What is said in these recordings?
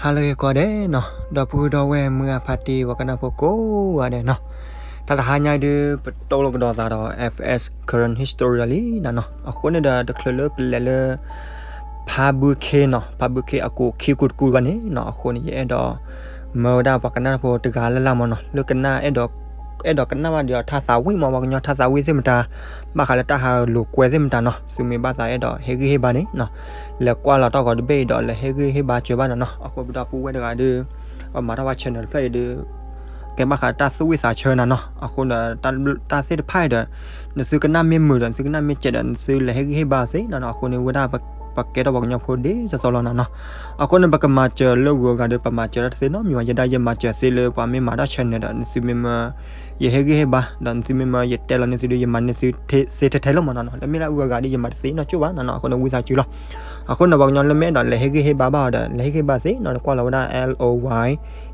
ဟါလၢအဂ့ၤကိးဂၤဒဲးနီၤ, ဒီပုၢ်ဒီဝဲၢ်မုၢ်အဖါတံၢ် ပှၤကနၣ်ဖိကိးဂၤဒဲးနီၤ, တၢ်တဟါညါအံၤဒုး ပတိၢ်လိာ်ကဒီးသးဒီး F S current history လီၤလံနီၤနီၤ. အဃိန့ၣ်ဒီး တချုးလၢပလဲၤလၢ ဖါဘုခ့နီၤ, ဖါဘုခ့အကူာ်ခံကူာ်တကူာ်ဘၣ်န့ၣ်နီၤ, အဃိန့ၣ် ယအဲၣ်ဒိး မၢဝဲဒၣ်ပှၤကနၣ်ဖိတဂၤလၢ်လၢ်မးနီၤ, လၢကနၣ် အဲၣ်ဒိးကနၣ်ဘၣ်ဒီးထါသးဝံၣ်မး, ပှၤကညီထါသးဝံၣ်သ့ၣ်မတၤ, ဘၣ်ဃးလၢတၢ်ဟးလိာ်ကွဲသ့ၣ်မတၤနီၤ, သုမ့ၢ်ဘၣ်သးအဲၣ်ဒိးဟ့ၣ်ဂံၢ်ဟ့ၣ်ဘါန့ၣ်နီၤ, လဲၤကွၢ်လီၤတီၢ်ဂီၤတဘ့ၣ်အံၤဒီး လဲၤဟ့ၣ်ဂံၢ်ဟ့ၣ်ဘါစၢၤဘၣ်နၤနီၤ. အဃိပဒီပုၢ်ဝဲၢ်တဂၤဒီး ပမၤထီၣ်ဝဲ channel တဖျၢၣ်အံၤဒီး ကဲဘၣ်ဃးတၢ်သူၣ်ဝံၣ်သးဆၢနၤနီၤ. အဃိဒီး တၢ်သ့ၣ်တဖၣ်အံၤဒီး နသုကနၣ်မ့ၢ်မုာ်ဒီး နသုကနၣ်မ့ၢ်စဲးဒီး နသုလဲၤဟ့ၣ်ဂံၢ်ဟ့ၣ်ဘါသ့နၤနီၤ. အဃိန့ၣ် ဝဲဒၣ်ပကဲထီၣ်ပှၤကညီဖိဒ်သိးသိးလီၤနၤနီၤ. အဃိန့ၣ် ပကမၤစၢၤလၢဂုၤအဂၤဒီး ပမၤစၢၤတၢ်တသ့နီတမံၤဘၣ်, ယဲဒၣ်ယမၤစၢၤသ့လၢပှၤမ့ၢ်မၤတၢ် channel ဒီး နသုမ့ၢ်မၢ ယဟ့ၣ်ဂံၢ်ဟ့ၣ်ဘါ ဒီးနသုမ့ၢ်မၢယတဲလီၤန့ၢ်သုဒီး ယမၤန့ၢ်သုသ့ထဲထဲလီၤမးနီၤနီၤ. လၢမ့ၢ်ဒၣ်အုၣ်အဂၤဒီး ယမၤတသ့နီတစဲးဘၣ်နၤနီၤ. အဃိန့ၣ် ဝံသးစူၤလီၤ. အဃိန့ၣ် ပှၤကညီလၢမ့ၢ်အဲၣ်ဒိးလဲၤဟ့ၣ်ဂံၢ်ဟ့ၣ်ဘါဘၣ်အီၤဒီး လဲၤဟ့ၣ်ဂံၢ်ဟ့ၣ်ဘါသ့နီၤ, နကွၢ်လီၤဝဲဒၣ် L O Y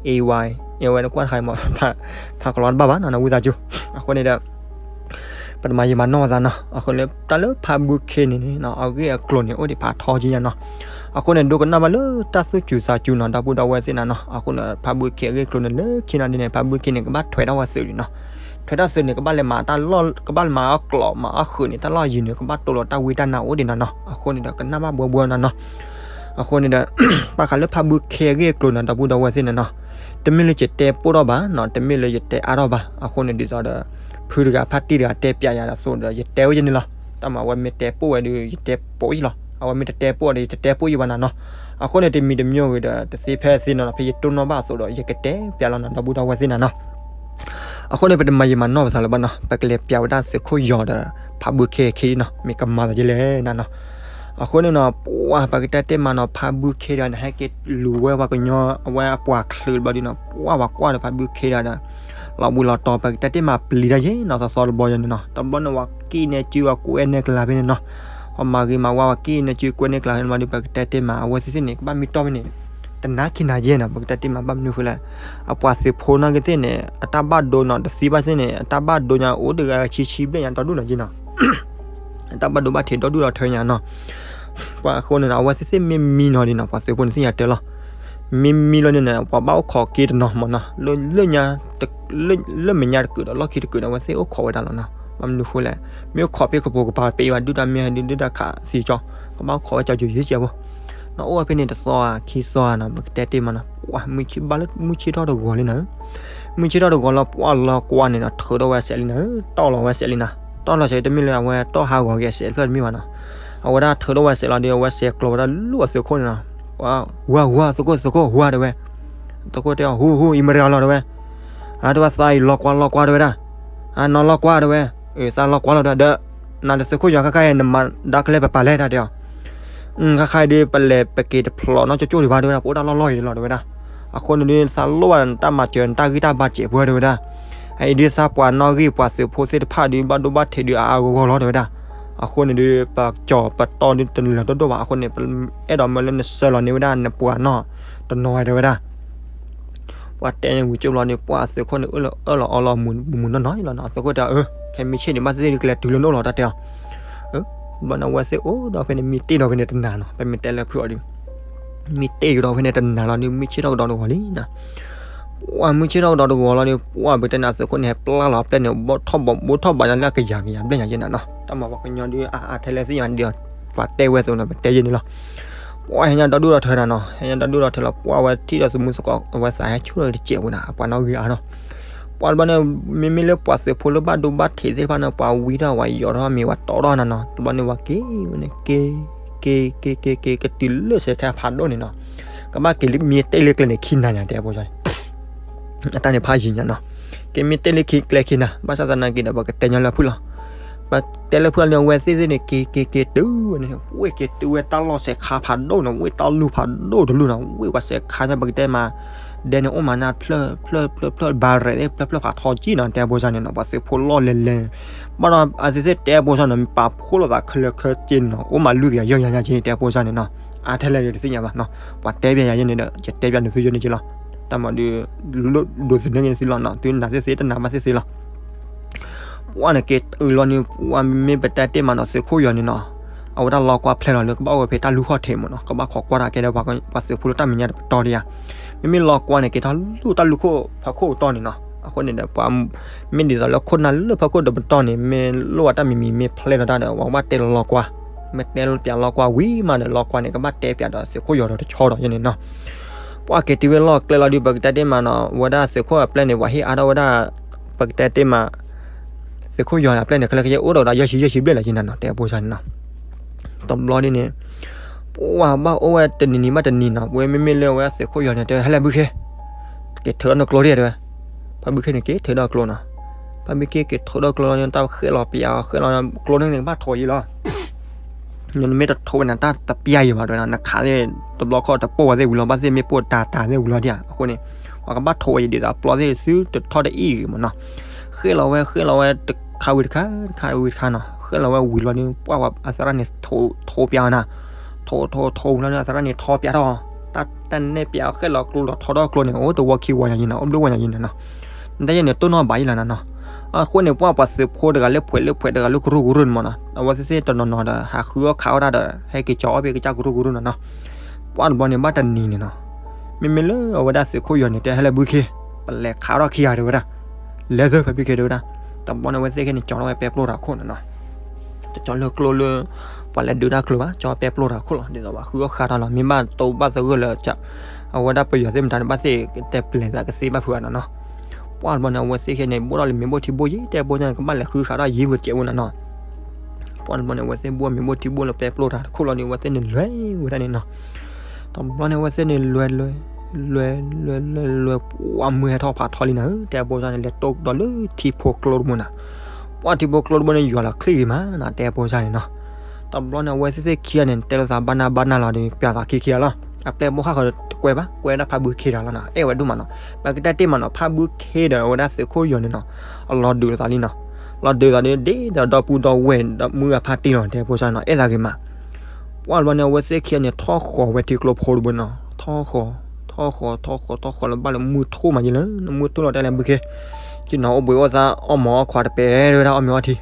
A Y အဝဲနကွၢ်တခါအံၤမး, ဖးကလီတဘၣ်ဘၣ်နီၤနီၤ, ဝံသးစူၤ. အဃိန့ၣ်ဒီး ပတမၤယံာ်မၤနီၢ်ပသးနီၤ. အဃိန့ၣ် တၢ်လၢဖါဘုခ့န့ၣ်န့ၣ်နီၤ အဂ့ၢ်အကျိၤန့ၣ် အိၣ်ဒံးဖးထီကံယါနီၤ. အဃိန့ၣ် ဒိကနၣ်ဘၣ်လၢတၢ်သူၣ်စူၤသးစူၤနီၤ ဒီပုၢ်ဒီဝဲၢ်သ့ၣ်နၤနီၤ. အဃိန့ၣ် ဖါဘုခ့အဂ့ၢ်အကျိၤန့ၣ် လၢခံနၤဒ်န့ၣ် ဖါဘုခ့န့ၣ် ကဘၣ်ထွဲတၢ်ဝဲသုးန့ၣ်နီၤ. ထွဲတၢ်သုးန့ၣ် ကဘၣ်လဲၤမၤတၢ်လီၢ် ကဘၣ်လဲၤမၤအီၣ်ကျိး မၤအီၣ်ဃုာ်န့ၣ် တၢ်လီၢ်ယံၤန့ၣ် ကဘၣ်တိလိာ်တၢ်ဝံတၢ်နါအိၣ်ဒံးနၤနီၤ. အဃိန့ၣ်ဒီး ကနၣ်ဘၣ်ဘှီဘှီနၤနီၤ. အဃိန့ၣ်ဒီး ဘၣ်ဃးလၢဖါဘုခ့အဂ့ၢ်အကျိၤနီၤ ဒီပုၢ်ဒီဝဲၢ်သ့ၣ်နၤနီၤ. တမ့ၢ်လၢယတဲပိၢ်ထီၣ်ဘၣ်နီၤ, တမ့ၢ်လၢယတဲအါထီၣ်ဘၣ်. အဃိန့ၣ် ဒ်သိးဒီး ဖုတဂၤဖါတံၢ်တဂၤတဲပျးယၤဒီးသိးဒီး ယတဲဝဲယဲန့ၣ်လီၤ. တၢ်မၤဝဲမ့ၢ်တဲပိၢ်ဝဲဒီး ယတဲပိၢ်ယဲလီၤ. အဝဲမ့ၢ်တတဲပိၢ်ဒီး ယတတဲပိၢ်ယဲဘၣ်နၤနီၤ. အဃိန့ၣ် တမံၤတမံၤဂ့ၤဒီး တသ့ဖဲသ့နီၤနီၤ, ဖဲယတိၢ်နီၣ်ဘၣ်အသိးဒီး ယကတဲပျးလီၤနီၤ ဒီပုၢ်ဒီဝဲၢ်သ့ၣ်နၤနီၤ. အဃိန့ၣ် ပတမၤယံာ်မၤနီၢ်ပသးလၢၤဘၣ်နီၤ, ပကလဲၤပျးဝဲဒၣ်သုးခိၣ်ယီၤဒီး ဖါဘုခ့ခံနီၤ, မ့ၢ်ကမၤသးဒ်လဲၣ်နၤနီၤ. အဃိန့ၣ်နီၤ ပှၤပကတဲတ့ၢ်မးနီၤ ဖါဘုခ့ဒီး နဟဲက့ၤလူၤဝဲပှၤကညီအဝဲအပှၤချုးတဘျီဒုနီၤ, ပှၤပှၤကွၢ်ဒီးဖါဘုခ့ဒီး လီၤဘှံးလီၤတီၤ ပကတဲတ့ၢ်မးပျံၤတၢ်ယဲနီၤ သီသီတဘျီယဲန့ၣ်နီၤ. တဘျီန့ၣ် ပှၤက့ၣ်နဲကၠူ ပှၤကူးအဲၣ်နဲကလၤဖဲန့ၣ်နီၤ. ပှၤမၤဂ့ၤမၤဝါ ပှၤက့ၣ်နဲကၠူ ကူးအဲၣ်နဲကလၤဖဲန့ၣ်ဘျီဒု ပကတဲတ့ၢ်မး အဝဲသ့ၣ်သ့ၣ်န့ၣ် ကဘၣ်မံတီၢ်ဖဲန့ၣ် တနၤခံနၤယဲနီၤ, ပကတဲတ့ၢ်မး ဘၣ်မနုၤဃိလဲၣ်. အပှၤသုးဖိနီၢ်က့ၤသ့ၣ်န့ၣ် အတၢ်ဘၣ်ဒိနီၤ တသံဘၣ်သ့ၣ်န့ၣ် အတၢ်ဘၣ်ဒိညါအိၣ်တဂၤဆံဆံဘျဲၣ်ညါ ဒီဒူၣ်နီၤယဲနီၤ. အတၢ်ဘၣ်ဒိဘၣ်ထံးဒီဒူၣ်ဒီထၢညါနီၤ. ပှၤအဃိန့ၣ်နီၤ အဝဲသ့ၣ်သ့ၣ်မ့ၢ်မံနီၤဒ်နီၤ ပှၤသုးဖိန့ၣ်သ့ၣ်ညါတဲလီၤ. မ့ၢ်မံလီၤန့ၣ်နီၤ ပှၤဘၣ်အိၣ်ခိးက့ၤတနီၤမးနီၤ, လၢ လၢမဲာ်ညါတကုာ်ဒီးလီၢ်ခံတကုာ်ဒီး အဝဲသ့ၣ်အိၣ်ခိးဝဲဒၣ်လီၤနီၤ. ဘၣ်မနုၤဃိလဲၣ်, မ့ၢ်အိၣ်ခိးဖဲကပိာ်ကပၤ ပ့ၤဝဲဒုၣ်တၢ်မ့ၢ်ဟဲဒုၣ်ဒုၣ်တၢ်ခးသံကၠီ, ကဘၣ်အိၣ်ခိးဝဲကၠီယုာ်ယုာ်ကဲဖိ နီၤ အိၣ်ဝဲဖဲန့ၣ်တသီဧါခံသီဧါနီၤ ပကတဲတ့ၢ်မးနီၤ. ပှၤမုၢ်ဆ့ၣ်ဘၣ်လၢမုၢ်ဆ့ၣ်ထီၣ်တဂီၤလံနီၤ. မုၢ်ဆ့ၣ်ထီၣ်တဂီၤလီၤ ပှၤလီၤကွၢ်န့ၣ်နီၤ ထုးထီၣ်ဝဲစဲးလံနီၤ, တီၢ်လီၤဝဲစဲးလံနီၤ. တီၢ်လီၤစဲးတမ့ၢ်လၢအဝဲတီၢ်ဟးဂီၤက့ၤအစဲးတဖျၢၣ်တမ့ၢ်ဘၣ်နီၤ. အဝဲဒၣ်ထုးထီၣ်ဝဲစဲးလီၤဒီး အဝဲစဲးကျိးဝဲဒၣ်လၢအသုးခိၣ်န့ၣ်နီၤ. ဝါ ဝါ သုးခိၣ် သုးခိၣ် ဝါ တဲဝဲ. သုးခိၣ်တဲအီၤ ဟူ ဟူ အံၤမတၤဂၤလီၤ တဲဝဲ. အါ တဲဝဲ သးအံၤလီၤကွၢ်လီၤကွၢ် တဲဝဲဒၣ်. အါ နီၤလီၤကွၢ် တဲဝဲ. အၢ သးလီၤကွၢ်လီၤ တဲဝဲဒီး နၤဒီးသုးခိၣ်ယွၤခါခါအံၤ နမၤဒါကလဲၣ်ပပာ်လဲၣ် တၢ်တဲအီၤ. ခါခါအံၤဒီး ပလဲၤပက့ၤတဖျိးနီၢ်ကၠိကၠိဒံးဘၣ် တဲဝဲဒၣ်, ပအိၣ်တၢ်လီၢ်လီၢ်အံၤလီၤ တဲဝဲဒၣ်. အဃိန့ၣ်ဒီး သးလိၣ်ဘၣ်တၢ်မၤစၢၤ နတၢ်ဂံၢ်တၢ်ဘါစဲးဖိ တဲဝဲဒၣ်. အံၤဒုးသးပှၤနီၣ်ဂံၢ်ပှၤသုးဖိသ့ၣ်တဖၣ်ဒီး ဘၣ်ဒိဘၣ်ထံးဒီးအါအါဂီၢ်ဂီၢ်လီၤ တဲဝဲဒၣ်. အဃိန့ၣ်ဒီး ပကၠီၤပတီၢ်ဒုးတလၢာ်ဒိၣ်ဒိၣ်ဘၣ်. အဃိန့ၣ် ပအဲၣ်ဒိးမၢလၢနဆှၢလီၤန့ၢ်ဝဲဒၣ်နပှၤနီၣ်တနီၤ တဲဝဲဒၣ်. ပှၤတဲဝဲဝံၤကၠိဘျီန့ၣ် ပှၤသုးခိၣ်န့ၣ် အၢၣ်လီၤအီလီၤမုာ်မုာ်နီၢ်နီၢ်လီၤနီၤ. သုးခိၣ်တဲအီၤ အၢ ခဲမ့ၢ်ဆ့ၣ်န့ၣ် ဘၣ်သ့ၣ်သ့ၣ်ဒုးကလဲၤတုၤလၢနအိၣ်လီၤ တၢ်တဲအီၤ. ဘျီန့ၣ်အဝဲသ့ၣ်အိၣ်ဒီးဖဲန့ၣ် မံတ့ၢ်ဒီးဖဲန့ၣ်တနၤနီၤ, ပမ့ၢ်တဲလၢဖုအီၤဒီး မံတ့ၢ်ကဒီးဖဲန့ၣ်တနၤလီၤဒီး မုၢ်ဆ့ၣ်ထီၣ်ကဒီးတဂီၤလံနီၤ. ပှၤမုၢ်ဆ့ၣ်ထီၣ်ကဒီးတဂီၤလီၤဒီး ပှၤပကတဲန့ၣ် သုးခိၣ်န့ၣ် ဟဲပျၢ်လီၤပျဲၢ်န့ၣ် ဘိထီၣ်ဘိထီၣ်ဘးညါလၢအကယၤကယၤဘျဲၣ်ညါယဲနီၤနီၤ. တၢ်မၤပှၤကညီဒုးအါအါထဲလဲၣ်သ့ၣ်ညါဒီး ပှၤတဲဝဲအသိးန့ၣ် ပတဲယဲန့ၣ်လီၤ. ပှၤဟဲညါဒီဒူၣ်ဒီထၢနီၤနီၤ, ဟဲညါဒီဒူၣ်ဒီထၢလီၤ ပှၤဝဲထံၣ်ဒီးသမူသကိး အဝဲသးဟဲဆူၣ်လီၤတစဲးဝဲဒၣ် အပှၤနီၣ်ဂံၢ်အါထီၣ်. ပှၤတဘျီန့ၣ် မ့မ့ၢ်လၢပှၤသုးဖိလၢဘၣ်ဒိဘၣ်ထံးသ့ၣ်တဖၣ်န့ၣ် ပှၤဝံထီၣ်ဝဲယီၤထီၣ်မ့ၢ်ဝဲတီထီၣ်နၤနီၤ, တဘျီန့ၣ် ပှၤက့ၤဝဲန့ၣ် က့ၤ က့ၤ က့ၤ က့ၤ က့ၤ ကတုၤလၢစဲးခါဖးဒိၣ်န့ၣ်နီၤ. ကဘၣ်က့ၤလၢမ့ၢ်တ့ၢ်လၢကျဲန့ၣ်ခံနၤညါ တဲဖိန့ၣ် အတၢ်န့ၣ်ဖးယံၤညါနီၤ. က့ၤမ့ၢ်တ့ၢ်လၢခံကျဲခံနၤ ဘၣ်ဆၣ်သနာ်က့ဒီး ပကတဲညီလၢဖုၣ်လီၤ. ပတဲလၢဖုၣ်လီၤန့ၣ် အဝဲသ့ၣ်သ့ၣ်န့ၣ် က့ၤက့ၤက့ၤတုၤဝဲန့ၣ် ဝ့ၢ်က့ၤတုၤဝဲတၢ်လီၢ်စဲးခါဖးဒိၣ်နီၤ, ဝ့ၢ်တၢ်လူၢ်ဖးဒိၣ်တလူၢ်နီၤ, ဝ့ၢ်ပှၤစဲးခါညါ ပကတဲမး ဒဲန့ၣ်အိၣ်မးနၢ်ဖျၢၣ် ဖျၢၣ် ဖျၢၣ် ဖျၢၣ် ဘၣ်ရဲၣ်သ့ၣ် ဖျၢၣ် ဖျၢၣ်ဖးထီကံနီၤ, တဲဖိန့ၣ်နီၤ, ပှၤသုးဖိလီၢ်လဲၤလဲၤ ဘၣ်ဒီးအသ့ၣ်သ့ၣ်တဲဖိန့ၣ် ပာ်ဖှိၣ်လိာ်သးခဲလၢာ်ခဲဆ့န့ၣ်နီၤ, အိၣ်မးလွံၢ်ကယၤယဲၢ်ကယၤညါက့ တဲဖိန့ၣ်နီၤ, အါထဲလဲၣ်ဒီးတသ့ၣ်ညါဘၣ်နီၤ, ပှၤတဲပျဲယၤယဲန့ၣ်ဒီး ယတဲပျဲနသုယဲန့ၣ်က့လီၤ, တၢ်မၤဒုး ဒိးသန့ၤက့ၤနသုလီၤနီၤ, သုနာ်သ့ၣ်သ့ၣ်တနာ်ဘၣ်သ့ၣ်သ့ၣ်လီၤ. ပှၤန့ၣ်က့ၤတုၤလီၤန့ၣ် ပှၤမ့ၢ်ပတဲတ့ၢ်မးနီၤ သုးခိၣ်ယီၤန့ၣ်နီၤ, အဝဲဒၣ်လီကွၢ်ဖျဲၣ်လီၤလၢကဘၣ်အိၣ်ဝဲဖဲတၢ်လူၢ်ခီၣ်ထံးမ့ၢ်နီၤ, ကဘၣ်ခိးကွၢ်တၢ်ကဲဒီးပှၤသုးဖိလၢတၢ်မဲာ်ညါတပတီၢ်ဒံးဧါ. မ့မ့ၢ်လီကွၢ်န့ၣ် က့ၤထီၣ်လူၢ်တၢ်လူၢ်ခိၣ်ဖီခိၣ်ကတီၢ်န့ၣ်နီၤ. အဃိန့ၣ်ဒီး ပှၤ မ့ၢ်ဒ်သိးလၢခိၣ်နၢ်လၢဖီခိၣ်တပတီၢ်န့ၣ် မ့ၢ်လိၣ်ဝဲတၢ်မံၤမံၤ မ့ၢ်ဖျဲၣ်လီၤတၢ်ဒီး ပှၤကဘၣ်တဲလီကွၢ်, မ့ၢ်တဲပၠးလီကွၢ်ဝံၤမးဒီး လီကွၢ်န့ၣ် ကဘၣ်တဲပၠးဒီးသုးခိၣ်ယီၤဒီးတဆီဒီးယဲန့ၣ်နီၤ. ပှၤက့ၤတုၤဝဲလီၢ်ကျဲလီၤဒုး ပကတဲတ့ၢ်မးနီၤ, ဝဲဒၣ်သုးခိၣ်အပျဲၢ်န့ၣ် ပှၤဟ့ၣ်အါထီၣ်ဝဲဒၣ် ပကတဲတ့ၢ်မး သုးခိၣ်ယီၤန့ၣ် အပျဲၢ်န့ၣ် ခဲလၢာ်ခဲဆ့အိၣ်ဒီးဝဲဒၣ်ယဲၢ်ဆံယဲၢ်ဆံဘျဲၣ်လီၤယဲန့ၣ်နီၤ, တဲဖိစၢ်န့ၣ်နီၤ. တဘျီဒ်န့ၣ် ပှၤဘၣ်အိၣ်ဝဲတနံၤနံၤဘၣ်တနံၤနီၤ, ပဝဲမ့မ့ၢ်လၢအဝဲဒၣ်သုးခိၣ်ယီၤန့ၣ် တဲဝဲ ဟဲလဲၣ်ဘုခ့ က့ၤထုးဒီးကျိတ့ၢ်တဲဝဲ. ဖါဘုခ့န့ၣ် က့ၤထုးဒီးကျိနီၤ. ဖါဘုခ့က့ၤထုးဒီးကျိလီၤန့ၣ် တၢ်ဃဲၣ်လီၤပၠးအီၤ ဃဲၣ်လီၤ ကျိန့ၣ်ကဘၣ်ထိးယံာ်လီၤ. နမ့ၢ်တထိးဝဲန့ၣ် တၢ်တပျၢ်ယံာ်ဘၣ်တဲဝဲဒၣ်, နခးသ့ၣ်တဘျီခီၣ်တပိၢ်ဝဲသ့ၣ်ဝံၤလီၤ, ဘၣ်သ့ၣ်မ့ၢ်ပိၢ်တၤတၤသ့ၣ်ဝံၤလီၤဒံးဧါ. အဃိန့ၣ် ပှၤကဘၣ်ထိးဝဲယံာ်ဒ်သိးအပျီသ့ၣ်တစုတထီၣ်တအံၣ်ဂ့ၤမ့ၢ်နီၤ. ဃဲၣ်လီၤဝဲ ဃဲၣ်လီၤဝဲ တခါဝံၤတခါ တခါဝံၤတခါနီၤ. ဃဲၣ်လီၤဝဲဝံၤလီၤန့ၣ် ပှၤအသရၣ်န့ၣ် ထိးပၠးအီၤနၤ, ထိးထိးထိးဝံၤလီၤန့ၣ် အသရၣ်န့ၣ်ထီပၠးထီၣ်, တၢ်တၢ်နဲၣ်ပၠးအီၤ ဃဲၣ်လီၤကျိလီၤထီထီၣ်ကျိန့ၣ် အိၣ်တဝီခံဝီညါယံၤနီၤ, အိၣ်ဘျုးဝီညါယံၤနီၤနီၤ. နတၢ်ယဲန့ၣ်တိၢ်နီၣ်ဘၣ်ယံၤလီၤနီၤနီၤ. အဃိန့ၣ် ပှၤပှၤသုးဖိတဂၤလၢဖှဲးလၢဖှဲးတဂၤလၢကရူၢ်ကရူၢ်န့ၣ်မ့ၢ်နီၤ, အဝဲသ့ၣ်သ့ၣ်တနီၤနီၤဒီး ဟးဃုအီၣ်ခးအီၣ်တၢ်ဒီး ဟဲက့ၤကၠီအီၣ်ဖဲကစၢ်ကရူၢ်ကရူၢ်နီၤနီၤ. ပှၤတဘျီန့ၣ် ဘၣ်တနံၤန့ၣ်နီၤ, မ့မ့ၢ်လၢအဝဲဒၣ်သုးခိၣ်ယီၤန့ၣ် တဲဟဲလၢဘုခ့, ပလဲၤခးထီၣ်ခံဂၤတဲဝဲဒၣ်, လဲၤသၢဖါဘုခ့တဲဝဲဒၣ်. တဘျီန့ၣ် အဝဲသ့ၣ်ခဲန့ၣ် ကၠီထီၣ်ဝဲပဲပျိၢ်တၢ်ခိၣ်န့ၣ်နီၤ. တကၠီလၢကျိလၢ ပှၤလဲၤဒုးတၢ်ကျိဘၣ်, ကၠီပဲပျိၢ်တၢ်ခိၣ်လီၤ. ဒ်သိးပှၤဃုအီၣ်ဃးတၢ်လီၤ, မ့ၢ်ဘၣ်တိဘၣ်သဂၢၢ်လၢ အဝဲဒၣ်ပယီၤသ့ၣ်မတၤန့ၣ် ဘၣ်သ့ၣ်တဲပျဲးသးကသ့ဘၣ်ဖုးဘၣ်နီၤနီၤ. ပှၤတဘျီန့ၣ် အဝဲသ့ၣ်ခဲန့ၣ် ဘိၣ်ထီၣ်လၢမ့ၤဘိၣ်ထံဘိၣ်ယံၤ တဲဘိၣ်န့ၣ် ကဘၣ်လဲၤဃုဃးထီၣ်ယံၤဝဲကဲးဝဲနီၤနီၤ. ပှၤတဘျီန့ၣ် အဝဲသ့ၣ်ဘိၣ်မ့ၤဘိၣ်ထံဘိၣ်လၢပဲပျိၢ်တၢ်ခိၣ်လီၤန့ၣ် အဝဲသ့ၣ်န့ၣ်လဲၤဝဲဒၣ်န့ၣ်နီၤ. တဘျီန့ၣ် အဝဲသ့ၣ်န့ၣ်လဲၤလဲၤ လဲၤလဲၤလဲၤလဲၤ ပှၤမုၢ်ဟဲထီၣ်ဖးထီလံနၤဧၢ တဲဘိၣ်စၢ်န့ၣ် လဲၤတိၢ်ဒီးလၢထံဖိကျိတဘိန့ၣ်. ပှၤထံဖိကျိတဘိန့ၣ် ယွၤလီၤချ့ဂ့ၤမးနီၤ တဲဘိၣ်စၢ်န့ၣ်နီၤ. တဘျီန့ၣ် အဝဲသ့ၣ်သ့ၣ်ခံဂၤန့ၣ် တဲလိာ်သးဘၣ်နၢ်ဘၣ်နၢ်လီၤဒီး ပျးသးခံခံဂၤလီၤ. အပျဲၢ်မိၢ်ဃၣ်ဃီတကွဲးဘၣ် ကွဲးဒၣ်ဖါဘုခ့တၢ်လီၤနီၤ. အဲၣ်ဝဲဒိၣ်မးနီၤ. ပကတဲတ့ၢ်မးနီၤ ဖါဘုခ့ဒီးအဝဲဒၣ်သုးခိၣ်ယီၤန့ၣ်နီၤ အလီၤဒုးလိာ်သးလံနီၤ. လီၤဒုးသးဒီး ဒ်သိးဒီပုၢ်ဒီဝဲၢ်ဒီးမုၢ်ဂၤဖါတံၢ်လီၤ တဲဘိၣ်စၢ်နီၤ အဲၣ်သးဂ့ၤမး. ပှၤတဘျီန့ၣ် အဝဲသ့ၣ်ခံဂၤန့ၣ် ထီၣ်ဃီၤဝဲထံကျိဖိတဘိနီၤ. ထီၣ်ဃီၤ ထီၣ်ဃီၤ ထီၣ်ဃီၤ ထီၣ်ဃီၤလၢဘၣ်လၢမုၢ်ထူၣ်မးယံၤလၢ မုၢ်ထူၣ်လီၤတဲလၢဘုခ့ ကနီၤအိၣ်ဘှံးအိၣ်သါ အီၣ်မ့ၤအီၣ်ခွါတပဲာ်ဝဲဒၣ်အီၣ်မ့ၤအီထံ.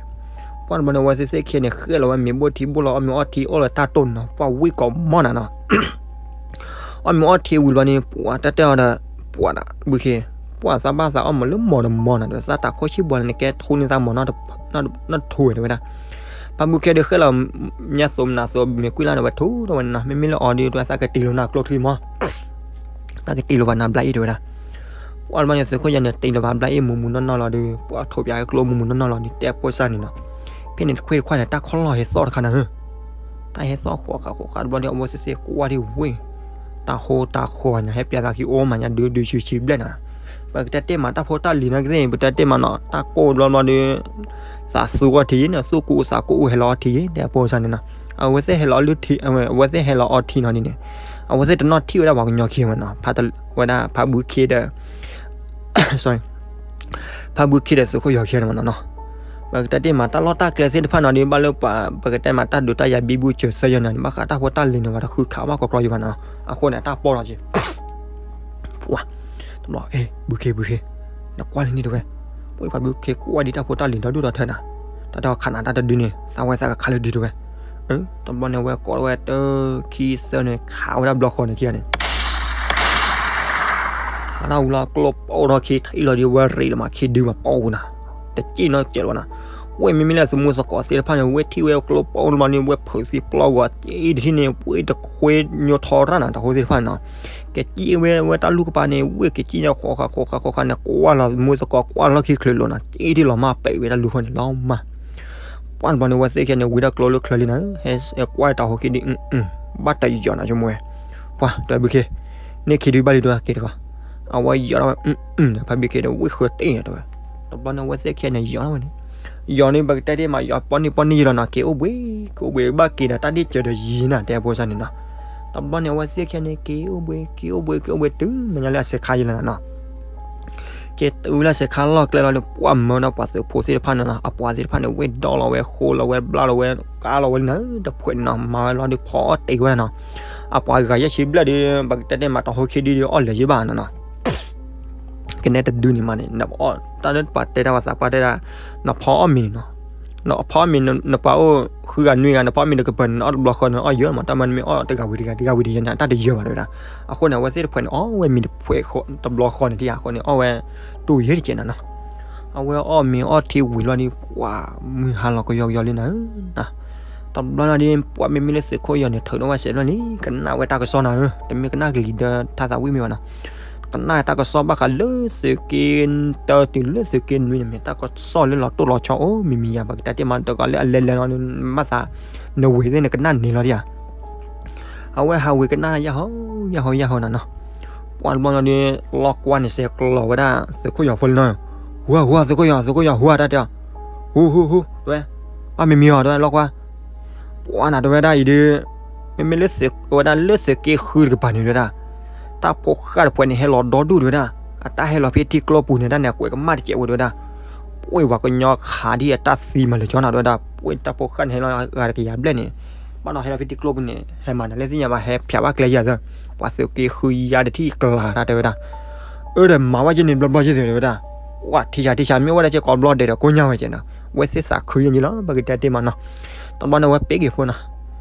ပှၤတဘျီန့ၣ် အဝဲသ့ၣ်သ့ၣ်ခံဂၤန့ၣ် ဃဲၣ်လီၤဝဲမ့ၤဘိၣ်ထံဘိၣ်လီၤအီၣ်မ့ၤအီထံ အိၣ်လၢတၢ်တိၢ်န့ၣ်နီၤ ပှၤဝံၣ်ကိးမီၢ်နၤနီၤ. အီၣ်မ့ၤအီထံဝံၤတဘျီန့ၣ် ပှၤတဲတဲအီၤဒီး ပှၤဒၣ်ဘုခ့ ပှၤသးဘၣ်သးအီၣ်မ့ၤလၢမီၢ်တမီၢ်နၤဒီး သးတၢ်ခိၣ်ဆံၣ်ဘီန့ၣ် နကဲထူန့ၢ်သးမီၢ်နီတထူဝဲတဲဝဲဒၣ်. ပှၤဘုခ့ဒီးဃဲၣ်လီၤ ညါသိးမနၤသိးမ့ၤကွံာ်လၢ်ဒီးဝဲထူဒီးဝဲန့ၣ်နီၤ မ့မ့ၢ်လၢအီၤဒီး တၢ်သးကတံၤလိာ်နၤကျိချံမီၢ် တၢ်ကတံၤလိာ်ဘၣ်နၤဘျါအံၤတဲဝဲဒၣ်. ပှၤတဘျီန့ၣ် သုးခိၣ်ယီၤန့ၣ် တံၤလိာ်ဘၣ်ဘျါအံၤမုၢ်မုၢ်နီၢ်နီၢ်လီၤဒီး ပှၤထိးပၠးကျိမုၢ်မုၢ်နီၢ်နီၢ်လီၤဒီး တဲဖိစၢ်န့ၣ်နီၤ. ဖဲန့ၣ်တခွ့တခွါန့ၣ် တၢ်ခီၣ်လီၢ်ဟဲသီၣ်တခါနၤဧၢ တၢ်ဟဲသီၣ်ဃီၤဃာ်ဃီၤဃာ်တဘျီဒီး အဝဲသ့ၣ်သ့ၣ်ကွၢ်ဒံးဝ့ၢ် တၢ်ဟိတၢ်ဃီညါ ဟဲပျးသးခံအိၣ်မးညါ ဒုးဒုးဆံးဆံးဘျဲၣ်နၤ. ပကတဲတ့ၢ်မး တၢ်ဖိတၢ်လံၤနာ်ကသ့ၣ် ပတဲတ့ၢ်မးနီၤ တၢ်ကိၢ်ဘျီဘျီဒီး သးသူအီထံယံၤန့ၣ် သူၣ်ကိၢ်သးကိၢ်အိၣ်ဟဲလီၤအီထံယံၤ တဲဖိစၢ်န့ၣ်နီၤ. အဝဲသ့ၣ်ဟဲလီၤလၢထံ အဝဲသ့ၣ်ဟဲလီၤအီထံနီၤဒ်န့ၣ် အဝဲသ့ၣ်တနီၣ်ထံၣ်ဝဲဒၣ်ပှၤကညီခံဝဲနီၤ ဖါတ ဝဲဒၣ်ဖါဘုခ့ဒီး ဖါဘုခ့ဒီးသုးခိၣ်ယီၤခံဂၤန့ၣ်မးနီၤနီၤ. ပကတဲတ့ၢ်မး တၢ်လီၢ်တၢ်ကျဲသ့ၣ်တဖၣ်နီၤဒီး ဘၣ်လၢပှၤ ပကတဲမးတၢ်ဒုးတၢ်ယၤဘံဘူစၢၤသၢယၤန့ၣ် ဘၣ်ဃးတၢ်ဖိတၢ်လံၤန့ၣ် ပှၤတဃုခးဘၣ်ကီးကြီယံၤဘၣ်နီၤ. အဃိန့ၣ် အတၢ်ပီၢ်လီၤက့ၤ ပှၤ တဘျီ အဲ ဘုခ့ ဘုခ့ နကွၢ်လံန့ၣ်တဲဝဲ ပှၤဘုခ့ကွၢ်ဒံးတၢ်ဖိတၢ်လံၤဒီဒူၣ်ဒီထၢနၤ တၢ်တခးနၤတၢ်တဒုန့ၣ် သးဝဲသးကခးလၢဒုတဲဝဲ. တဘျီန့ၣ် အဝဲကိးဝဲတၢ်ခံသၢန့ၣ် ခးဝဲဒၣ်ဘျီဃီန့ၣ်ခံဂၤန့ၣ် ဟးထီၣ်ဝံၤလီၤ ကျိပိၢ်ထီၣ်ခံထံၣ်လီၤဒီး ဝဲရ့းလီၤမးခံဒုမးပိၢ်ဝဲနၤ တစံၣ်နီတစဲးလီၤနၤ. ဝဲမ့မ့ၢ်လၢသမူသကိးသ့ၣ်တဖၣ်န့ၣ် ဝဲထံၣ်ဝဲကျိပိၢ်လီၤန့ၣ် ဝဲဖုးသံပျီဂီၤစ့တထံၣ်န့ၣ် ဝဲတခွ့ညိထီရၣ်နၤ တၢ်ဖိသ့ၣ်တဖၣ်န့ၣ်နီၤ. ကစံၣ်ဝဲ ဝဲတၢ်လူၢ်ကပၤန့ၣ် ဝဲကစံၣ်ညါဃိးဃာ်ဃိးဃာ်ဃိးဃာ်န့ၣ် ကွၢ်လီၤသမူသကိး ကွၢ်လီၤခံချုးလိာ်နၤ စ့ထံၣ်လီၤမၢ်ပဲာ်ဝဲတၢ်လူၢ်ဃီန့ၣ်လီၤမၢ် ပှၤတဘျီန့ၣ် အဝဲသ့ၣ်ခံဂၤန့ၣ် ဝံၤဒီးကျိလၢချၢလံနၤ ဟဲကွၢ်တၢ်ဟိခံဒု ဘၣ်တယီၤနၤဆိကမိၣ်ဝဲ ပှၤတဲဘုခ့ န့ၢ်ခံဒုဘၣ်လံတဲဝဲက့ၤတဂီၤ အဝဲယီၤထီၣ်ဝဲ ဖါဘုခ့ဒီးဝံၣ်ဃၢတ့ၢ်န့ၣ်တဲဝဲ တဘျီန့ၣ် အဝဲသ့ၣ်ခံဂၤန့ၣ် ယီၤထီၣ်ဝဲန့ၣ် ယီၤန့ၣ် ပကတဲတ့ၢ်မး ယီၤပီၣ်နံၣ်ပီၣ်နံၣ်ယံၤလီၤနီၤ က့ၤအိၣ်ဘှံး က့ၤအိၣ်ဘှံး ဘၣ်က့ၤဒီးတၢ်ဒ့ၣ်စၢၤဒီးယံၤနၤ တဲဖိစၢ်န့ၣ်နီၤ တဘျီန့ၣ် အဝဲသ့ၣ်ခံဂၤန့ၣ် က့ၤအိၣ်ဘှံး က့ၤအိၣ်ဘှံး က့ၤအိၣ်ဘှံး တုၤမဲာ်ညါလၢအစဲးခါယံၤလီၤနၤနီၤ က့ၤတုၤလၢစဲးခါလီၢ်ကျဲလီၤဒီး ပှၤမၢဒီးပှၤသုးဖိသ့ၣ်တဖၣ်န့ၣ်နီၤ အပှၤသ့ၣ်တဖၣ်န့ၣ် ဝ့ၢ်ဒီလီၤဝဲ ဃိလီၤဝဲ ဘျါလီၤဝဲ ကါလီၤဝဲလံနၤ တဖှဲးန့ၣ်နီၤ မၤဝဲလီၤဒီးဖီအီၣ်တ့ၢ်ဝဲဒၣ်နီၤ အပှၤဂၤယဲၢ်ဆံဘျဲၣ်ဒီး ပကတဲတ့ၢ်မးတၢ်ဟိခံဒုဒီးအီၣ်လၢၤယံၤဘၣ်နီၤနီၤ ကနဲတဒုန့ၣ်မးန့ၣ် နအီၣ်တၢ်လၢပှၤတဲတၢ်ပှၤသးပှၢ်တဲဒၣ် နဖီအီၣ်မ့ၤန့ၣ်နီၤ နဖီမ့ၤနပှၤအိၣ်ဃုဂၤနွံဂၤ နဖီမ့ၤတကပၤန့ၣ် နအီၣ်တဘျီဃီန့ၣ် အီၣ်ယၢမး တၢ်မၤနမ့ၢ်အီၣ်တဂၤဝံၤတဂၤ တဂၤဝံၤတဂၤန့ၣ် အတၢ်တယၢဘၣ်တဲဝဲဒၣ်. အဃိန့ၣ် အဝဲသ့ၣ်တဖၣ်န့ၣ် အီၣ်ဝဲမ့ၤတဖှဲးတဘျီဃီန့ၣ်တယၢ်အဃိန့ၣ် အီၣ်ဝဲတိၢ်ယဲၢ်တကဲးနၤနီၤ. အဝဲအီၣ်မ့ၤအီၣ်ထံဝံၤလီၤဒီး ပှၤမုၢ်ဟါလီၤကယီကယီလံနၤဧၢ တဘျီန့ၣ်ဒီး ပှၤမ့မ့ၢ်လၢသုးခိၣ်ယီၤန့ၣ် ထုးထီၣ်ဝဲစဲးဘျီန့ၣ် ကနၣ်ဝဲတၢ်ကစီၣ်နၤဧၢ, တမ့ၢ်ကနၣ်ကလံၤဒၢထါသးဝံၣ်မ့ၢ်ဘၣ်နီၤ, ကနၣ်တၢ်ကစီၣ်ဘၣ်ဃးလၢသုးက့တၢတုၤလၢသုးက့နွံန့ၣ် မ့ၢ်တၢ်ကစီၣ်လၢလီၤတိၢ်လီၤဆီအိၣ်မံၤမံၤယၤ ပကတဲတ့ၢ်မး တဂၤလၢအလဲၤလဲၤလီၤန့ၣ် မၤသး နဝံၤသ့ၣ်န့ၣ် ကနၣ်န့ၢ်လီၤဒံးဧါ. အဝဲဟးဝံၤကနၣ်ယၢ်ဟီယၢ်ဟီယၢ်ဟီနၤနီၤ, ပှၤတဘျီန့ၣ်ဒီး လီကွၢ်န့ၣ်စဲးကျီၤဝဲဒၣ်သုးခိၣ်ယီၤဖိလံနီၤ, ဟူဧါ ဟူဧါ သုးခိၣ်ယီၤ သုးခိၣ်ယီၤ ဟူဧါ တၢ်တဲအီၤ, ဟူ ဟူ ဟူ တဲဝဲ, ဘၣ်မံၤမံၤအီၤ တဲဝဲ လီကွၢ် ပှၤနၤတဲဝဲဒၣ်အံၤဒီး မ့မ့ၢ်လၢသုးဝဲဒၣ်လၢသုးက့ဃုတကပၤန့ၣ်တဲဝဲဒၣ်, တၢ်ဖိဃၢ်တဖှဲးန့ၣ် ဟဲလီၤဒီဒူၣ်တဲဝဲဒၣ်, အတၢ်ဟဲလီၤဖဲထံကျိပူၤန့ၣ် တၢ်န့ၣ် အကွဲးကမၣ်တစဲးဝဲတဲဝဲဒၣ်, ပှၤကညီခးဒ်အတၢ်သံမၤလၢာ်ကၠီနၤတဲဝဲဒၣ်, ပှၤတၢ်ဖိဃၢ်န့ၣ် ဟဲလီၤဂၤတကယၤဘျဲၣ်န့ၣ်, ဘၣ်နီၤဟဲလီၤဖဲထံကျိပူၤန့ၣ် ဟဲမၤနၤလၢသ့ၣ်ညါဘၣ် ဟဲဖျါဘၣ်ကျဲယၤသၢ, ပှၤသုးက့ဃုယါတထံၣ်ကျါတၢ်တဲဝဲဒၣ်, အၢဒီးမၤဝဲက့ၤန့ၣ်ဘျီဘျီက့ၤသ့တဲဝဲဒၣ်, ပှၤထံၣ်ယၤထံၣ်ယၤမ့ၢ်ဝဲဒၣ်က့ၤကိးဘျီဒဲးဒီးကိညါဝဲက့ၤနီၤ, ဝဲသ့ၣ်သးခုယဲၢ်န့ၣ်လီၤ ပကတဲတ့ၢ်မးနီၤ, တဘျီန့ၣ်ဝဲပ့ၤက့ၤဖိနီၤ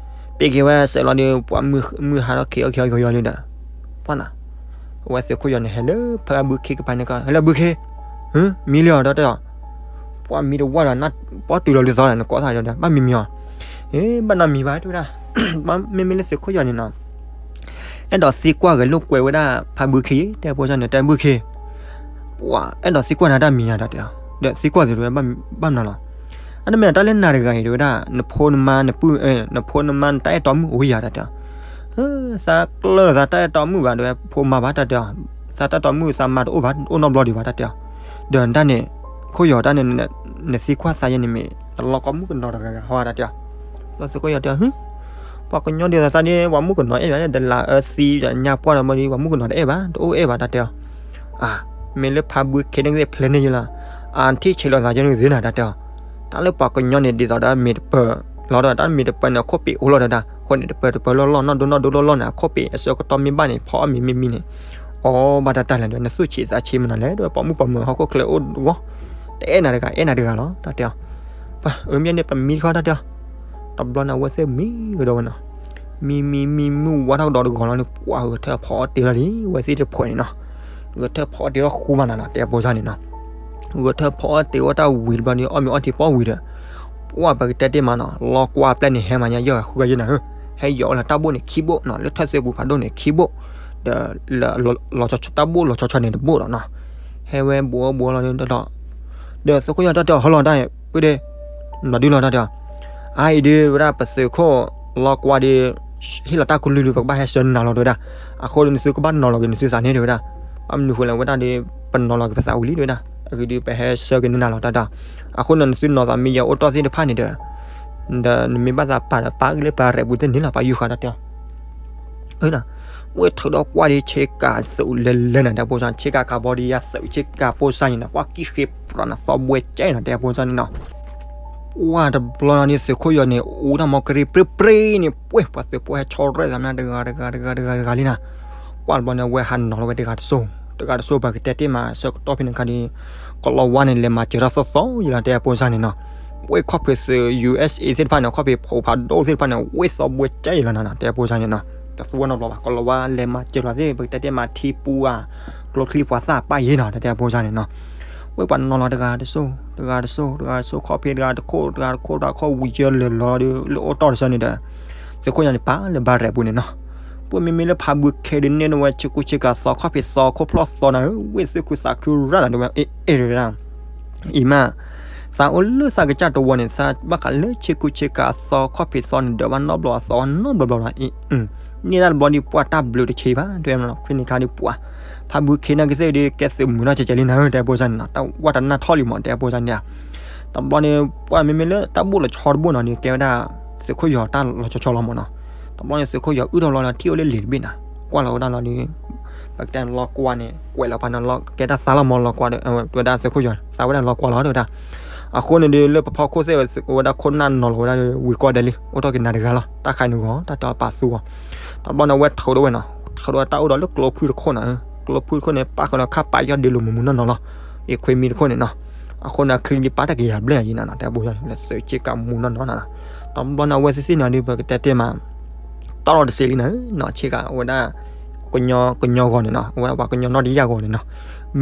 ပ့ၤက့ၤဝဲစဲးလီၤဒီး ပှၤမုၢ်ဟါထီၣ်ခံးအီၣ်ခံးအီၣ်ခံးအီၣ်လံဒီး, ပှၤနၤ, အဝဲသုးခိၣ်ယီၤန့ၣ် ဟဲလၢဖါဘုခ့ကပၤန့ၣ်ကီး ဟဲလၢဘုခ့, မံလံအီၤတၢ်တဲအီၤ, ပှၤမံတဝၢ်ဒီး ပှၤတုၤလီၤလံသီဒီး နကိးသးဒီး ဘၣ်မံမံၤအီၤ, ဘၣ်နီတမံၤဘၣ်တဲဝဲဒၣ်, မ့မ့ၢ်လၢသုးခိၣ်ယီၤန့ၣ်နီၤ အဲၣ်ဒိးသံကွၢ်ဂဲၤလိာ်ကွဲဝဲဒၣ်ဖါဘုခ့, တဲဖိစၢ်န့ၣ် တဲဘုခ့, ပှၤအဲၣ်ဒိးသံကွၢ်နၤတၢ်မံၤယါတၢ်တဲအီၤ, ဒီးသံကွၢ်သ့တဲဝဲ ဘၣ်မနုၤလီၤ, အတမ့ၢ်တၢ်လၢနၤတဂၤအံၤတဲဝဲဒၣ် နဖိနမါနပုၢ်, နဖိနမါနတၢ်အဲၣ်တီမုၣ်အိၣ်ယါတၢ်တဲအီၤ, သးကျၢၢ်သးတၢ်အဲၣ်တီမုၣ်ဘၣ်တဲဝဲ ဖိမါဘၣ်တၢ်တဲအီၤ, သးတၢ်တီမုၣ်သးမါတအိၣ်ဘၣ် အိၣ်နီတဘျီဒံးဘၣ်တၢ်တဲအီၤ, ဒီးနတၢ်န့ၣ်, ခိၣ်ယီၤတၢ်န့ၣ်, နသံကွၢ်သးယဲန့ၣ်မ့ၢ် နလီၤကီမုၣ်ကနီၤတဂၤဂၤဟီတၢ်တဲအီၤ, ဘျီသုးခိၣ်ယီၤတဲအီၤ ပှၤကညီဒ်သိးသးန့ၣ် ပှၤမုၣ်ကနီၤအဲၣ်ယၤန့ၣ် တလးအၢသံဒီးညါပှၢ်ဒီးမ့ၢ်ဒ် ပှၤမုၣ်ကနီၤတအဲၣ်ဘၣ် တအိၣ်အဲၣ်ဘၣ်တၢ်တဲအီၤ, အါ, မ့ၢ်လၢဖါဘုခ့န့ၣ်ကသ့ၣ်ဖျဲးန့ၢ်ယလီၤ, အါထံၣ်ဆဲးလီၤသးကန့ၣ်သ့နၤတၢ်တဲအီၤ, တၢ်လၢပှၤကညီန့ၣ်ဒ်သိးဒီးမ့ၢ်တပၢၤလီၤဒီး တၢ်မ့ၢ်တပၢၤန့ၣ် အခိၣ်ပ့ၤအိၣ်လီၤတၢ်, အဃိန့ၣ် တပၢၤတပၢၤလီၢ်လီၢ် နီၢ်ဒိၣ်နီၢ်ဒိၣ်လီၢ်လီၢ်န့ၣ် အခိၣ်ပ့ၤအဆၢကတီၢ်မ့ၢ်ဘၣ်န့ၣ် ဖီအီၣ်မ့ၤမ့ၢ်မံန့ၣ်, အီၣ်ဘၣ်တၢ်တၢ်လဲၣ်ဒီး နသူၣ်ဆံးသးဆံးမနုၤလဲၣ်ဒီး ပိာ်မုၣ်ပိာ်မၢၤဟီၣ်ခိၣ်ချၢအိၣ်ဂီၢ်, တအဲၣ်နၤတဂၤ အဲၣ်နၤတဂၤလီၤ တၢ်တဲအီၤ, ပှၤအၢမ့ၢ်န့ၣ် ပမံတခီတၢ်တဲအီၤ, တဘျီန့ၣ် အဝဲသ့ၣ်မံကဒီးဝဲနီၤ, မံမံမံမုၢ်ဝါထီၣ်ကဒီးတဂီၤလီၤန့ၣ် ပှၤဂဲၤထၢၣ်ဖီအီၣ်တ့ၢ်လီၤလံ အဝဲသ့ၣ်တဖှဲးန့ၣ်နီၤ, ဂဲၤထၢၣ်ဖီအီၣ်တ့ၢ်လီၤဃူမးနၤနီၤ တဲဖိစၢ်န့ၣ်နီၤ, ဂဲၤထၢၣ်ဖီအီၣ်တ့ၢ်ဝဲတၢ်ဝံၤတဘျီန့ၣ် အီၣ်မ့ၤအီထံဖီဝံၤဒီး, ပှၤပကတဲတ့ၢ်မးနီၤ လီကွၢ်ပျဲၢ်န့ၣ် ဟဲမၤညါယဲၢ်ဂၤဃုဂၤယဲၢ်နၤဧၢ, ဟဲယီၤဝဲလၢတၢ်ဘိၣ်န့ၣ်ခံဘိၣ်နီၤ လၢထၢၣ်သ့ပူၤဖးဒိၣ်န့ၣ်ခံဘိၣ်, ဒီး လီၤဆီဆီတၢ်ဘိၣ်လီၤဆီဆီန့ၣ်တဘိၣ်လီၤနီၤ, ဟဲဝဲဘိးဘိးလီၤဒီး, ဒီးသုးခိၣ်ယီၤတၢ်တဲအီၤဟီလီၤတၢ်, ပှၤဒ့, နီၤဒုလီၤတၢ်တဲအီၤ, အအံၤဒုးဝဲဒၣ်ပသုးခိၣ်လီကွၢ်ဒီး, ဟ့ၣ်လီၤတၢ်ကလုၢ်ဒုး ပကဘၣ်ဟဲဆှၢနၤလီၤတဲဝဲဒၣ်, အဃိဒီးနသုကဘၣ်နီၤလီၤက့ၤနသုသးန့ၣ်တဲဝဲဒၣ်, ဘၣ်မနုၤဃိလဲၣ်ဝဲဒၣ်ဒီး, ပနီၤလီၤက့ၤပသးဝံၤလံတဲဝဲဒၣ်, အဂ့ၢ်ဒုးပဟဲဆှၢက့ၤနၤလီၤတၢ်တဲအီၤ, အဃိန့ၣ်နသုနီၤသးမ့ၢ်ယဲအိၣ်တီၢ်သ့ၣ်တဖၣ်န့ၣ်ဒီး ဒီးနမ့ၢ်ဘၣ်သးပာ်ဒီးပာ်ဂံၢ်လၢပှၤရဲၣ်ပူၤသ့ၣ်န့ၣ်လီၤ ပှၤယူၤဃာ်တၢ်တဲအီၤ, အၢ, ဝဲထုးဒီးကွၢ်ဒ်ဆ့ကၤသုးလဲၤလဲၤနၤ တဲဖိစၢ်န့ၣ် ဆ့ကၤကၤဘီဒံယါသုး ဆ့ကၤဖိစၢ်န့ၣ်နီၤ ပှၤကံၣ်ဃ့ပြးနၤသီဘှဲကဲနီၤ တဲဖိစၢ်န့ၣ်နီၤ, ကွၢ်တဘျီနီၤန့ၣ် သုးခိၣ်ယီၤန့ၣ် အူတၢ်မီကရံပြ့ပြ့န့ၣ် ပှဲၤပှၤသုးဖိဟဲဆီရဲၣ်သးမနၤတဂၤတဂၤတဂၤတဂၤတဂၤလံနၤ, ကွၢ်တဘျီန့ၣ် အဝဲဟးနီၤလီၤဝဲတဂၤတစိၤ, တဂၤတစိၤပကတဲတ့ၢ်မး ဆၢကတီၢ်ဖဲန့ၣ်ခါဒီး ကလီၤဝါန့ၣ် လဲၤမၤစၢၤတၢ်သီသီယံၤလီၤ တဲဖိစၢ်န့ၣ်နီၤ, ဝဲခီၣ်ဖံးသုး ယူၢ်အ့ၣ်စ့ၣ် သ့ၣ်တဖၣ်န့ၣ် ခီၣ်ဖံးဖိဖးဒိၣ်သ့ၣ်တဖၣ်န့ၣ် ဝဲသီဘှဲကဲယံၤလီၤနၤ တဲဖိစၢ်န့ၣ်နီၤ, တသူဝဲနီတဘျီဘၣ် ကလီၤဝါလဲၤမၤစၢၤလီၤသ့ၣ် ပကတဲတ့ၢ်မးထံပူၤဧါ, ကျိချံပှၤသၣ်ပၢ်ယံၤနီၤ တဲဖိစၢ်န့ၣ်နီၤ, ဝဲပှၤနီၤလီၤတဂၤတစိၤ, တဂၤတစိၤ, တဂၤတစိၤ ခီၣ်ဖံးတဂၤတခိၣ် တဂၤတခိၣ် တဂၤတခိၣ်ဝံၤယၢလၢာ်လီၤဒီး လၢအိၣ်တီၢ်တဆၢန့ၣ်ဒီး သုးခိၣ်ယီၤန့ၣ် ပာ်လၢဘါရဲၣ်ပူၤန့ၣ်နီၤ, ပှၤမ့မ့ၢ်လၢဖးဘုခ့ဒုးန့ၢ်ဝဲဆ့ကူဆ့ကၤသီ ခီၣ်ဖံးသီ ခိၣ်ဖျီၣ်သီနၤဧၢ, ဝဲသုးခိၣ်သးခုရၣ်နၤ တဲဝဲ အဲၣ်ဒိးဝဲဒၣ် အံၤမး, သးအိၣ်လၢသးကစၢ်တဝီန့ၣ် သးဘၣ်ဃးလၢဆ့ကူဆ့ကၤအသီခီၣ်ဖံးသီန့ၣ် ဒၢးဘၣ်နီတဘျီအသီနီတဘျီဘျီနီၤ, အံၤ, န့ၢ်တၢ်တဘျီဒီးပှၤတၢ်ဘျုးတဆံးဘၣ် တဲမးနီၤ, ဖဲန့ၣ်ခါဒီးပှၤ, ဖးဘုခ့န့ၣ်ကသ့ၣ်ဒီး ကဲသုးမုာ်ထီၣ်ကဲကဲလံနၤဧၢ တဲဖိစၢ်န့ၣ်နီၤ, တၢ်ဝဲတနၢ်ထီၣ်လံမး တဲဖိစၢ်န့ၣ်, တဘျီန့ၣ် ပှၤမ့မ့ၢ်လၢတၢ်ဘိၣ်လီၤဆီတဘိၣ်နီၤန့ၣ် ကဲဝဲဒၣ် သုးခိၣ်ယီၤတၢ်လီၤဆီဆီလီၤမးနီၤ, တဘျီန့ၣ်သုးခိၣ်ယီၤအုၣ်ထီၣ်ဘျီလီၤထံၣ်အိၣ်လၢလံာ်တဘ့ၣ်နၤ, ကွၢ်လီၤဝဲဒၣ်လီၤဒီး ပကတဲလီကွၢ်န့ၣ် ကွဲးလီၤပှၤန့ၣ်လီၤ ကဲတၢ်သးလီၤမးလီကွၢ်ဒီး တဲဝဲဒၣ်သုးခိၣ်ယီၤ သးဝဲဒၣ်လီကွၢ်လီၤ တဲဝဲဒၣ်, အဃိန့ၣ်ဒီးလၢပဖီခိၣ်သ့ၣ်ဝဲဒၣ်ခိၣ်နၢ်နီၤလီၤဝဲဒၣ်ဒီး ဝံၤကိးဂၤဒဲးလံ အိၣ်ထီၣ်က့ၤနၤတဂၤလီၤ တၢ်ခးနုာ်ဂီၤ တၢ်တဲအီၤပာ်သူအီၤ, တဘျီန့ၣ်ဝဲထုးဒိၣ်ဝဲနီၤ ထုးဒိၣ်ဝဲတၢ်အိၣ်ဒီးလၢကျိဖုၣ်တခိၣ်နၤ, ကျိဖုၣ်တခိၣ်န့ၣ် ပၣ်ဃုာ်လီၤခါပာ်ယီၢ်ဒ့လိာ်မုာ်မုာ်နီၢ်နီၢ်လီၤ, အံၤခွ့မံၤတခိၣ်န့ၣ်နီၤ, အဃိန့ၣ် အချံဒုးပာ်တၢ်ကယၤဘျဲၣ်ယံၤနၤနီၤ တဲပိၢ်ယါန့ၣ် လၢသုးဆ့ကၤမူနီၢ်နီၢ်နၤနီၤ. တဘျီန့ၣ် အဝဲသ့ၣ်သ့ၣ်န့ၣ်ဒုး ပကတဲတ့ၢ်မး တီၣ်ထီၣ်တစဲးလံနၤနီၤ ဆ့ကၤ အဝဲဒၣ် ကညီ ကညီဂီၤန့ၣ်နီၤ အဝဲဒၣ်ပှၤကညီနီၢ်တယၢ်ဂီၤန့ၣ်နီၤ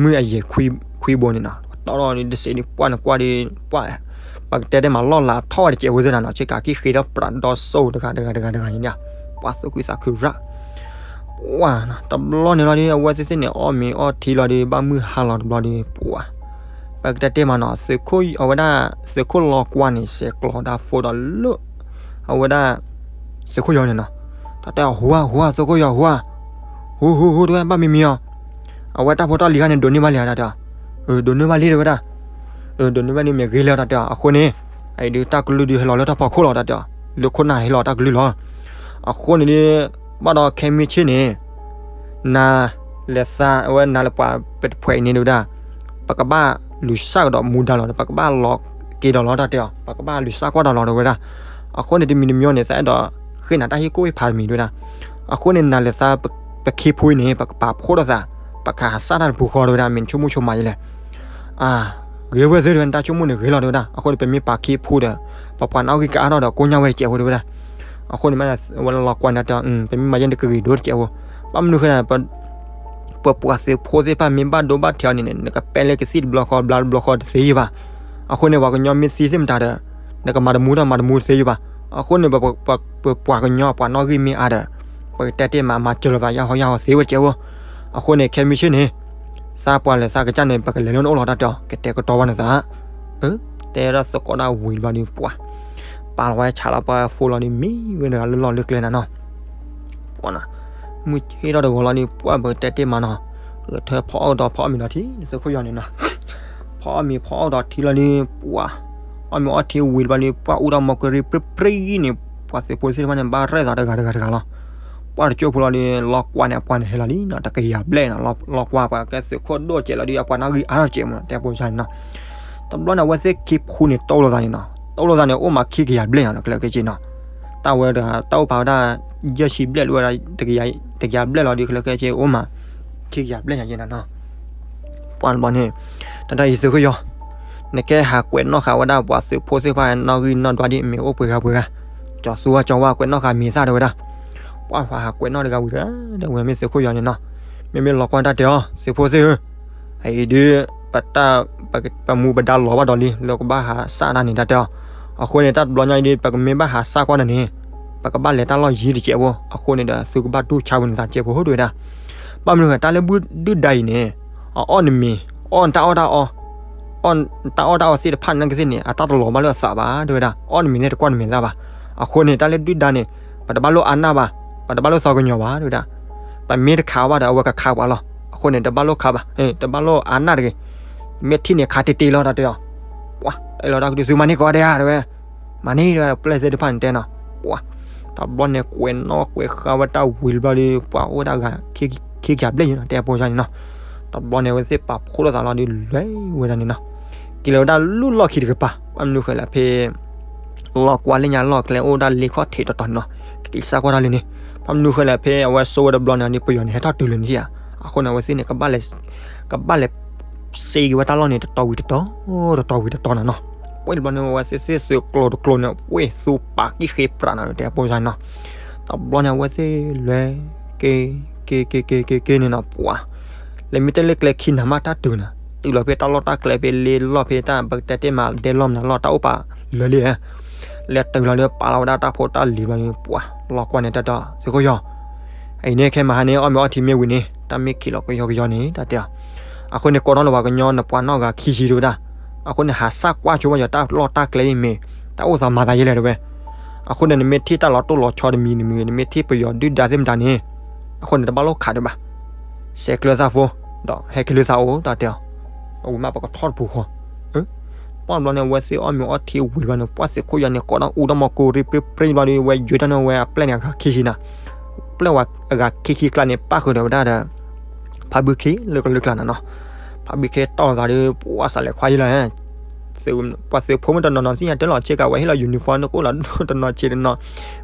မုၢ်အယဲၢ်ခွံဘိန့ၣ်နီၤ တီၣ်ထီၣ်ဒုးတစဲးဒုးပှၢ်န့ၣ်ကွၢ်ဒုး ပှၢ် ပကတဲတ့ၢ်မး လီၢ်လၤထီၣ်ဝဲတစဲးဖိသ့ၣ်နၤနီၤ ဆ့ကၤကံၣ်ဃ့ထီၣ်ပြးဒီစိၢ်တဂၤတဂၤတဂၤတဂၤန့ၣ် ပှၢ်သူၣ်ခုသးခုရၣ် ပှၢ် တဘျီန့ၣ်လီၤဒုး အဝဲသ့ၣ်သ့ၣ်န့ၣ် အီၣ်မ့ၤအီထံလီၤဒုး ဘၣ်မုၢ်ဟါလီၤတဘျီဒုး ပှၢ် ပကတဲတ့ၢ်မးနီၤ သုးခိၣ် အဝဲဒၣ် သုးခိၣ်လီၤကွၢ်န့ၣ် ဆဲးကျိးတၢ်ဖိဒီးလၢ အဝဲဒၣ် သုးခိၣ်ယီၤန့ၣ်နီၤ တၢ်တဲအီၤ ဟူဧါ ဟူဧါ သုးခိၣ်ယီၤ ဟူဧါ ဟူ ဟူ ဟူ တဝဲ ဘၣ်မံမံအီၤ အဝဲတၢ်ဖိတၢ်လံၤခါန့ၣ် ဒိးန့ၢ်ဘၣ်လံဧါ တၢ်တဲအီၤ ဒိးန့ၢ်ဘၣ်လံ တဝဲဒၣ် ဒိးန့ၢ်ဘၣ်န့ၣ်မ့ၢ်ဂ့ၤလၢၤ တၢ်တဲအီၤ အဃိန့ၣ် အအံၤဒုး တၢ်ကလုၢ်ဒုးဟဲလီၤလၢတၢ်ဖီခိၣ်လီၤ တၢ်တဲအီၤ လၢခိၣ်နၢ်ဟဲလီၤတၢ်ကလုၢ်လီၤ အဃိန့ၣ်ဒုး ဘၣ်ဒီးခဲမုၢ်ဆ့ၣ်န့ၣ် နၤ လဲၤသး အဝဲနၤလၢပှၤပတဖှဲးအံၤန့ၣ် တဝဲဒၣ် ပကဘၣ်လူၤစၢ်ကဒီးမူဒါလီၤ ပကဘၣ်လီၤက့ၤဒီးလီၤ တၢ်တဲအီၤ ပကဘၣ်လူၤစၢ်ကွၢ်ဒီးလီၤ တဝဲဒၣ် အဃိန့ၣ် တမံၤတမံၤန့ၣ် သးအဲၣ်ဒိးဃ့နၤတၢ်ဟ့ၣ်ကူၣ်ဟ့ၣ်ဖးတမံၤ တဝဲဒၣ် အဃိန့ၣ် နၤလဲၤသး ပခ့ဖိအံၤန့ၣ် ပကပာ်ဖှိၣ်ထီၣ်သး ပကဟးစၢ်တၢ်တပူၤဃီ တဝဲဒၣ် မ့ၢ်နဆိကမိၣ်ဆိကမးယဲလဲၣ် ဂ့ၤဝဲသ့ၣ် တဝဲ နတၢ်ဆိကမိၣ်န့ၣ်ဂ့ၤလီၤ တဝဲဒၣ် အဃိန့ၣ် ပမ့ၢ်ပာ်ခ့ဖိဒီး ပပှၤနီၣ်ဂံၢ်ကအါထီၣ်ဒီး ကိညါဝဲတစဲးဖိ တဝဲဒၣ် အဃိန့ၣ်မး ဝဲလီၤကွၢ်န့ၣ်တဲအီၤ ပမ့ၢ်မၤယဲန့ၣ်ကဂ့ၤဒိၣ်တစဲးဖိ ဘၣ်မနုၤဃိ ပပှၤသုးဖိသ့ၣ်တဖၣ်မ့ၢ်ဘၣ်ဒိဘၣ်ထံးအီၤန့ၣ် နကပဲလၢကသံၣ်တဘျီဃီ ဘျါတဘျီဃီတသ့ယဘၣ် အဃိန့ၣ် ပှၤကညီမ့ၢ်သံသ့ၣ်မတၤဒီး နကမၤတမူတၢ်မၤတမူတသ့ယဘၣ် အဃိန့ၣ် ပပှၤကညီပှၤနီၣ်ဂံၢ်မ့ၢ်အါဒီး ပကတဲတ့ၢ်မး မၤစၢၤလိာ်သးယၢ်ဟီယၢ်ဟီသ့ဝဲတစဲးဖိ အဃိန့ၣ် ခဲမုၢ်ဆ့ၣ်န့ၣ် သးပှၢ်လဲၤသးကစၢ်န့ၣ် ပကလဲၤလၢနအိၣ်လီၤ တၢ်တဲအီၤ ကတဲာ်ကတီၤဘၣ်နသး တဲဒၣ်သကိးဒၣ်ဝံၤတဘျီဒုး ပှၤ ပာ်လီၤဝဲဆးလီၤပှၤဖိလီၤဒုး မံဝဲတဂၤလၢလီၢ်လၢကျဲနၤနီၤ ပှၤနီၤ မုၢ်ဆ့ၣ်ထီၣ်တဂီၤလီၤဒုး ပှၢ်ပကတဲတ့ၢ်မးနီၤ ဂဲၤထၢၣ်ဖီအီၣ်ကဒီးဖီအီၣ်မ့ၤဒီးထံ သုးခိၣ်ယီၤန့ၣ်နီၤ ဖီအီၣ်မ့ၤဖီအီၣ်ကဒီးထံလီၤဒုး ပှၤ အီၣ်မ့ၤအီထံဝံၤတဘျီဒုး ပှၢ်အူတၢ်မီၤကရံပြ့ပြ့ဂံၢ်န့ၣ် ပှၤသုးဖိသ့ၣ်တဖၣ်န့ၣ် ဘၣ်ရဲၣ်သးတဂၤတဂၤတဂၤလီၤ ပှၢ်တကၠိၢ်ဖိလီၤဒုး လီၤကွၢ်န့ၣ် အပှၤန့ၣ်ဟဲလီၤလံနီၤ တကယၤဘျဲၣ်နီၤ လီၤကွၢ်ပှၤကဲသုးခိၣ်ဒိၣ်စဲးလီၤဒုး အပှၤနီၣ်ဂံၢ်အါထီၣ်စဲးမး တဲပိၢ်စါန့ၣ်နီၤ တဘျီန့ၣ် အဝဲသ့ၣ်ခ့ဖိန့ၣ် တိၢ်လိာ်သးန့ၣ်နီၤ တိၢ်လိာ်သးန့ၣ် အိၣ်မးခံကယၤဘျဲၣ်နီၤ ခဲလၢာ်ခဲဆ့နီၤ တၢ်ဝဲတဂၤ တၢ်အိၣ်ပာ်ဝဲဒၣ် ယဲၢ်ဆံဘျဲၣ်လၢဝဲဒၣ် တကယၤဘျဲၣ်လီၤဒုး ခဲလၢာ်ခဲဆ့အိၣ်မး ခံကယၤဘျဲၣ်ညါယဲနၤနီၤ ပှၢ်တဘျီန့ၣ် တၢ်တၢ်အံၤသုးခိၣ်ယီၤ နကဲဟးကွဲးနီၣ်ဃာ်ဝဲဒၣ်ပှၤသုးဖိသ့ၣ်တဖၣ်နီၣ်ဂံၢ်နီၣ်ဒွးဒ်အမ့ၢ်အိၣ်ပှဲၤဂၤပှဲၤဂၤ ကၠီၤသူဝဲကၠီၤဝါကွဲးနီၣ်ဃာ်မ့ၢ်သၣ်တဝဲဒၣ် ပှၢ်ပှၤဟးကွဲးနီၣ်တဂၤဝံၤတဂၤ တဝဲမ့ၢ်သုးခိၣ်ယီၤန့ၣ်နီၤ မ့မ့ၢ်လီၤကွၢ်တၢ်တဲအီၤ သုးဖိသ့ၣ်ဧၢ အအံၤဒုး ပတၢ် ပမူပဒါလီၤဘၣ်ဒီးလံ လၢကဘၣ်ဟးစၢ်တၢ်န့ၣ် တၢ်တဲအီၤ အဃိန့ၣ် တၢ်တဘျီညါအံၤဒုး ပကမ့ၢ်ဘၣ်ဟးစၢ်ကွၢ်တၢ်န့ၣ် ပကဘၣ်လဲၤတၢ်လီၢ်ယံၤတစဲးဖိ အဃိန့ၣ်ဒီး သုကဘၣ်တူၢ်ဆါဝဲနသးတစဲးဖိ တဝဲဒၣ် ဘၣ်မနုၤဃိ တၢ်လၢဒုၣ်ဒါအံၤန့ၣ် အအီၣ်နမ့ၤ အီၣ်နတၢ်အီၣ်တၢ်အီ အီၣ်တၢ်အီၣ်တၢ်အီသ့ၣ်တဖၣ်န့ၣ်ကသ့ၣ်န့ၣ် အတၢ်တလီၤဘၣ်လၢအသးဘၣ် တဝဲဒၣ် အီၣ်နမ့ၤန့ၣ်တကွၢ်နမဲာ်သၣ်ဘၣ် အဃိန့ၣ် တၢ်လၢဒုၣ်ဒါန့ၣ် ပတဘၣ်လိၣ်အါနၢ်ဘၣ် ပတဘၣ်လိၣ်သီကညီၤဘၣ် တဝဲဒၣ် ပမ့ၢ်တခးဘၣ်ဒီး အဝဲကခးပှၤလီၤ အဃိန့ၣ် တဘၣ်လိၣ်ခးဘၣ် တဘၣ်လိၣ်အါနၢ်တဂ့ၤ မ့ၢ်ထံၣ်န့ၣ်ခးတ့ၢ်တ့ၢ်လီၤ တၢ်တဲအီၤ ပှၤ တၢ်လီၤတၢ်ကဒုးသုမၤန့ၢ်ကီးဒဲးဧါ တဝဲ မၤန့ၢ်တဝဲ ပျဲၢ်သ့ၣ်တဖၣ်န့ၣ်တဲနီၤ ပှၤ တဘျီန့ၣ်ကွဲးနီၣ်ကွဲးဃါဝဲတၢ်ဝံၤတဘျီဒီး ပှၤအိၣ်ဒၣ်ဂၤ ခံကယၤဘျဲၣ်ယဲနီၤ တဲပိၢ်စါန့ၣ်နီၤ တဘျီန့ၣ် အဝဲသ့ၣ်ပာ်ဖှိၣ်လိာ်သးလီၤဒီး လဲၤဝဲဒၣ်န့ၣ်နီၤ က့ၤလီၤဝဲဒၣ်လူၢ်လီၢ်ခံတကပၤ ဘၣ်မနုၤဃိလဲၣ်ဖဲ လီၤကွၢ်လၢညါလီၢ်ကျဲအိၣ်ဒၣ်လ့ခီၣ်ထံးတတီၤန့ၣ်နီၤ ကက့ၤစၢ်ကွၢ်တၢ်လံန့ၣ် ဘၣ်မနုၤဃိလဲၣ်ဖဲအဝဲစိာ်ဝဲတဘျီန့ၣ် ပယီၤန့ၣ်ဟဲထီၣ်တုၤလၢန့ၣ်ဧါ အဃိန့ၣ် အဝဲသ့ၣ်န့ၣ် ကဘၣ်လဲၤ ကဘၣ်လဲၤ စ့က့ၤဝဲတၢ်လီၢ်န့ၣ် တတီၤဝံၤတတီၤ တတီၤဝံၤတတီၤန့ၣ်နီၤ ပှဲၢ်တဘျီန့ၣ် အဝဲသ့ၣ်သ့ၣ်သုးကျိၤတကျိၤန့ၣ် ပှဲၢ်သူပာ်ကံၣ်ဃ့ပြးနီၤ တဲပိၢ်စါန့ၣ်နီၤ တဘျီန့ၣ် အဝဲသ့ၣ်လဲၤ က့ၤ က့ၤ က့ၤ က့ၤ က့ၤ က့ၤန့ၣ်နီၤ ပှၤ လဲၤမ့ၢ်တဲလၢကျဲခံနၤမးတၢ်တုၤနၤ တုၤလီၤဖဲတၢ်လီၢ်တၢ်ကျဲဖဲလ့လီၢ်ဖဲတၢ် ပကတဲတ့ၢ်မးဒဲလီၢ်မနုၤလီၢ် တၢ်အိၣ်ပာ်လၢာ်လံ လဲၤတုၤလီၤလၢပာ်လီၤဝဲဒၣ်တၢ်ဖိတၢ်လံၤဘျီန့ၣ် ပှၤ လီၤကွၢ်န့ၣ်တၢ်တဲအီၤ သုးခိၣ်ယီၤ အံၤန့ၣ် ခဲမဟါန့ၣ် အီၣ်မ့ၤအီထံမ့ၢ်ဝံၤန့ၣ် တၢ်မ့ၢ်ခံးလီၤကယီကယီန့ၣ် တၢ်တဲအီၤ အဃိန့ၣ် ကိးထီၣ်လၢပှၤကညီနပှၤနီၢ်ဂၤခံဆံတဝဲဒၣ် အဃိန့ၣ် ဟးစၢ်ကွၢ်ဆိဝဲယီၤတၢ်လီၢ်တၢ်ကျဲအံၤမ့ၢ် တၢ်အိၣ်သးမၤသးယဲလဲၣ်တဝဲ အဃိန့ၣ် နမ့ၢ်ထံၣ်တၢ်လီၤတိၢ်လီၤဆီတမံၤတမံၤ နမ့ၢ်ထံၣ်ပယီၤဒုၣ်ဒါသ့ၣ်မတၤန့ၣ် အဃိန့ၣ် တဘၣ်လိၣ်ခးဒံးဘၣ် ဆဲးကျၢသးဖိ ဒီးဟဲက့ၤလၢသးအိၣ် တၢ်တဲအီၤ အဝံၤမးပကထီၣ်တပူၤဃီ ပှၢ်ဘျီန့ၣ် အဝဲသ့ၣ်အီၣ်မ့ၤအီထံဝံၤဘျီန့ၣ် ပှၢ်သုးခိၣ်ယီၤန့ၣ် ကိးဒီးအူဒီးမီၤကိရံပြ့ပြ့ဘျီဒီး ဝဲယွဲၢ်ထီၣ်န့ၢ်ဝဲအပျဲၢ်န့ၣ် အဂၤခံဆံနၤ ပျဲၢ်ဝဲအဂၤခံဆံကျါန့ၣ် ပၣ်ဃုာ်ဒီးဝဲဒၣ်ဒီး ဖးဘုခ့လၢကလုာ်ကျါနၤနီၤ ဖးဘုခ့တီၢ်သးဒီး ပှၢ်စးလဲၤခွါယံလီၤ ပှၤသုးဖိမ့ၢ်တနီၤနီၤသ့ၣ်ညါတၢ်လီၤဆ့ကၤ ဝဲဟ့ၣ်လီၤ uniform န့ၣ် ကအိၣ်လီၤတနီၤဆ့တနီၤ,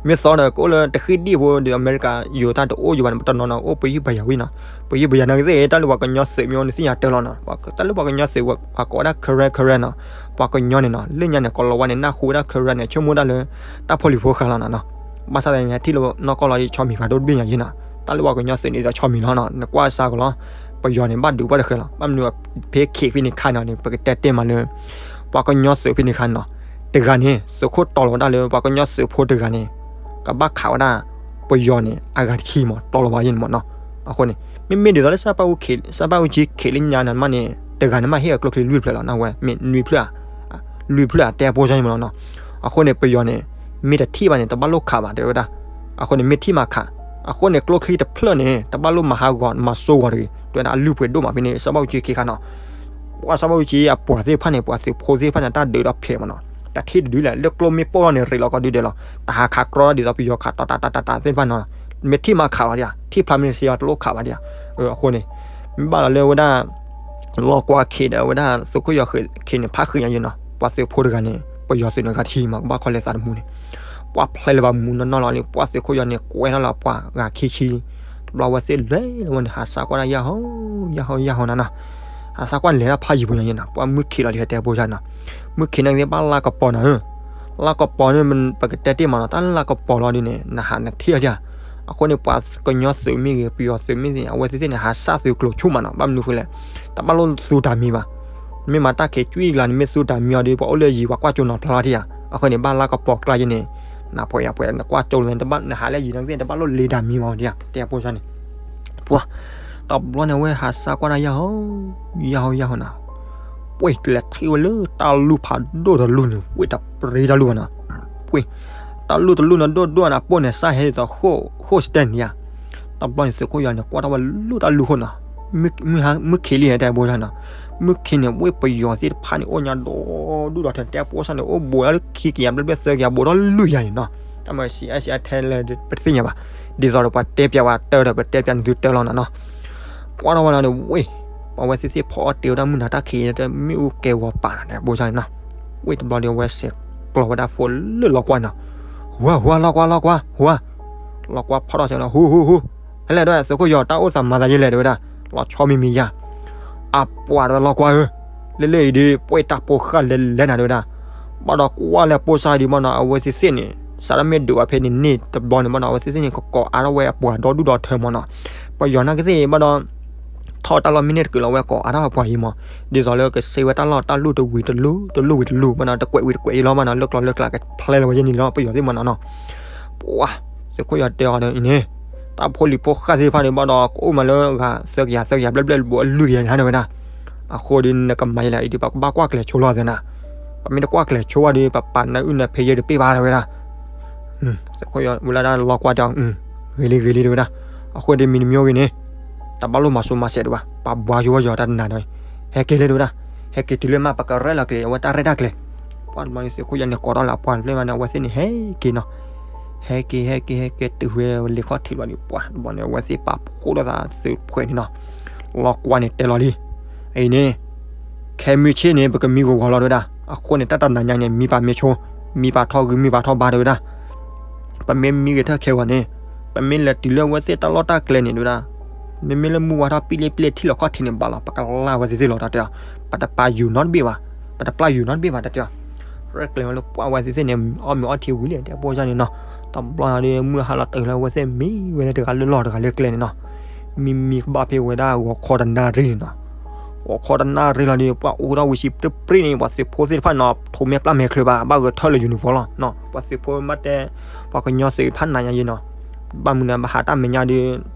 မ့ၢ်သီဒီးကအိၣ်လၢတဃ့ၢ်ဒံၣ်ဖိဒီး အမဲရကၤယိၤတၢ်တအိၣ်ယိၤဘၣ်န့ၣ် ပတနီၤနီၤအိၣ်ပယုၢ်ပယၤဝံၤနီၤ, ပယုၢ်ပယၤနာ်က့သ့ၣ် တၢ်လၢပှၤကညီသုးမ့ၢ်အိၣ်န့ၣ်သ့ၣ်ညါတၢ်လီၤနီၤ, တၢ်လၢပှၤကညီသုး ပှၤကိးဝဲဒၣ် Karen Karen နီၤ, ပှၤကညီန့ၣ်နီၤ လၢညါန့ၣ် ကိၤလၤဝါန့ၣ် နၢ်ဟူဝဲဒၣ် Karen န့ၣ် ဆိကမိၣ်တၢ်လၢ တၢ်ဖိလံၤဖိဃာ်လီၤနီၤနီၤ, ဘၣ်ဆၣ်သနာ်က့ ထံၣ်လၢနီၢ်ကီၢ်လီၤဒီး ဆီမံၤဖးဒိၣ်တဘ့ၣ်ညါယဲနီၤ, တၢ်လၢပှၤကညီသုးန့ၣ်ဒီးဆီမံၤလီၤနီၤ, နကွၢ်စ့ၢ်ကီးလီၤ, ပယီၤန့ၣ် ဘၣ်ဒုးဘၣ်တဃဲၤလီၤ, ဘၣ်မနုၤဖဲခံးဖဲန့ၣ်ခါနီၤန့ၣ် ပကတဲတ့ၢ်မးလၢ ပှၤကညီသုးဖဲန့ၣ်ခါနီၤ, တဂၤန့ၣ် သုးခိၣ်တီလီၤဝဲဒၣ်လၢပှၤကညီသုးဖိတဂၤန့ၣ် ကဘၣ်ခးဝဲဒၣ် ပယီၤန့ၣ် အဂၤတဆံမး တီလီၤဝဲယဲန့ၣ်မးနီၤ, အဃိန့ၣ် မ့မ့ၢ်ဒ်သိးလၢ စၣ်ဘၣ်အူကၠံခ့းလၢညါန့ၣ်မးန့ၣ် တဂၤန့ၣ်မးဟ့ၣ်အကျိချံလွံၢ်ဖျၢၣ်လီၤ, နဝဲမ့ၢ်နွံဖျၢၣ် လွံၢ်ဖျၢၣ်အတဲအပိၢ်စၢ်ယဲမးနီၤနီၤ, အဃိန့ၣ် ပယီၤန့ၣ် မ့ၢ်တထံၣ်ဘၣ်န့ၣ် တဘၣ်လိၣ်ခးဘၣ် တဲဝဲဒၣ်, အဃိန့ၣ် မ့ၢ်ထံၣ်မၤခး, အဃိန့ၣ် ကျိချံတဖျၢၣ်န့ၣ် တဘၣ်လိၣ်မၤဟးဂီၤမၤစိဂီၤတဂ့ၤ တဲဝဲဒၣ် အလုၢ်ပှ့ၤဒိၣ်မးဖဲန့ၣ် စၣ်ဘၣ်အူကၠံခ့းခါနီၤ, ပှၤစၣ်ဘၣ်အူကၠံအပှၤသ့ၣ်တဖၣ်န့ၣ် ပှၤသုးဖိသ့ၣ်တဖၣ်န့ၣ် တၢ်ဒုးဒီးဖျဲးမးနီၤ, တထံၣ်တဒုလဲၣ် လၢကျိမ့ၢ်ပိၢ်ထီၣ်န့ၣ် ရ့းလီၤကီးဒုဒဲးလီၤ, တဟးခးကြီဒ်သိးပယီၤခးတီၤတၢ်တၢ်တၢ်တၢ်သ့ၣ်တဖၣ်နီၤ, မ့ၢ်ထံၣ်မၤခးလီၤဒံးဧါ, ထံၣ်ဖျါမ့ၢ်တစ့အီၤ တလိၣ်ခးဘၣ်ဒံးဧါ, အဃိန့ၣ် မ့ၢ်ဘၣ်လီၤလၢဝဲဒၣ် လီၤကွၢ်ခ့းဒီးဝဲဒၣ်သုးခိၣ်ယီၤခ့းန့ၣ် ဖးဃံးညါယဲနီၤ, ပှၤသုးဖိတဂၤန့ၣ် ပယီၤသုးန့ၣ်ဂၤတဆံမး ကဘၣ်ခီလဲၤသးတမူန့ၣ်, ပှၤဖျဲးလၢၤဘၣ်မူနီၢ်နီၢ်လီၤန့ၣ် ပှၤသုးခိၣ်ယီၤန့ၣ် ကွဲးထီၣ်လီၤပှၤဂၤခံဆံ, တဘျီဝဲသ့ၣ်လဲၤလီၤဝဲန့ၣ် ဟးစးကွၢ်ဒၣ်ယၢ်ဟီ ယၢ်ဟီ ယၢ်ဟီနၤနီၤ, ဟးစးကွၢ်လဲၤတၢ်ဖးယံၤပူၤညါယဲနီၤ, ပှၤမုၢ်ခ့းလီၤဒ်ဟဲတဲပိၢ်စၢ်နီၤ, မုၢ်ခ့းနာ်က့သ့ၣ်ဘၣ်လါကပီၤနီၤဧၢ, လါကပီၤန့ၣ် ပကတဲတ့ၢ်မးနီၤ, တၢ်လၢလါကပီၤလီၤဒ်န့ၣ် နဟးနထံၣ်လီၤဒံးဧါ, အဃိန့ၣ် ပှၤကညီသုးမ့ၢ်ဂ့ၤ ပယီၤသုးမ့ၢ်ဂ့ၤ အဝဲသ့ၣ်သ့ၣ်န့ၣ် ဟးစးသုးကျိၤဆူၣ်မးနီၤ, ဘၣ်မနုၤဃိလဲၣ်, တဘၣ်လိၣ်သူတၢ်မံၤဘၣ်, မ့ၢ်မၤတၢ်ခံးကွံာ်ကျါန့ၣ် မ့ၢ်သူတၢ်မံၤအီၤဒီး ပှၤအိၣ်လၢယံၤ ပှၤကွၢ်ကၠိနီၤဖျါလီၤထံၣ်ဧါ, အဃိန့ၣ် ဘၣ်လါကပီၤကျါယဲန့ၣ် နပှဲၤယၤပှဲၤ နကွၢ်ကၠိလၢ နဟးလၢယံၤနာ်က့သ့ၣ် တဘၣ်လိၣ်လ့တၢ်မံၤဘၣ်ဒံးဧါ တဲပိၢ်စၢ်န့ၣ်, ပှၤ တဘျီန့ၣ် အဝဲဟးစးကွၢ်ဒၣ်ယၢ်ဟီ ယၢ်ဟီ ယၢ်ဟီနၤ, ပှ့ၤကျဲၤထံၣ်ဝဲလၢတၢ်လူၢ်ဖးဒိၣ်တလူၢ်န့ၣ် ပှ့ၤတပရ့တၢ်လူၢ်ဘၣ်နီၤ, ပှ့ၤ တၢ်လူၢ်တလူၢ်န့ၣ် ဒိၣ်ဒိၣ်နၤ ပိၢ်န့ၣ် စၢ်ဟဲဒ်သိး ဃိၣ်စတဲန့ၣ်ဧါ, တဘျီန့ၣ် သုးခိၣ်ယီၤန့ၣ် ကွၢ်ထီၣ်ဝဲလၢတၢ်လူၢ်ခိၣ်နီၤ, မုၢ်ခ့လံန့ၣ် တဲပိၢ်စၢ်နီၤ, မုၢ်ခ့န့ၣ် ဝ့ၢ်ပယီၤသ့ၣ်တဖၣ်န့ၣ် အိၣ်ညါဒီဒူၣ်ဒီထၢ တဲပိၢ်စၢ်န့ၣ် အိၣ်ဘူးလၢခံကယၤဘျဲၣ်ဘျဲၣ်သၢကယၤ ဘူးထီၣ်လွံၢ်ကယၤန့ၣ်နီၤ, တၢ်မၤစံးအဲၣ်စံးအဲၣ်ထဲလဲၣ် ပတသ့ၣ်ညါဘၣ်, ဒ်သိးဒီးပှၤတဲပျးဝဲတၢ်ဒီး ပတဲပျးနသုတၢ်လီၤနၤနီၤ, ကွၢ်ထီၣ်ဝဲလီၤန့ၣ် ဝ့ၢ် ပှၤဝဲသ့ၣ်သ့ၣ်ဖီအီၣ်တ့ၢ်ဝဲဒၣ်မုၢ်နၤတၢ်ခံး တမ့ၣ်အူကဲဂီၤပာ်နၤ တဲပိၢ်စၢ်န့ၣ်နီၤ, ဝ့ၢ်တဘျီဒီး အဝဲစဲးကျီဝဲဒၣ် phone လၢလီၤကွၢ်နီၤ, ဟူဧါ ဟူဧါ လီၤကွၢ် လီၤကွၢ် ဟူဧါ, လီၤကွၢ်ဖီၣ်ထီၣ်စဲးလီၤ ဟူ ဟူ ဟူ, ဟဲလဲၣ်ဒီး သုးခိၣ်ယီၤ တၢ်အိၣ်သးမၤသးယဲလဲၣ် တဲဝဲဒၣ်, လီၤဆီမံၤမံၤယၤ, အပှၤဒီးလီၤကွၢ်ဧၢ, လၢလၢအံၤဒီး ပှ့ၤတၢ်ပိာ်ဃာ်လဲၤလဲၤနၤ တဲဝဲဒၣ်, ဘၣ်ဒီးကွၢ်လၢပိၢ်စၢ်ဒံးဘၣ်နီၤ အဝဲသ့ၣ်သ့ၣ်န့ၣ် စးထီၣ်မ့ၢ်ဒုးဝဲဖဲန့ၣ်န့ၣ်တဘျီန့ၣ်ဘၣ်နီၤ အဝဲသ့ၣ်သ့ၣ်န့ၣ် ကကိးအါထီၣ်ဝဲအပှၤဒီဒူၣ်ဒီထၢမးနီၤ, ပယီၤနာ်က့သ့ၣ်ဘၣ်ဒီး ထီၣ်တၢ်လီၢ်မ့ၢ်န့ၢ်တကုာ်လီၤ အဝဲကိးအါထီၣ်အပှၤအံၤမး, ဒ်သိးလၢကစ့ဝဲတၢ်လီၢ်တၢ်လူၢ်တဝံၤ တလူၢ်တလူၢ်ဝံၤတလူၢ်ဘၣ်နီၤ တကွဲးဝံၤတကွဲးအံၤလီၤဘၣ်နီၤ လၢကျိၤလၢကျဲကဖျဲလီၤဝဲယဲန့ၣ်လီၤ ပယီၤသ့ၣ်မးနီၤနီၤ, ပှၤ သုးခိၣ်ယီၤတဲအီၤဒီးအံၤန့ၣ် တၢ်ဖိလံၤဖိဃာ်သ့ၣ်တဖၣ်န့ၣ်ဘၣ်ဒီး ကအိၣ်မးလၢဂၤသၢကယၤသၢကယၤဘျဲၣ်ဘျဲၣ်ဘူးအလွံၢ်ကယၤညါ တဲဝဲဒၣ်, အဃိဒီးနကမၤယဲလဲၣ်အံၤဒီး ပကဘၣ်ကွၢ်ကျဲၤဆိလီၤသနာ်, ပမ့ၢ်တကွၢ်ကျဲၤဆိဘၣ်ဒီး ပပာ်နၢအုၣ်နဖဲယဲတပ့ၢ်ဘၣ် တဲဝဲဒၣ် သုးခိၣ်ယီၤဝံၤလၢဒၣ်လီၤကွၢ်တဲအီၤ, ဂ့ၤလံ ဂ့ၤလံ တဲဝဲဒၣ်, အဃိဒီးမံၤတမံၤအိၣ်ဂ့ၤန့ၣ် တဘၣ်လိၣ်မၤစိၤမၤစဲးဒံးဘၣ်, ပှၤဘှါယိဝဲယီၤတၢ်တနၤဒီး, ဟဲက့ၤလၢ တဲဝဲဒၣ်, ဟဲက့ၤတုၤလၢမး ပကရဲၣ်လီၤက့ၤ အဝဲတၢ်ရဲၣ်တၢ်ကျဲၤ, ပှၤတဘျီန့ၣ် သုးခိၣ်ယီၤန့ၣ် ကိးထီၣ်လၢအပှၤတဖျၢၣ်မးန့ၣ် အဝဲသ့ၣ်န့ၣ် ဟဲက့ၤနီၤ, ဟဲက့ၤ ဟဲက့ၤ ဟဲက့ၤတုၤဝဲလ့ၤခီၣ်ထံးဘၣ်ဒီး ပှၤတဘျီန့ၣ် အဝဲသ့ၣ်ပာ်ဖှိၣ်ထီၣ်သးသုးဖှဲးန့ၣ်နီၤ, လီၤကွၢ်န့ၣ်တဲလီၤလံ, အံၤန့ၣ် ခဲမုၢ်ဆ့ၣ်န့ၣ် ပကမံဂီၤဂီၤလီၤ တဲဝဲဒၣ်, အဃိန့ၣ် တၢ်တနၤညါန့ၣ် မံပာ်မ့ၢ်ဆိ, မံပာ်ထီၣ်ဂုၤ မံပာ်ထီၣ်ဘါ တဲဝဲဒၣ်, ပမ့ၢ်မံဂ့ၤထၢၣ်ခဲဂီၤန့ၣ်, ပမ့ၢ်လဲၤတုၤလၢအဝဲသ့ၣ်တၢ်လီၢ်တၢ်ကျဲန့ၣ် တဲဝဲဒၣ်, မ့မ့ၢ်လၢမုၢ်ဝါထီၣ်ပံၣ်လ့ပျဲၢ်ထံၣ်လီၤခီၣ်ထံးန့ၣ် ဘၣ်လီၤ ပကလၢ်ဝဲသ့ၣ်သ့ၣ်လီၤ တၢ်တဲအီၤ, ပတပာ်ယုာ်နီတဘ့ၣ်ဘၣ်, ပတပျၢ်ယုာ်နီတဘ့ၣ်ဘၣ် တၢ်တဲအီၤ, ရဲၣ်ကျဲၤဝဲလၢပှၤဝဲသ့ၣ်သ့ၣ်န့ၣ် အီၣ်မ့ၤအီထံဝံၤလံ တဲပိၢ်စၢ်န့ၣ်နီၤ, တဘျီဒီး မုၢ်ဟါလီၤတုၤလၢအဝဲသ့ၣ်မံဝဲလၢတဂၤလၢလီၢ်တဂၤလၢကျဲန့ၣ်နီၤ, မံမံကဘၣ်ဖဲဝဲဒၣ်ဂီၤခီတနၣ်ရံၣ်န့ၣ်နီၤ, ဂီၤခီတနၣ်ရံၣ်လီၤဒီး ပှၤအိၣ်ထီၣ်ဝံၤစံးပြ့ပြ့န့ၣ် ပှၤသုးဖိသ့ၣ်တဖၣ်န့ၣ်နီၤ ထိးမဲာ်ပျၢ်မဲာ်ချုးဘၣ် ဘၣ်ဂဲၤထၢၣ်လၢ uniform လီၤ, ပှၤသုးဖိမ့ၢ်တဲ ပှၤကညီသုးဖးနးညါယဲနီၤ, ဘၣ်မနုၤဘၣ်ဟးတၢ်မဲာ်ညါဒီး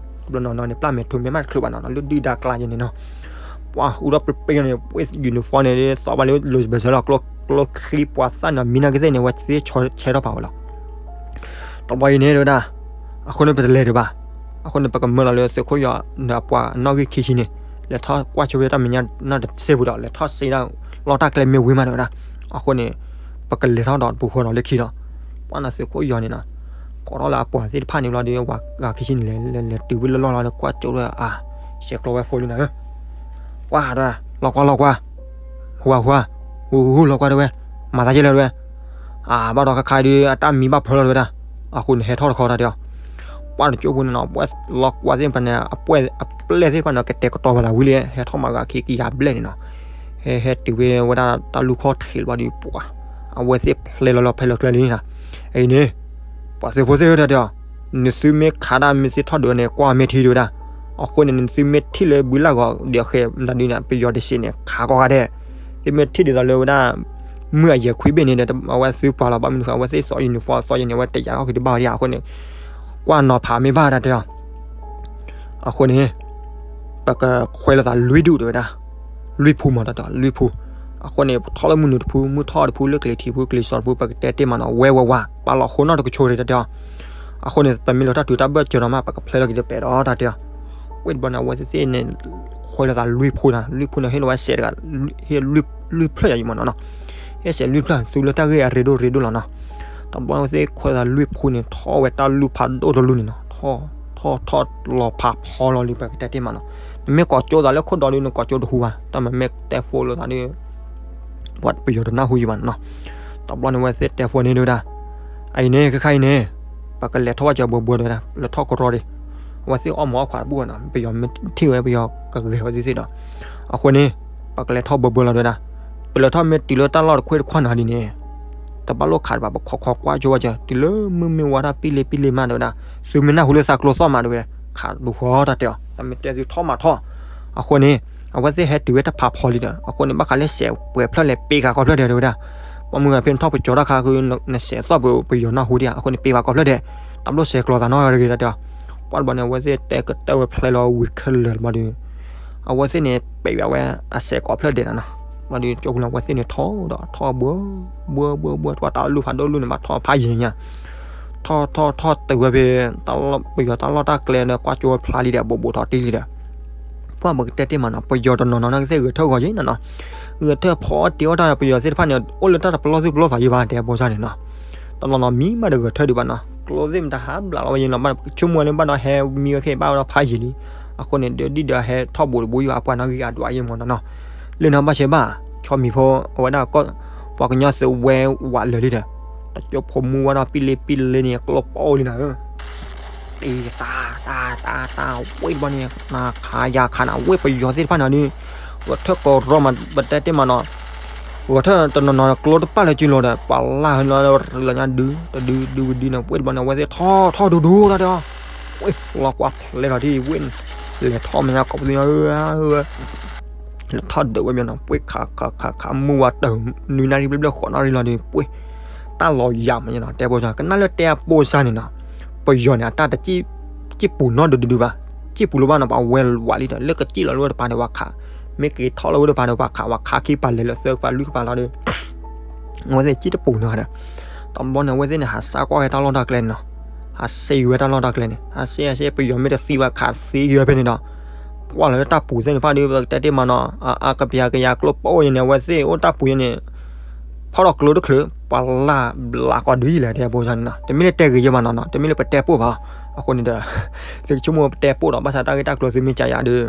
တဘျီနီၤနီၤန့ၣ် ပျၢ်မဲာ်ထိးမဲာ်မးတချုးဘၣ်နီၤ လၢဒုၣ်ဒါကျါယဲန့ၣ်နီၤ, ပှၤအိၣ်ထီၣ်ပြ့ပြ့န့ၣ် uniform န့ၣ် သီၣ်ဘၣ်လၢလိၤဘၢၣ်စၢၤလီၤ ကျိချံပှၤသၣ်န့ၣ် မံနာ်က့သ့ၣ်န့ၣ် အဝဲသ့ၣ်ဆဲထီၣ်ပာ်ဝဲလီၤ တဘျီအံၤန့ၣ် တဲဝဲဒၣ်, အဃိန့ၣ် ပတလဲၤဒံးဘၣ်, အဃိန့ၣ် ပကမၢလီၤလၢသုးခိၣ်ယီၤန့ၣ်အပှၤနီၣ်ဂံၢ်ခံဆံန့ၣ်, လဲၤထီၣ်ကွၢ်ဆိဝဲတၢ်မဲာ်ညါနီၣ်တစဲးပူၤဒီး လဲၤထီၣ်စ့ဒၣ်လီၢ်တၢ်ကျဲမ့ၢ်ဝံၤမး တဲဝဲဒၣ်, အဃိန့ၣ် ပကလဲၤထီၣ်ဒီးပူၤဃီဒီးလၢခံလီၤ, ပှၤနီၤသုးခိၣ်ယီၤန့ၣ်နီၤ, ကိးထီၣ်လၢအပှၤသ့ၣ်တဖၣ်န့ၣ်ဘျီဒီး ပှၤဂၤခံဆံန့ၣ် လဲၤလဲၤတုၤဝဲလၢလီၢ်လီၤဒီး ကွၢ်ကၠိဒီးအါ, ဆဲးကျိးဝဲ phone လံနၤဧၢ ပှၤဒီး လီၤကွၢ်လီၤကွၢ်, ဟူဧါဟူဧါ, ပူၤလီၤကွၢ်တဲဝဲ, မၤသးယဲလဲၣ်တဲဝဲ, အဘၣ်ဒီးခါခါဒုး အတၢ်မံဘၣ်ဖၢလီၤတဲဝဲဒၣ်, အဃိန့ၣ်ဟဲထီၣ်တခီတၢ်တဲအီၤ, ပှၢ်တကၠိဖိန့ၣ်နီၤ ပှၢ်လီၤကွၢ်သ့ၣ်တဖၣ်န့ၣ် အပျဲၢ်သ့ၣ်တဖၣ်န့ၣ် ကတဲာ်ကတီၤပသးဝံၤလံ ဟဲထီၣ်မၤဂၤခံကယၤဘျဲၣ်န့ၣ်နီၤ, ဟဲဟဲတုၤဝဲဝဲဒၣ်တၢ်လူၢ်ခီၣ်ထံးလၢၤဘၣ်ဒီး ပှၢ် အဝဲသ့ၣ်ဖျဲလီၤလီၤဖဲလီၤကျဲလံနီၤ, အံၤန့ၣ် ပှၤသုးဖိသ့ၣ်ဧၢတဲအီၤ, နသုမ့ၢ်ခးဒၣ်မ့ၢ်သ့ၣ်ထီၣ်ဒုးန့ၣ် ကွၢ်မ့ၢ်ထံတဲဝဲဒၣ်, အဃိန့ၣ် နသုမ့ၢ်ထံၣ်လၢဘုလၢ်ဂီၤဒီးဃဲမတၤဒုန့ၣ် ပယီၤတစဲးန့ၣ် ခးကိးဂၤဒဲး, သုမ့ၢ်ထံၣ်ဒ်သိးလၢဝဲဒၣ် မုၢ်အယဲၢ်ခွံဘ့ၣ်န့ၣ်ဒီး အဝဲသုပှၤလီၤ ဘၣ်မနုၤဃိ အဝဲသ့ၣ်စီၤ uniform စီၤယဲၢ်န့ၣ် အဝဲတယာ်ထီၣ်ဃုာ်တဘၣ်ဝဲဒၣ် အဃိန့ၣ် ကွၢ်နီၤဖးမ့ၢ်ဘၣ်တၢ်တဲအီၤ, အဃိန့ၣ် ပကခွဲးလိာ်သးလွံၢ်ဒူၣ်တဲဝဲဒၣ်, လွံၢ်ဖူမးတၢ်တဲအီၤ လွံၢ်ဖူ, အဃိန့ၣ် ပထီၣ်လၢမုၢ်နုာ်တဖူ မုၢ်ထီၣ်တဖူ လၢကျဲၤထံးတဖူ ကျဲၤစီၤတဖူ ပကတဲတ့ၢ်မးနီၤ ဝဲဝဲဝါ ပာ်လီၤဃိနီၣ်တကဆိတၢ်တဲအီၤ, အဃိန့ၣ် ပမ့ၢ်လိၣ်တၢ်တုၤတၢ်ဘၢၣ်စၢၤဒီးမး ပကဖျဲလီၤက့ၤတပဲာ်ဒီးတၢ်တဲအီၤ, ဝဲတဘျီန့ၣ် အဝဲသ့ၣ်သ့ၣ်န့ၣ် ခွဲးလိာ်သးလွံၢ်ဖူနီၤ လွံၢ်ဖူန့ၣ် ဟ့ၣ်လီၤဝဲစဲးတဂၤ ဟ့ၣ်လွံၢ်ဖျၢၣ်ယၤအံၤမးနီၤနီၤ, ဟ့ၣ်စဲးလွံၢ်ဖျၢၣ် သူလၢတၢ်ဂ့ၢ်အရ့ဒိၣ်ရ့ဒိၣ်လီၤနီၤ, တဘျီန့ၣ်အဝဲသ့ၣ်ခွဲးလိာ်သးလွံၢ်ဖူန့ၣ် ထီၣ်ဝဲတၢ်လူၢ်ဖးဒိၣ်တလူၢ်န့ၣ်နီၤ, ထီၣ်ထီၣ်ထီၣ်လီၤဖးဖီလီၤလံ ပကတဲတ့ၢ်မးနီၤ, နမ့ၢ်ကိးကၠိသးလၢခိၣ်ဒီဒုး နကိးကၠိတဟူဘၣ် တၢ်မၤမ့ၢ်တဲဖိလိာ်သးဒီး ပယီၤတနၢ်ဟူယံၤဘၣ်နီၤ, တဘျီန့ၣ်အဝဲသ့ၣ်တဲဖိန့ၣ်တဲဝဲဒၣ်, အံၤန့ၣ် ခဲခါအံၤန့ၣ် ပကလဲၤထီၣ်ဝဲကၢၤဘၢဘၢတဲဝဲဒၣ် လဲၤထီၣ်ကရီဒီး, အဝဲသ့ၣ်အီၣ်မၤအီၣ်ခွးတဘူၣ်ဘၣ်နီၤ ပယီၤမ့ၢ်ထံၣ်ဝဲပယီၤကဂဲၤဝဲသ့ၣ်သ့ၣ်ဒီး, အဃိန့ၣ် ပကလဲၤထီၣ်ဘၢဘၢလီၤတဲဝဲဒၣ်, ပလဲၤထီၣ်မ့ၢ်တုၤလၢတၢ်လီၢ်တခွ့တခွါနီၤဒ်န့ၣ် တဘၣ်လိၣ်ခးတဘၣ် ပခိးခီကွၢ်ကၠိဝဲကၢၤ တုၤလၢမုၢ်မ့ၢ်ဝါတၢ်ပံလ့ပံလ့မးတဲဝဲဒၣ်, သုမ့ၢ်နၢ်ဟူလၢသးကျိသီၣ်မးတဲဝဲ, ခးဒူဃီတၢ်တဲအီၤ သးမ့ၢ်တဲသုထီၣ်မးထီၣ်, အဃိန့ၣ် အဝဲသ့ၣ်ဟဲတုၤဝဲတဖးဖီလံဒီး အဃိန့ၣ် ဘၣ်ဃးလၢစဲးပှဲၤဖျၢၣ်လဲၣ် ပ့ၤဃာ်ကီၢ်ဖျၢၣ်ဒဲးတဲဝဲဒၣ်, ပှၢ်မုၢ်ဂၤဖဲနထီၣ်ပကၠီၤတၢ်ခါဃု နစဲးသီၣ်ပပယီၤနၢ်ဟူဒံးဧါ အဃိန့ၣ် ပ့ၤဃာ်ကီၢ်ဖျၢၣ်ဒဲး, တၢ်ဘျီစဲးကျိသးနီတဂ့ၤတၢ်တဲအီၤ, ပှၢ်တဘျီန့ၣ် အဝဲသ့ၣ်တဲကတၢၢ်ဝဲဖျဲလီၤဝံၤခဲလၢာ်လီၤဘၣ်ဒီး အဝဲသ့ၣ်န့ၣ် ပ့ၤဃာ်ဝဲအစဲးကီၢ်ဖျၢၣ်ဒဲးနီၤနီၤ, ဘၣ်ဒီးကၠိဖိန့ၣ် အဝဲသ့ၣ်န့ၣ်ထီၣ်ဒီးထီၣ်ဘှီ ဘှီဘှီဘှီ ပှၢ်တၢ်လူၢ်ဖးဒိၣ်လူၢ်န့ၣ် ဘၣ်ထီၣ်ဖးယံၤညါ ထီၣ်ထီၣ်ထီၣ်တုၤဝဲဖဲ ပယီၤတၢ်လီၢ်တၢ်ကျဲဒီး ကွၢ်ကၠိဝဲဖျါလံဒီး ဘိးဘိးထီၣ်တံၢ်လံဒီး ပှၢ်ပကတဲတ့ၢ်မးနီၤ ပယီၤတနီၤနီၤနာ်ကသ့ၣ်ဂဲၤထၢၣ်ဂီၤက့ၤနီၤနီၤ, ဂဲၤထၢၣ်ဖီအီၣ်တ့ၤအီၣ်တၢ် ပယီၤသ့ၣ်တဖၣ်န့ၣ် အိၣ်လၢတၢ်တပလီၢ်သူၣ်ပလီၢ်သးယံၤဘၣ် တဲဘိစၢ်န့ၣ်နီၤ, တနီၤနီၤမံဘၣ်ဒီးဂဲၤထၢၣ်ဒံးဘၣ်နီၤ ကျိသ့ၣ်မတၤဟးဘျးလီၤဝဲယံၤလီၤဘၣ် ဆိကမိၣ်ဝဲလၢဘၣ်ဒီးဟဲမံဝဲခဲအံၤဘၣ်ဝဲဒီးဖးယံၤလံ, အဃိန့ၣ် ဒုးဒံၣ်ဒီးဟဲထီၣ်ဘိးတဘိယူၢ်အပှၤနီၣ်ဂံၢ်အဒွးယံၤမးနီၤနီၤ, လၢနီၤဘၣ်ဆဲးဘၣ် ဆီမံၤဖိ အဝဲဒၣ် ပှၤကညီသုးဝဲဝးလၢာ်လံဒီး တကၠိဖိမူဝဲဒီးပံလ့ပံလ့န့ၣ် ကျိပိၢ်လံနၤဧၢ တၢ်တၢ်တၢ်တၢ် ဝဲတဘျီန့ၣ် နၤခးယၤခးနၤ ဝဲပယီၤသ့ၣ်တဖၣ်န့ၣ်ဒီး ဂဲၤထၢၣ်ကီးရီမး ပတဲတ့ၢ်မးနီၤ, ဂဲၤထၢၣ်တနီၤနီၤကျိတပၣ်လၢကၠိလီၤဒီး ပှၤလၢ်ဟဲလီၤရံလီၤညါဒု တဒုဒုဝံၤဒုန့ၣ် ဝဲတဘျီန့ၣ် အဝဲသ့ၣ်ထီၣ်ထီၣ်ဒူဒူတၢ်ဒီး ဝဲလီၤကွၢ်ဖျဲလီၤဒ်ဝဲ လဲၤထီၣ်မညါကိးပသူညီဧၢ လဲၤထီၣ်ဒုးဝဲမးနီၤ ပှ့ၤခးခးခးခးမုၢ်ဝါတၢ်နွံနၣ်ရံၣ်ဘျဲၣ်ဘျဲၣ်ဃိးနၣ်ရံၣ်လီၤဒီး ပှ့ၤ တၢ်လီၤယၤမးနီၤ တဲဘိစၢ် ကနၣ်လၢတဲအဘိစၢ်န့ၣ်နီၤ, ပယီၤန့ၣ် အတၢ်တစံၣ် စံၣ်ပူၤနီတဒုဒုဘၣ်, စံၣ်ပူၤလၢၤဘၣ်နီၤ ပှၤဝဲဝးလံဒီး လၢကစံၣ်လီၤလၢဝဲတပၤန့ၣ် ပှၤခး, မ့ၢ်က့ၤထီၣ်လၢဝဲတပၤန့ၣ် ပှၤခး ပှၤခးခံပၤလဲၤလၢသၢကပၤလွံၢ်ကပၤလီၤဒီး အဝဲသ့ၣ်စံၣ်တပူၤနီၤဒီး တဘျီန့ၣ် အဝဲသ့ၣ်န့ၣ် ဟးစးကွၢ်ဝဲတၢ်လီၢ်တၢ်ကျဲန့ၣ်နီၤ, ဟးစ့ဝဲတၢ်လီၢ်တၢ်ကျဲန့ၣ် ဟးစ့ဟးစ့ ပယီၤမ့ၢ်တသံဘၣ်ခးသံက့ၤဝဲဖဲန့ၣ်ဒီး ကွၢ်လီၤလၢတၢ်ပူၤသ့ၣ်တဖၣ်ဒီး ပကတဲတ့ၢ်မးနီၤ အကပျၤကယၤကျိပိၢ်ယဲန့ၣ် အဝဲသ့ၣ်အိၣ်တၢ်ပူၤယဲန့ၣ် ဖီၣ်ဒီးကျိတချုး ပှၤလၢ်ဘျးကီးဒုယံၤလဲၣ် တဲဘိစၢ်န့ၣ်နီၤ, တမ့ၢ်လၢတဲဂ့ၤယဲဘၣ်နီၤနီၤ တမ့ၢ်လၢပတဲပိၢ်ဘၣ်, အဃိန့ၣ်ဒီး သုကဆိကမိၣ်ပတဲပိၢ်ဒီး ဘၣ်ဆၣ်တၢ်ဂ့ၢ်တၢ်ကျိၤသုမ့ၢ်ကယၤဒီး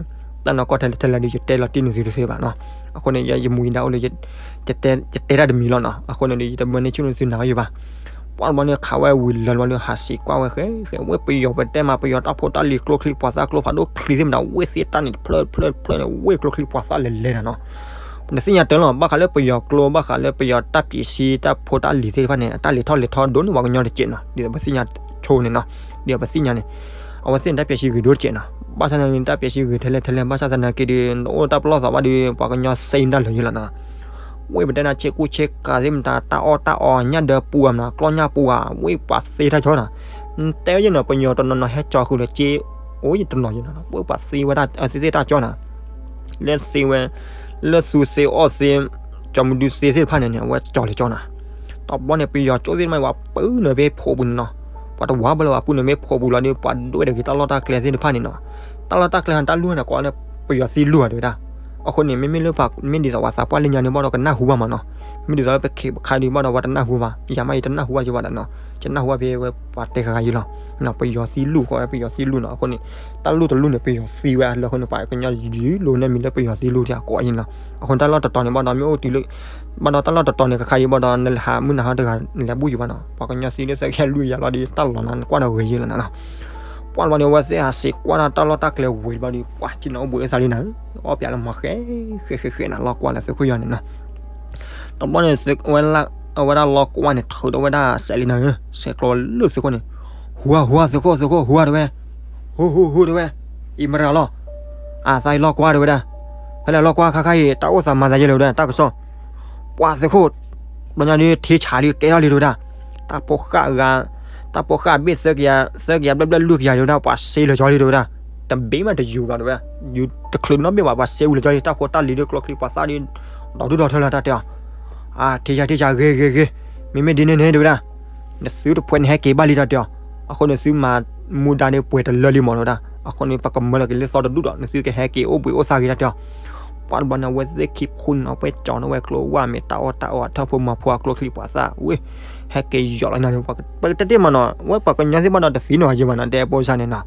တၢ်နီၢ်ကီၢ်ထဲလဲၣ်ထဲလဲၣ်ဒီး ယတဲလီၤတံၢ်န့ၢ်သုတသ့ဘၣ်နီၤ, အဃိန့ၣ် ယမူယဒါအိၣ်လၢ ယတဲတၢ်တမံၤလီၤနီၤ, အဃိန့ၣ်ဒီး ယတမၢန့ၢ်ဆူၣ်န့ၢ်သုနၤယံၤဘၣ် ပှၢ်တဘျီန့ၣ်ခးဝဲဝံၤလၢာ်လီၤဒီး ဟးစံးကွၢ်ဝဲဃဲဃဲ ဝဲပယီၤပတဲမး ပယီၤတၢ်ဖိတၢ်လံၤကျိချံပှၤသၣ်ကျိဖးဒိၣ်ချံသ့ၣ်မတၤ ဝဲသ့ၣ်တၢ်န့ၣ်တဖျၢၣ်တဖျၢၣ်တဖျၢၣ်န့ၣ် ဝဲကျိချံပှၤသၣ်လဲၤလဲၤနၤနီၤ, ပတသ့ၣ်ညါတၢ်လီၤ ဘၣ်ဃးလၢပယီၤကျိ ဘၣ်ဃးလၢပယီၤတၢ်ပၠးစံတၢ်ဖိတၢ်လံၤသ့ၣ်တဖၣ်န့ၣ် အတၢ်လဲၤထီၣ်လဲၤထီဒိၣ်န့ၢ်ပှၤကညီတစဲးနီၤ, ဒ်သိးပသ့ၣ်ညါဆိန့ၣ်နီၤ, ဒ်သိးပသ့ၣ်ညါန့ၣ် အဝဲသ့ၣ်န့ၣ် တၢ်ပၠးစံဂ့ၤဒိၣ်တစဲးနီၤ, ဘၣ်ဆၣ်န့ၣ် တၢ်ပၠးစံဂ့ၤထဲလဲၣ်ထဲလဲၣ် ဘၣ်ဆၣ်သနာ်က့ဒီး နအိၣ်တၢ်ပလီၢ်သးဘၣ်ဒီး ပှၤကညီစ့တၢ်လၢာ်ယံၤလီၤနီၤ, ဝဲပတဲနၤဆ့ကူဆ့ကၤသ့ၣ်မတၤ တၢ်အီၣ်တၢ်အီညၣ်ဒၢပူၤဧါမနၤ ကျီၢ်ညၣ်ပူၤဧါ ဝဲပှၤသ့တၢ်ကၠီနီၤ, နတဲဝဲယဲနီၤ ပယီၤတနီၤနီၤဟဲကၠီဃုာ်လၢက့ အိၣ်ယတနီၤယဲနီၤ ဝဲပှၤသ့ဝဲဒၣ်သ့ၣ်တၢ်ကၠီနီၤ, လၢသ့ဝဲ လၢသူသ့အီၣ်သ့ ကၠီမဒုသ့သ့ၣ်တဖၣ်န့ၣ်န့ၣ် အဝဲကၠီလၢကၠီနီၤ, တဘျီန့ၣ် ပယီၤကၠိသ့ၣ်တဖၣ် ပှၤပုၢ်နုာ်ဖဲဖိပူၤန့ၣ်နီၤ, ပှၤတဝါဘၣ်လၢပှၤပုၢ်နုာ်ဖဲဖိပူၤလီၤဒီး ပှၤဒွဲၣ်ဒၣ်က့ၤတၢ်လီၢ်တၢ်ကျဲသ့ၣ်တဖၣ်န့ၣ်နီၤ, တၢ်လီၢ်တၢ်ကျဲဟး တၢ်လူၢ်န့ၣ် ကိးန့ၣ် ပယီၤသံလူၢ်ဧါတဲဝဲဒၣ်, အဃိန့ၣ် မ့မ့ၢ်လၢပှၤ မ့ၢ်ဒ်သိးပှၤသးပှၢ်လၢညါန့ၣ် ဘၣ်ဒီးကနၢ်ဟူဘၣ်မးနီၤ. မ့ၢ်ဒ်သိးလၢပခ့းပခါဒုး ဘၣ်ဒီးပှၤတနၢ်ဟူဘၣ်, ယၤမးယတနၢ်ဟူဘၣ်ယဘၣ်ဒီးနီၤ, ယနၢ်ဟူဘၣ်ဖဲဝဲပှၤတဲဃာ်ယလီၤ. ပယီၤသံလူၢ်ဃီဝဲပယီၤသံလူၢ်နီၤ. အဃိန့ၣ် တၢ်လူၢ်တလူၢ်န့ၣ် ပယီၤသံဝဲအလၢအဃိန့ၣ် ပှၤကညီယုၢ်လိာ်န့ၢ်မံၤလၢပယီၤသံလူၢ်ဒံးအကိးအံၤနီၤ. အဃိန့ၣ် တၢ်လီၢ်တတီၤန့ၣ် ဘၣ်ဒီးမ့ၢ်အိၣ်တုၤလၢ ဘၣ်ဒီးတၢ်လီၢ်တတီၤန့ၣ် ကခါအံၤဘၣ်ဒီး နလဲၤဟးမုၢ်နၤဟီတဂၤ နလဲၤဘူၣ်ယံၤဘၣ်နီၤ, ပှၤကညီသံလၢသၢကယၤလွံၢ်ကယၤလီၤဒီး တၢ်လီၤနၤ နကွၢ်ဒီးဂ့ၤယံၤလီၤနၤနီၤ. ပှၢ်တဘျီန့ၣ် အဝဲသ့ၣ်ဟးစံးကွၢ်တၢ်လီၢ်တၢ်ကျဲဝံၤတဘျီဒီး ပှၤကံနီၤအိၣ်ဘှံးအိၣ်သါလံနၤ, အီၣ်ပၠးလၢမၤဃဲ ဃဲဃဲဃဲနၤ လီၢ်ကွၢ်လၢသုးခိၣ်ယီၤန့ၣ်နီၤ. တဘျီန့ၣ် အဝဲဒၣ်လီၢ်ကွၢ်န့ၣ် ထုးဒီးဝဲဒၣ်စဲးလံနၤဧၢ, စဲးကျိးလၢသုးခိၣ်န့ၣ်, ဟူဧါ ဟူဧါ သုးခိၣ် သုးခိၣ် ဟူဧါ တဲဝဲ, ဟူ ဟူ ဟူ တဲဝဲ, အံၤမတၤလီၤ, အသးအံၤလီၢ်ကွၢ် တဲဝဲဒၣ်, ဖဲလဲၣ်လီၢ်ကွၢ်ခါခါအံၤ တၢ်အိၣ်သးမၤသးယဲလဲၣ်ဝဲဒၣ် တၢ်ကစီၣ်, ပှၤသုးခိၣ် ဘျီညါဒုး ထံဆးဒုးကဲထီၣ်လံ တဲဝဲဒၣ်, တၢ်ဖိဃၣ်ဂၤ တၢ်ဖိဃၣ်ဘ့ၣ်သၢကယၤ သၢကယၤဘျဲၣ်ဘျဲၣ်လွံၢ်ကယၤ တဲဝဲဒၣ် ပှၤစ့လၢာ်ကၠီလံ တဲဝဲဒၣ်, တဘ့ၣ်မးတယူၤဘၣ် တဲဝဲဒၣ်, ယူၤတချုးနီတဘ့ၣ်ဘၣ် ပှၤစ့ဝံၤလၢာ်ကၠီလံ တၢ်ဖိတၢ်လံၤဒုး ကျိချံပှၤသၣ်ဒုး ဒီးဒုၣ်ဒီးထၢလၢတၢ်တဲအီၤ, အါ ထံဆး ထံဆး ဂ့ၤ ဂ့ၤ ဂ့ၤ, မ့မ့ၢ်ဒ်န့ၣ်န့ၣ် တဲဝဲဒၣ်, နသုတဖှဲးန့ၣ်ဟဲက့ၤဘၣ်လံ တၢ်တဲအီၤ, အဃိန့ၣ်သုမၤ မူဒါဒုးပှဲၤတလၢလံမး တဲဝဲဒၣ်, အဃိန့ၣ် ပကမၢလီၤက့ၤလၢသီတဒူၣ်ဒီး နသုကဟဲက့ၤအိၣ်ဘှံးအိၣ်သါဂ့ၤ တၢ်တဲအီၤ, ပှၢ်တဘျီန့ၣ် အဝဲသ့ၣ်ခံဖုန့ၣ်နီၤ ပှဲၤကၠီၤန့ၢ်ဝဲကျိဝၢ်မ့ၢ်တၢ်အီၣ်တၢ်အီ အထၢၣ်ဖိမၤဖိအကျိချံပှၤသၣ်ဝဲ ဟဲက့ၤယီၤလီၤညါန့ၣ် ပကတဲတ့ၢ်မးနီၤ ဝဲပှၤကညီသ့ၣ်ဘၣ်ဒီးတသံနီၤယဲဘၣ်နီၤ တဲပိစၢ်န့ၣ်နီၤ,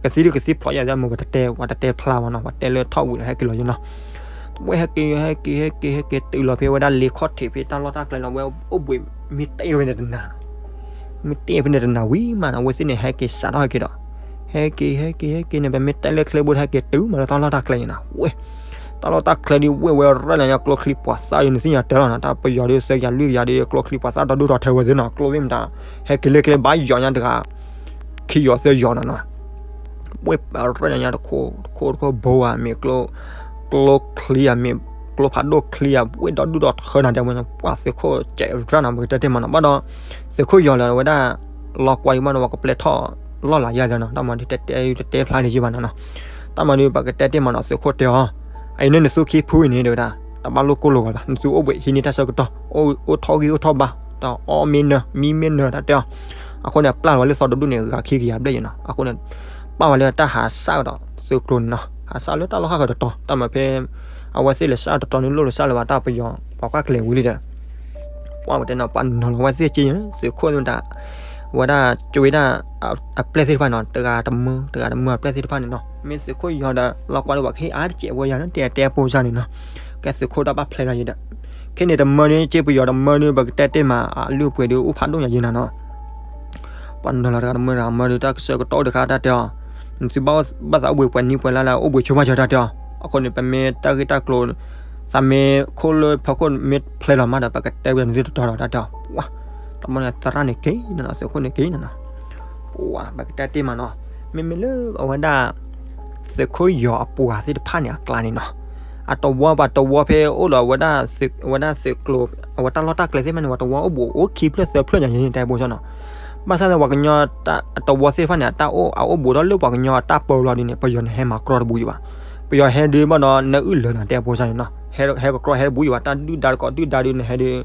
ကသံဒုးကသံဖျိးယဲသ့ၣ်မး ပတတဲ ပှၤတတဲဖျါဘၣ်နီၤ ပှၤတဲလၢထီၣ်ဝံၤဒီးဟဲက့ၤလီၤယဲနီၤ, ဝဲဟဲက့ၤ ဟဲက့ၤ ဟဲက့ၤ ဟဲက့ၤတုၤလီၤဖဲဝဲဒၣ်လ့ခီၣ်ထံးဖဲတၢ်လီၢ်တၢ်ကျဲလီၤ ဝဲအိၣ်ဘှံးမ့ၢ်တဲဝဲန့ၣ်တနၤ မ့ၢ်တဲဖဲန့ၣ်တနၤဝံၤမးနီၤ အဝဲသ့ၣ်န့ၣ် ဟဲက့ၤစးထီၣ်ဟဲက့ၤဒီး ဟဲက့ၤ ဟဲက့ၤ ဟဲက့ၤန့ၣ် ပမ့ၢ်တဲလၢချ့ဘိ ဟဲက့ၤတုၤမးလၢတၢ်လီၢ်တၢ်ကျဲန့ၣ်နီၤ ဝဲ တၢ်လီၢ်တၢ်ကျဲဒုး ဝဲဝဲရၢၢ်လီၤညါ ကျိချံပှၤသၣ်ဒုး နသ့ၣ်ညါတၢ်လီၤနီၤ တၢ်ပယီၤဒုး သၢကယၤလွံၢ်ကယၤဒုး ကျိချံပှၤသၣ်ဒီဒူၣ်ဒီထၢဝဲသ့ၣ်နီၤ ကျိသ့ၣ်မတၤ ဟဲက့ၤလၢကျဲဘၣ်ယီၤညါတဂၤ ခံယီၤသၢယီၤနီၤနီၤ ဝဲရၢၢ်လီၤညါတခိၣ်တခိၣ်တခိၣ်ဘိဝဲမ့ၢ် ကျိချံဧါမ့ၢ် ကျိဖးဒိၣ်ချံဧါ ဝဲဒီဒူၣ်ဒီထၢနၤ တဲဝဲ ပှၤသုးခိၣ်စဲးရၢၢ်နီၤ ပကတဲတ့ၢ်မးနီၤ ဘၣ်ဒီး သုးခိၣ်ယီၤလၢဝဲဒၣ် လီၢ်ကွၢ်ဒံးဘၣ်ဒီး ပှၤကပျဲထီၣ်လီၢ်လၤယဲသ့ၣ်နီၤ တၢ်မၤဒုးတဲတဲတတဲဖျါန့ၣ်ယဲဘၣ်နီၤနီၤ တၢ်မၤဒုး ပကတဲတ့ၢ်မးနီၤ သုးခိၣ်တဲအီၤ အအံၤန့ၣ်နသူခံဖုအံၤန့ၣ် တဲဝဲဒၣ် တဘၣ်လိၣ်ကိၢ်လိာ်ဂီၤဘၣ် နသူအိၣ်ဘှံးဟံးန့ၢ်တၢ်ဆၢကတီၢ် အိၣ်ထီၣ်ဂံၢ်အိၣ်ထီၣ်ဘါ တၢ်အီၣ်မ့ၢ်နၢၤ မံမ့ၢ်နၢၤ တၢ်တဲအီၤ အဃိန့ၣ် ပျၢ်လီၤဝဲလၢသီတဒူၣ်န့ၣ် ဂၤခံကယၤဘျဲၣ်ယဲနီၤ အဃိန့ၣ် ပျၢ်ဝဲလၢတၢ်ဟးစၢ်ကဒီးသုးကျိၤန့ၣ်နီၤ ဟးစၢ်လၢတၢ်လီၢ်ဃၣ်ဃၢၤတတီၤ တၢ်မၤဖဲ အဝဲသ့ၣ်လဲၤစၢ်တတီၤန့ၣ် လိၣ်လၢစၢ်လၢၤဘၣ် တၢ်ပယီၤ ပှၤကွၢ်ကျဲၤဝံၤလံဒီး ပှၤဝဲတဲနီၤ ပှၤနီၤလီၤဝဲသ့ၣ်က့ သုးခိၣ်သ့ၣ်မတၤ ဝဲဒၣ်ကၠိဝဲဒၣ် အပျဲၢ်သ့ၣ်တဖၣ်နီၤ တဂၤတမၢ တဂၤတမၢအပျဲၢ်သ့ၣ်တဖၣ်န့ၣ်နီၤ မ့ၢ်သုးခိၣ်ယီၤဒီး လီၢ်ကွၢ်ဒီး ပှၤကဟ့ၣ်အါတစဲးဝဲယၤန့ၣ် တဲတဲပိစၢ်န့ၣ်နီၤ ကဲသုးခိၣ်တၢ်ဘၣ်ဖျဲးလီၤယဲဒီး ခဲန့ၣ်တမၢန့ၣ် ကၠ့ပယီၤတမၢန့ၣ် ပကတဲတ့ၢ်မး အလုၢ်အပှ့ၤဒီး အိၣ်ဖးဒိၣ်ညါယဲနၤနီၤ ပှၤနီၤလီၤတဂၤတမၢတဂၤမၢဒီး တၢ်ကစၢၢ်ကတီၢ်အိၣ်တခါတၢ်တဲအီၤ နသုဘၣ်သးအိၣ်ဘှံးပှဲၤနံၣ်ပှဲၤလါလၢ အိၣ်ဘှံးဆိဘၣ်စၢၤတၢ်တဲအီၤ အဃိန့ၣ် ပမ့ၢ်တၢ်ဂ့ၢ်တၢ်ကျိၤ သးမ့ၢ်ခိၣ်လၢဖီခိၣ်မ့ၢ်ဖျဲးလီၤမးဒီး ပကတဲဝဲနသုတတီၤဒီးတၢ်တဲအီၤ ပှၤ တဘျီန့ၣ်သရၣ်န့ၣ်က့ၤနီၤ သုးခိၣ်န့ၣ်က့ၤနီၤနီၤ ပှၤပကတဲတ့ၢ်မးနီၤ မ့မ့ၢ်လၢအဝဲဒၣ် သုးခိၣ်ယီၤအပှၤသ့ၣ်တဖၣ်န့ၣ် အကျါန့ၣ်နီၤ အတဝီပှၤတဝီဖဲအိၣ်ဒီးအဝဲဒၣ် အဝဲဒၣ်သုးကျိၤ အဝဲတၢ်လီၢ်တၢ်ကျဲသ့ၣ်တဖၣ်န့ၣ် ပှၤတဝီအိၣ်ဘူးအိၣ်ခံဖျၢၣ်သၢဖျၢၣ်ညါယဲန့ၣ် တဲပိစၢ်နီၤ ဘၣ်ဆၣ်သနာ်က့ ပှၤကညီအတဝီသ့ၣ်တဖၣ်န့ၣ် အတၢ်အိၣ်အအိၣ်ဘူးဒီးလၢပှၤကညီအတၢ်ပၢလီၤဒ်န့ၣ် ပယီၤန့ၣ်ဟဲမၤကြီတဘူးယံၤဘၣ် ပယီၤဟဲဒုးဘၣ်ဒီး နအုၣ်လၢၤနၤ တဲပိစၢ်န့ၣ်နီၤ ဟဲကကြီဟဲတဘူးယံၤဘၣ် တၢ်ဒုၣ်ဒါတကိးဒုၣ်ဒါဒုး နဟဲဒုး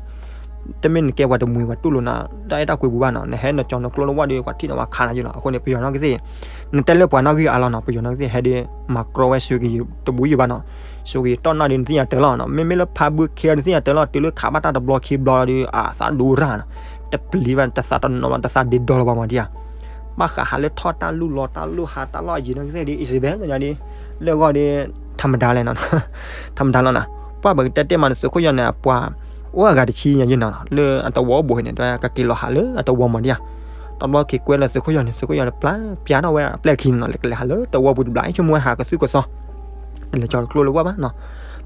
တမ့ၢ်နကဲပှၤတမှံၤပှၤတူၢ်လိာ်နၤ တၢ်အဲၣ်တၢ်ကွံပူၤဘၣ်နီၤ နဟဲနကၠီၤနကျိလၢဝၣ်ဒီး ပှၤထံၣ်နၤဝဲခးနၤယံၤလီၤ အဃိန့ၣ် ပယီၤနီၢ်ကသ့ၣ် နတဲလၢပှၤနီၢ်ဂံၢ်အါလီၤနီၤ ပယီၤနီၢ်ကသ့ၣ်ဟဲဒုး မၤကြီဝဲ ဆိက့ၤတဘူးယံၤဘၣ်နီၤ ဆိက့ၤတီၢ်နီၣ်ဒုး နသ့ၣ်ညါတၢ်လီၤနီၤ မ့မ့ၢ်လၢဖါဘုခ့ နသ့ၣ်ညါတၢ်လီၤ တုၤလၢခးဘၣ်တၢ်တဘျီခံဘျီဒီး အသးဒိၣ်ရၣ်နီၤ တပျံၤဘၣ် တသးတနီၤဘၣ် တသးဒ့ဒီလီၤဘၣ်မးဒံးဧါ ဘၣ်ဃးဟးလၢထီၣ်တၢ်လူၢ်လီၤတၢ်လိၣ်ဟးတၢ်လီၢ်အယံၤနီၢ်ကသ့ၣ်ဒုး အံၤစံးဘဲလၢညါဒုး လၢအဂီၢ်ဒုး ထမဒါလဲၣ်နီၤ ထမဒါလီၤနီၤ ပှၤပကတဲတ့ၢ်မးန့ၣ် သုးခိၣ်ယီၤန့ၣ် အပှၤ အိၣ်အဂၤတဆံညါယံၤနီၤ လၢအတဝီအိၣ်ဘူးန့ၣ် တက့ၤလီၤဟးလၢအတဝီမးဒံးဧါ တဘျီက့ၤကွဲလၢသုးခိၣ်ယီၤန့ၣ် သုးခိၣ်ယီၤန့ၣ် ပျၢ်ပျၢ်ထီၣ်ဝဲအပျဲၢ်ခံန့ၣ်နီၤ လဲၤကလဲၤဟးလၢတဝီပူၤတဘျီ ဆိကမိၣ်ဝဲဟးကသုၣ်ကသီ တလဲၤကၠီၤတကျိလၢဝၣ်ဘၣ်နီၤ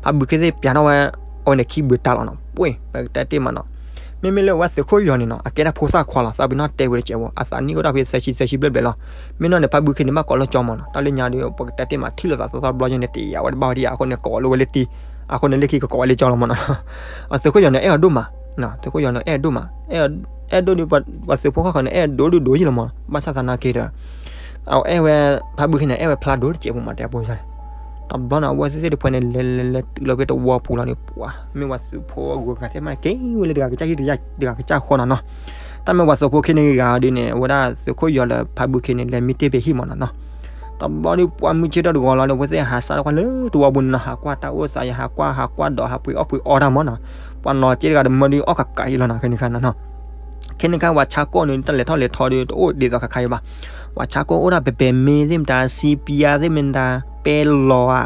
ဖါဘုခ့သ့ၣ်ပျၢ်ထီၣ်ဝဲ အဝဲန့ၣ်ခံဘုတၢ်လီၤနီၤ ပှ့ၤ ပကတဲတ့ၢ်မးနီၤ မ့မ့ၢ်လၢအဝဲသုးခိၣ်ယီၤန့ၣ်နီၤ အကဲတၢ်ဖိသၣ်ခွါလီၤ သးပ့ၤနီၣ်တဲဝဲတကဲးဖိ အသးနံၣ်အိၣ်ဒၣ်ဖဲသၢဆံသၢဆံဘျဲၣ်ဘျဲၣ်လီၤ မ့ၢ်နီၢ်န့ၣ် ဖါဘုခ့န့ၣ် ဘၣ်ကိးလၢကၠီမးနီၤ တၢ်လၢညါဒီး ပကတဲတ့ၢ်မး ထံၣ်လိာ်သးသီသီတဘျီညါန့ၣ် တယာ်ဝဲတဘၣ်ဝဲဒံး အဃိန့ၣ် ကိးဝဲလၢတံ အဃိန့ၣ် လၢခံကကိးဝဲလၢကၠီလီၤမးနီၤ သုးခိၣ်ယီၤန့ၣ် အဲၣ်အီၤဒိၣ်မး သုးခိၣ်ယီၤန့ၣ် အဲၣ်အီၤဒိၣ်မး အဲၣ်ဒိၣ်ဒီး ပှၤသုးဖိခီၣ်ဃၢၤန့ၣ် အဲၣ်ဒိၣ်ဒိၣ်ဒိၣ်ယံၤလီၤမး ဘၣ်ဆၣ်သနာ်က့ဒီး အဝဲအဲၣ်ဝဲ ဖါဘုခ့န့ၣ် အဲၣ်ဝဲဖျါဒိၣ်တစဲးဖိမး တဲပိစၢ်န့ၣ် တဘျီန့ၣ် အဝဲသ့ၣ်တဖၣ်န့ၣ် လဲၤလဲၤလဲၤတုၤလီၤဖဲတဝီပူၤလီၤဒီး ပှၤ မ့ၢ်ပှၤသုးဖိအဂုၤအဂၤသ့ၣ်တဖၣ်န့ၣ် က့ၤဝဲလၢတဂၤကစၢ်ဟံၣ် တဂၤကစၢ်ဃီနီၤနီၤ တၢ်မ့ၢ်ပှၤသုးဖိခ့န့ၣ်ဂၤဒ်န့ၣ် အဝဲဒၣ်သုးခိၣ်ယီၤလၢဖါဘုခ့န့ၣ် လဲၤမံတ့ၢ်ဖဲဟံၣ်မးနီၤနီၤ တဘျီဒီးပှၤမုၢ်ဆ့ၣ်ထီၣ်တဂီၤလီၤဒီး အဝဲသ့ၣ်ဟးစးထီၣ်ကွၢ်လၢတဝီပူၤန့ၣ်နီၤ, ဟးကွၢ်တၢ်အိၣ်သးယၤ, ဟးကွၢ်ဟးကွၢ်ဒီးဟးပှ့ၤအီၣ်ပှ့ၤအီတၢ်မၢ်နီၤ, ပှၤနီၤက့တဂၤဒီးမၢဒုးအီၣ်ကးကးယံလီၤနီၤ, ခဲန့ၣ်ခါနီၤ ခဲန့ၣ်ခါ ပှၤဆါကိၣ်န့ၣ် တၢ်လဲၤထီၣ်လဲၤထီဒီး တအိၣ်ဒ်သိးခါခါအံၤဘၣ်. ပှၤဆါကိၣ်အိၣ်ဒၣ် ပပဲၤမ့သ့ၣ်မတၤ, စံပံယါသ့ၣ်မတၤ, ပဲလီၤဧါ,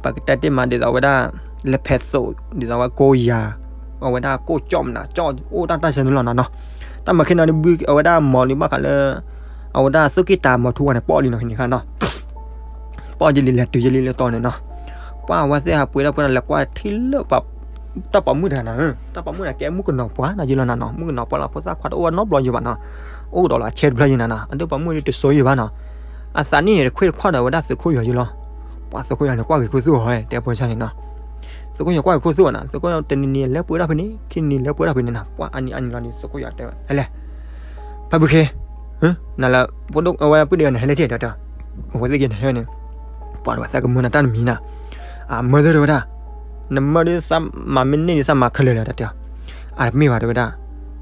ပကတဲတ့ၢ်မးဒ်သိးဝဲဒၣ် လဲၤဖဲးသိး ဒ်သိးဝဲကိၣ်ယၤ, အဝဲဒၣ်ကိၣ်ကၠီၣ်မနုၤကၠီၣ် အိၣ်တၢ်တၢ်ဆၢန့ၣ်လီၤနီၤနီၤ. တၢ်မၤခဲနီၤဒ်ဘု အဝဲဒၣ်မီၤလံဘၣ်ဃးလၢ အဝဲဒၣ်သုးက့တၢ်မီၤထူဝါန့ၣ် ပီၣ်လံနီၤခဲန့ၣ်ခါနီၤ ပီၣ်ယံလံ လဲၤတုၤယံလံလၢတီၤန့ၣ်နီၤ. ပှၤအဝဲသ့ၣ်ဟးပှ့ၤတၢ်ပှ့ၤတၢ် လဲၤကွၢ်ထံလၢ တၢ်ပိာ်မုၣ်တဂၤနီၤ, တၢ်ပိာ်မုၣ်န့ၣ် ကဲမုၣ်ကနီၤပှၢ်နီၤယံလီၤနီၤနီၤ, မုၣ်ကနီၤပှၢ်လီၤ ဖိသၣ်ခွါတအိၣ်နီတဘျီယံဘၣ်နီၤ, အိၣ်ကဒီးလီၤအဆဲတဖျၢၣ်ယံနီၤနီၤ, အဒိၣ်ပိာ်မုၣ်ဒ်တစိၤယံဘၣ်နီၤ. အသးနံၣ်န့ၣ် တခွ့ၣ်တခွီၣ်ဒီး အဝဲဒၣ်သုးခိၣ်ယီၤယံလီၤ. ပှၤသုးခိၣ်ယီၤန့ၣ် ကွၢ်ဂ့ၤခိၣ်သူၣ်အီၤ တဲပၢဆၣ်န့ၣ်နီၤ. သုးခိၣ်ယီၤကွၢ်ဂ့ၤခိၣ်သူၣ်အီၤနီၤ, သုးခိၣ်ယီၤတနံၤနံၤလဲၤပှ့ၤတၢ်ဖဲန့ၣ်, ခံနံၤလဲၤပှ့ၤတၢ်ဖဲန့ၣ်နီၤ, ပှၤအါနံၤအါနံၤလီၤဒီး သုးခိၣ်ယီၤတဲဝဲ ဟဲလဲၣ် ဖါဘုခ့, နလၢ ဖိဒိၣ်အဝဲပုၢ်ဒ့အီၤန့ၣ် ဟဲလဲၣ်ထံၣ်ဒီးတဲ, အဝဲသ့ၣ်က့ၤန့ၣ်ဟဲန့ၣ်, ပှၤတဝဲသးကမၢနၤတၢ်တမံၤနီၤ, အမၢသၢတဝဲဒၣ်, နမၢဒ်သးမၤမ့ၢ်န့ၢ်ဒ်သးမၤခဲလၢာ်လၢၤတၢ်တဲအီၤ, အတမ့ၢ်ဘၣ်တဝဲဒၣ်,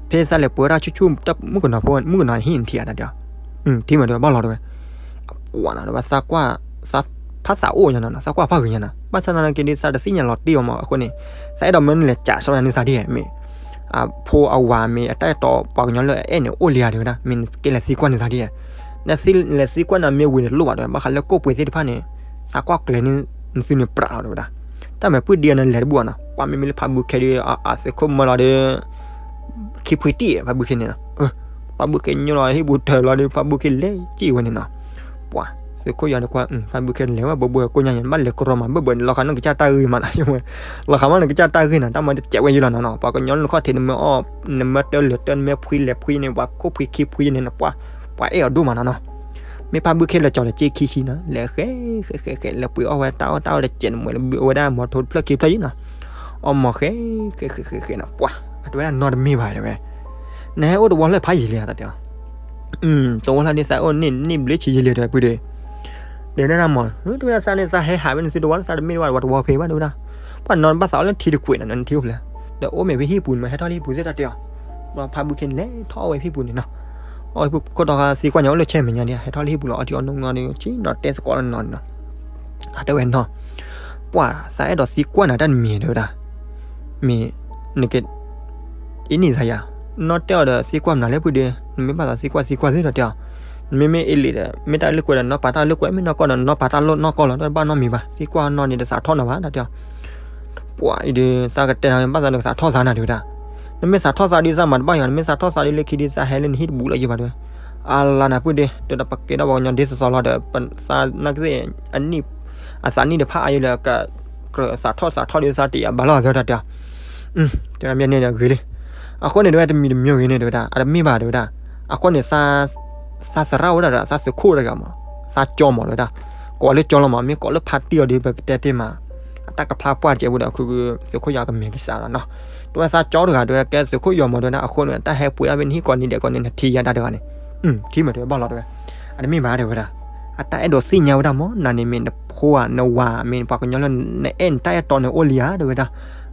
ဖဲသးလဲၤပှ့ၤတၢ်ဆူၣ်ဆူၣ် မုၣ်ကနီၤဖိ မုၣ်ကနီၤန့ၣ်ဟံၣ်န့ၣ်ထံၣ်ဧါတၢ်တဲအီၤ, ထံၣ်မးတဝဲဘၣ်လီၤတဝဲ ပှၤနီၤတဝဲသးကွၢ်, သးဖးသးအိၣ်ညါနီၤ, သးကွၢ်ဖးဂ့ၤညါနီၤ, ဘၣ်ဆၣ်သနာ်က့ဒ်သးတသ့ၣ်ညါလီၤတံၢ်အီၤမး အဃိန့ၣ်, သးအဲၣ်ဒိးမၢနလဲၤကးဆီၣ်န့ၢ်သးဒ်ဧါမ့ၢ်, အဖိအဝၤမ့ၢ် အတၢ်အဲၣ်တီပှၤကညီလၢအအဲၣ်န့ၣ်အိၣ်လံဧါတဝဲဒၣ်, မ့ၢ်နကဲလဲၤသံကွၢ်န့ၢ်သးဒ်ဧါ, နလဲၤသံကွၢ်န့ၢ်မ့ၢ်ဝံၤန့ၣ်တလိၣ်ဘၣ်တဝဲ, ဘၣ်ဃးလၢကိၣ်ပှ့ၤသ့ၣ်တဖၣ်န့ၣ်, သးကွၢ်ကျဲၤန့ၢ်သုန့ၣ်ပြးလီၤတဝဲဒၣ်, တၢ်မၤပုၢ်ဒ့အီၤန့ၣ်လဲၤတဘူၣ်အီၤနီၤ, ပှၤမ့မ့ၢ်လၢဖးဘုခ့ဒီး အသုးခိၣ်မၢလီၤဒီး ခံဖှံတံၢ် ဖးဘုခ့န့ၣ်နီၤ, ဖးဘုခ့ညိလီၤဟံၣ်ပူၤထၢၣ်လီၤဒီး ဖးဘုခ့လဲၤစံၣ်ဝဲန့ၣ်နီၤ, ပှၤ, သုးခိၣ်ယီၤန့ၣ်ကွၢ်, ဖးဘုခ့လဲၤဝဲဘိဘိကိၣ်ညါယၤ ဘၣ်လဲၤကရီမး ဘၣ်ဘၣ်န့ၣ် လီၤဃာ်နီၢ်ကစၢ်တၢ်ဂ့ၢ်မးနီၤ, လီၤဃာ်မးနီၢ်ကစၢ်တၢ်ဂ့ၢ်နီၤ, တၢ်မၤတစဲးဝဲယံလီၤနီၤနီၤ, ပှၤကညီလၢခီၣ်ထံး နမၢအီၣ်, နမၢတၢလၢာ်တၢ နမၢဖှံလဲၤဖှံန့ၣ် ပှၤကိၣ်ဖှံခံဖှံန့ၣ်နီၤ, ပှၤ, ပှၤအဲၣ်အီၤဒိၣ်မးနီၤနီၤ, မ့ၢ်ဖးဘုခ့လဲၤကၠီၤလဲၤစ့ခံဆံနီၤ, လဲၤဃဲ, ဃဲဃဲဃဲ လဲၤပှ့ၤအီၣ်ဝဲတၢ်အီၣ်တၢ်အီၣ်တစဲးန့ၣ် မ့ၢ်လၢအဝဲဒၣ်မီၤထိတဖျၢၣ်ခံဖျၢၣ်ယံနီၤ, အီၣ်မီၤဃဲ, ဃဲဃဲဃဲဃဲနီၤ, ပှၤ, အတဝဲဒၣ်နီတမ့ၢ်ဘၣ်တဝဲ နဟဲအိၣ်တဝီလၢဖးယံာ်လံဧါ တၢ်တဲအီၤ, တဝီလၢဒ်သးအိၣ်န့ၢ်နံၣ်ဘျ့ဆံယံာ်လံတဝဲပုၢ်ဒီး, တဲဒၣ်မး, တဝဲဒၣ်သးန့ၣ် သးဟဲဟးဝဲန့ၣ်သုတဝီလၢသးတမ့ၢ်တဝဲ တဝီဖဲဘၣ်တဝဲဒၣ်, ပှၤနီၤဘၣ်သးအီၣ်လၢထံတကွံာ်နီၤ နထံအိၣ်ဖျဲၣ်, ဒီးအိၣ်မ့ၢ်ဖဲဟံၣ်ပူၤန့ၣ် မ့ၢ်ဟဲထီၣ်လၢဟံၣ်ပူၤသ့ၣ်တၢ်တဲအီၤ, ဒီးဖးဘုခ့န့ၣ် လဲၤထီၣ်အီၣ်ဝဲဟံၣ်ပူၤန့ၣ်နီၤ, အီၣ်ဟံၣ်ပူၤခိၣ်တီဃာ်သံကွၢ်ညါအိၣ်လၢဆဲမဲာ်ညါဒံး ဟဲထီၣ်လၢဟံၣ်ပူၤလီၤ အီထံအီနိနီၤဒီး ဆ့ၣ်နီၤတဲသကိးလၢနီၤန့ၣ်နီၤ အတဲဝဲနီၤ, ပှၤသးအဲၣ်ဒိးသံကွၢ်နၤတၢ်တမံၤတဲဝဲဒၣ်, မ့ၢ်, နက, အံၤန့ၣ်သးယၤ, နီၢ်တဲအီၤဒီးသံကွၢ်မနုၤလၢပုၢ်ဒီး, နမ့ၢ်ဘၣ်သးသံကွၢ်သံကွၢ်သ့ဒီးတဲအီၤ, နမ့မ့ၢ်အ့လံဒီး မ့ၢ်တၢ်လၢကွဲးဒီး နီၢ်ပာ်တၢ်လၢကွဲး မ့ၢ်နီၢ်ကီၢ်ဒီး နီၢ်ပာ်တၢ်လၢနီၢ်ကီၢ်လီၤ တဘၣ်နီတမံၤဘၣ် သံကွၢ်နီၢ်န့ၣ်ဒီးသးထီၣ်နၤဘၣ်တၢ်တဲအီၤ ပှၤအံၤဒီး သးကတဲနၤ ဘၣ်သးနကသးထီၣ်သးနၤတဲဝဲဒၣ်, နမ့ၢ်သးထီၣ်သးဒ်သးမၤတဘၣ်ယၤ နမ့ၢ်သးထီၣ်သးဒ်လၢခံဒ်သးဟဲလၢနဟံၣ်တဘူးလၢၤယဘၣ်တဲဝဲ, အလါနၤပုၢ်ဒီး တပကဲထီၣ်ပှၤကညီဒ်သိးသိးလီၤဒီး သးနာ်က့သ့ၣ် အနံၣ်, အသးနံၣ်တဖၣ်အါယလၢ ကကြၢးသးထီၣ်သးထီၣ်ဒ်သးတယာ်ဘၣ်လီၤသၢတၢ်တဲအီၤ, တဲမ့ၢ်န့ၣ်ဒီးဂ့ၤလံ, အဃိန့ၣ်တဲဝဲတမံၤတမံၤဂ့ၤန့ၣ်တဲဝဲဒၣ် အတမ့ၢ်ဘၣ်တဲဝဲဒၣ်, အဃိန့ၣ် သးသရၣ်ဝဲဒၣ်ဒီး သးသုးခိၣ်တဂၤမး, သးကၠီမးတဲဝဲဒၣ်, ကိးလၢကၠီလီၤမး မ့ၢ်ကိးလၢဖါတံၢ်အီၤဒီး ပကတဲတ့ၢ်မး, အတၢ်ကဖျါပှၢ်တစဲးဖိဒီး သုးခိၣ်ယီၤကမဲာ်ကစၢ်လီၤနီၤ, တဲဝဲသးကၠီတဂၤတဲဝဲ ကဲသုးခိၣ်ယီၤမးတဲဝဲဒၣ် အဃိန့ၣ် တၢ်ဟဲပှ့ၤဒၣ်ဖဲနဟံၣ်ကိးနံၤဒဲးကိးနံၤ နထံၣ်ယါတၢ်တဂၤန့ၣ်, ထံၣ်မးတဲဝဲဘၣ်လီၤတဲဝဲ, အတမ့ၢ်ဘၣ်တဲဝဲဒၣ်, အတၢ်အဲၣ်ဒိးသ့ၣ်ညါဝဲဒၣ်မး နၤန့ၣ်မ့ၢ်နဖိဧါ နဝၤမ့ၢ်ပှၤကညီလၢနအဲၣ်နတၢ်အဲၣ်တီန့ၣ်အိၣ်လံဧါတဲဝဲဒၣ်,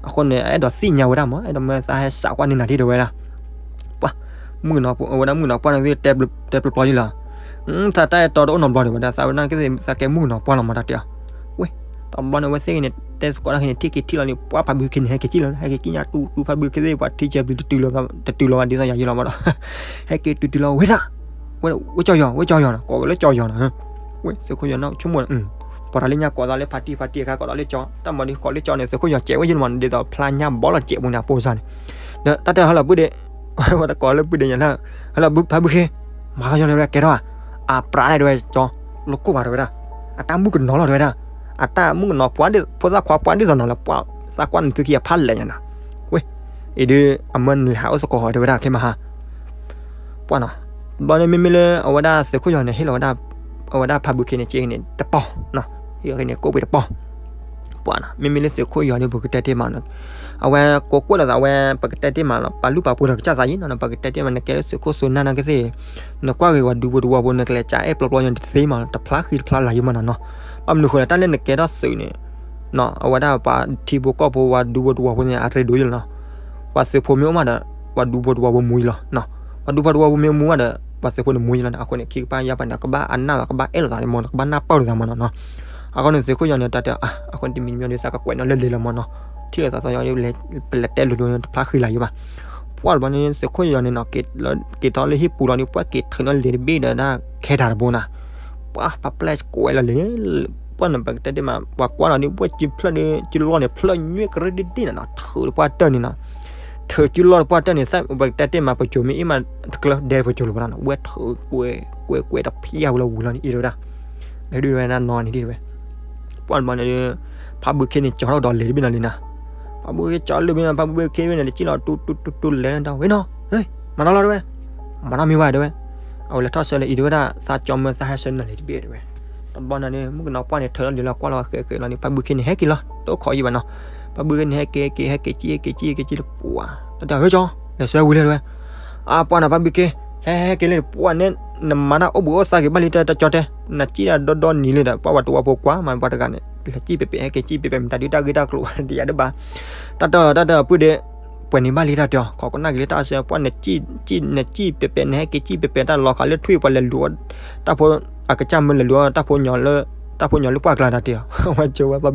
အဃိန့ၣ် အဲၣ်ဒိးသ့ၣ်ညါဝဲဒၣ်မး အဲၣ်ဒိးမၢသးဟဲစးကွၢ်န့ၢ်နၤဒ်တဲဝဲဒၣ် ပှၤ, မုၣ်ကနီၤ, အဝဲဒၣ်မုၣ်ကနီၤပှၢ်န့ၣ် တဲပျီပျီယံလီၤ, သးတၢ်အဲၣ်တီတအိၣ်နီတဘျီဒံးဝဲဒၣ် သးဝဲဒၣ်ကသ့ၣ်သးကဲမုၣ်ကနီၤပှၢ်လီၤမးတၢ်တဲအီၤ, ဝဲ, တဘျီန့ၣ် အဝဲသ့ၣ်ဂ့ၤန့ၣ် တဲသကိးတၢ်ဂ့ၤန့ၣ် ထံၣ်က့ၤထံၣ်လီၤန့ၣ် ပှၤဖါဘုခ့န့ၣ် ဟဲက့ၤစံၣ်လီၤ ဟဲက့ၤကံၣ်ညါတူတူဖါဘုခ့သ့ၣ် ပှၤထံဆဲးပျံၤတတုၤလီၤ, တတုၤလီၤဘၣ်ဒ်သိးယၤယံလီၤမးဒီး, ဟဲက့ၤတုၤတုၤလီၤဝဲဒၣ်, ဝဲကၠီယီၤ ဝဲကၠီယီၤနီၤ ကိးက့ၤလၢကၠီယီၤနီၤ, ဝဲသုးခိၣ်ယီၤနီၤ ဆိကမိၣ်န့ၣ် ပှၤတၢ်လၢညါကိးသးလၢဖါတံၢ် ဖါတံၢ်အခါကိးဒီးလၢကၠီ, တၢ်မၤဒ်ကိးလၢကၠီန့ၣ် သုးခိၣ်ယီၤစဲးဝဲယံလီၤမး ဒ်သိးဖျါညါဘီလီၤစဲးပူၤန့ၣ် အပိစါန့ၣ်, ဒီးတၢ်တဲဟဲလီၤပုၢ်ဒ့, ဝဲတကိးလၢပုၢ်ဒ့ညါလၢ, ဟဲလီၤဖါဘုခ့, မၤသးယီၤလၢဝဲကဲထီၣ်, အပြးဒၣ်တဲဝဲကၠီ, လိာ်ကိၢ်ဘၣ်တဲဝဲဒၣ်, အတၢ်မုၣ်ကနီၤလီၤတဲဝဲဒၣ်, အတၢ်မုၣ်ကနီၤပှၢ်ဒ်, ဖိသၣ်ခွါပှၢ်ဒ်သိးနီၤလၢပှၤ, သးကွၢ်န့ၣ်သုခံအဖးလဲၢ်ညါနီၤ, ဝဲ, အံၤဒုး အမၢနလဲၤဟးအိၣ်သကိးဃီတဲဝဲဒၣ် ခဲမဟါ ပှၤနီၤ, ဘျီန့ၣ်မ့မ့ၢ်လၢအဝဲဒၣ်သုးခိၣ်ယီၤန့ၣ် ဟ့ၣ်လီၤဝဲဒၣ်, အဝဲဒၣ်ဖါဘုခ့န့ၣ် က့န့ၣ်တပီၢ်, ဟ့ၣ်လီၤက့န့ၣ် ကိးပ့ၤတပီၢ်, ပှၤနီၤ မ့မ့ၢ်လၢသုးခိၣ်ယီၤဒီး ပကတဲတ့ၢ်မးနီၤ, အဝဲကိးကွဲးလိာ်သးဝဲ ပကတဲတ့ၢ်မးလီၤ ပာ်လုၢ်ပာ်ပှ့ၤဒီးကစၢ်သးယံၤနီၤ ပကတဲတ့ၢ်မး နကဲလၢသုးခိၣ်သုးနၢ်နာ်က့သ့ၣ်, နကွၢ်ဂ့ၤဝဲဒူဖိတဝီဖိ နကလဲၤကးအဲၣ်ပျီပျီယံၤတသ့မး တဖျါဃံတဖျါလၤယံၤမးနီၤနီၤ, ဘၣ်မနုၤဃိလဲၣ် တၢ်လၢနကဲထီၣ်သုးန့ၣ် အဝဲဒၣ်ပှၤထံဖိကီၢ်ဖိ ပှၤဒူဖိတဝီဖိန့ၣ် အရ့ဒိၣ်ယံၤလီၤနီၤ, ပှၤသုးဖိမ့ၢ်အိၣ်မးဒီး ပှၤဒူဖိတဝီဖိမူယံၤလီၤ, ပှၤဒူဖိတဝီဖိမ့ၢ်မူမးဒီး ပှၤသုးဖိန့ၣ်မူယလီၤန့ၣ် အဃိန့ၣ် ခံကပၣ်ယါပှၤန့ၣ် ကဘၣ်အနၢ်လီၤ ကဘၣ်အဲၣ်လိာ်သးမၢ်နီၤ ကဘၣ်နၢ်ပၢၢ်လိာ်သးမၢ်နီၤနီၤ. အဃိန့ၣ် သုးခိၣ်ယီၤန့ၣ် တၢ်တဲ အဃိန့ၣ် တမံၤမံၤဒီး သးကကွဲးနီၣ်လၢလ့လီၤမၢ်နီၤ. ထံၣ်လိာ်သးသီယီၤ ပလဲၤတဲလိၤလိၤ တဖျါဃံလၤယံၤဘၣ်. ပှၢ်တဘျီန့ၣ် သုးခိၣ်ယီၤန့ၣ်နီၤ က့ၤထီၣ်လၢဟံၣ်ပူၤလီၤဒီး ပှၢ်က့ၤထုးနီၣ်လ့တဘ့ၣ်ဒီးဒၣ်ခဲတၢ်တဘိနီၤ. ပှၢ် ပှၢ်ပျဲၢ်ကွဲးလီၤလံ ပှၢ်န့ၣ် ပကတဲတ့ၢ်မး ပှၤကွၢ်လီၤဒီး ပှၢ်စုဖျၢၣ်ဒီး စုလီၢ်န့ၣ် ဖျၢၣ်ညွဲၣ်ကရၢဒ့ဒ့နီၤနီၤ ထုးတပှၢ်တၢၢ်န့ၣ်နီၤ. ထုးစုလီၢ်တပှၢ်တၢၢ်န့ၣ် ပကတဲတ့ၢ်မး ပစိၤမ့ၢ်အ့ၣ်မး တကျၢၤဒဲပစိၤလၢၤဘၣ်နီၤနီၤ ဝဲထုးကွဲးကွဲးကွဲးတဖျၢၣ်ဝဲလၢဝံၤလီၤန့ၣ် အ့ၣ်တဝဲဒၣ် လဲၤဒုးဝဲဒၣ်နီၤန့ၣ်ဒ်ဝဲ. ပှၢ်တဘျီန့ၣ်ဒီး ဖးဘုခ့န့ၣ် ကၠီထီၣ်ဒီးလဲၤတဘ့ၣ်နီၤလံနီၤ. ဖးဘုခ့ကၠီလၢဘ့ၣ်နီၤ ဖးဘုခ့တဘ့ၣ်န့ၣ် လဲၤစံၣ်လီၤတူတူတူတူလဲၤတၢ်ဝဲနီၤ မၤနီၤလီၤတဝဲ မၤနီၤမ့ၢ်ဝဲတဝဲ အဝဲလဲၤထီၣ်ဆၢလၢအံၤတဝဲဒၣ် သးကၠီမၢသးဟဲဆၢနၤလံၤတဘ့ၣ်တဝဲ. တဘျီန့ၣ်ဒီး မုၣ်ကနီၤပှၢ်န့ၣ် ထုးလီၤဒံးလီၤကွၢ်လီၤဃဲးဃဲးလီၤန့ၣ် ဖးဘုခ့န့ၣ် ဟဲက့ၤလီၤ တအိၣ်ခိးယံၤဘၣ်နီၤ. ဖးဘုခ့န့ၣ် ဟဲက့ၤက့ၤ ဟဲက့ၤကံၣ် ဟဲက့ၤကံၣ် ဟဲက့ၤကံၣ်လၢပှၢ် တၢ်တဲ ဟဲကၠီ လဲၤဆၢဝံၤလၢတဝဲ. အပှၢ်နီၤ ဖးဘုခ့ ဟဲ ဟဲက့ၤလၢပှၢ်န့ၣ် နမၤတၢ်အိၣ်ဘှံးအိၣ်သါက့ၤဘၣ်လံ တၢ်ကၠီတဲ နစံၣ်တၢ်ဒီဒီနံၤလံဒီး ပှၢ်ပှၤတဝီဖိကွၢ်မး ပှၤတဂၤန့ၣ် လဲၤစံၣ်ပဲၤပဲၤ ဟဲက့ၤစံၣ်ပဲၤပဲၤ မတၤဒုးတၢ်ဂ့ၢ်တၢ်ကျိၤတယၤဒၣ်ဘၣ်. တၢ်တဲ တၢ်တဲ ပုၢ်ဒီး ပှဲၤန့ၣ်ဘၣ်လံ တၢ်တဲအီၤ ခိးကနၣ်က့ၤလၢတၢ်အီၣ်ဆၢ ပှၢ်နစံၣ် နစံၣ်ပဲၤပဲၤ နဟဲက့ၤစံၣ်ပဲၤပဲၤ တၢ်လီၤဃာ်လၢထွံၣ် ပှၤလဲၤလူၤအီၤ တၢ်ဖိ အကစၢ်မၢလဲၤလူၤအီၤ တၢ်ဖိညီလၢ တၢ်ဖိညီလၢပှၢ်ကျါ တၢ်တဲအီၤ အဝဲကၠီဝဲ ဖး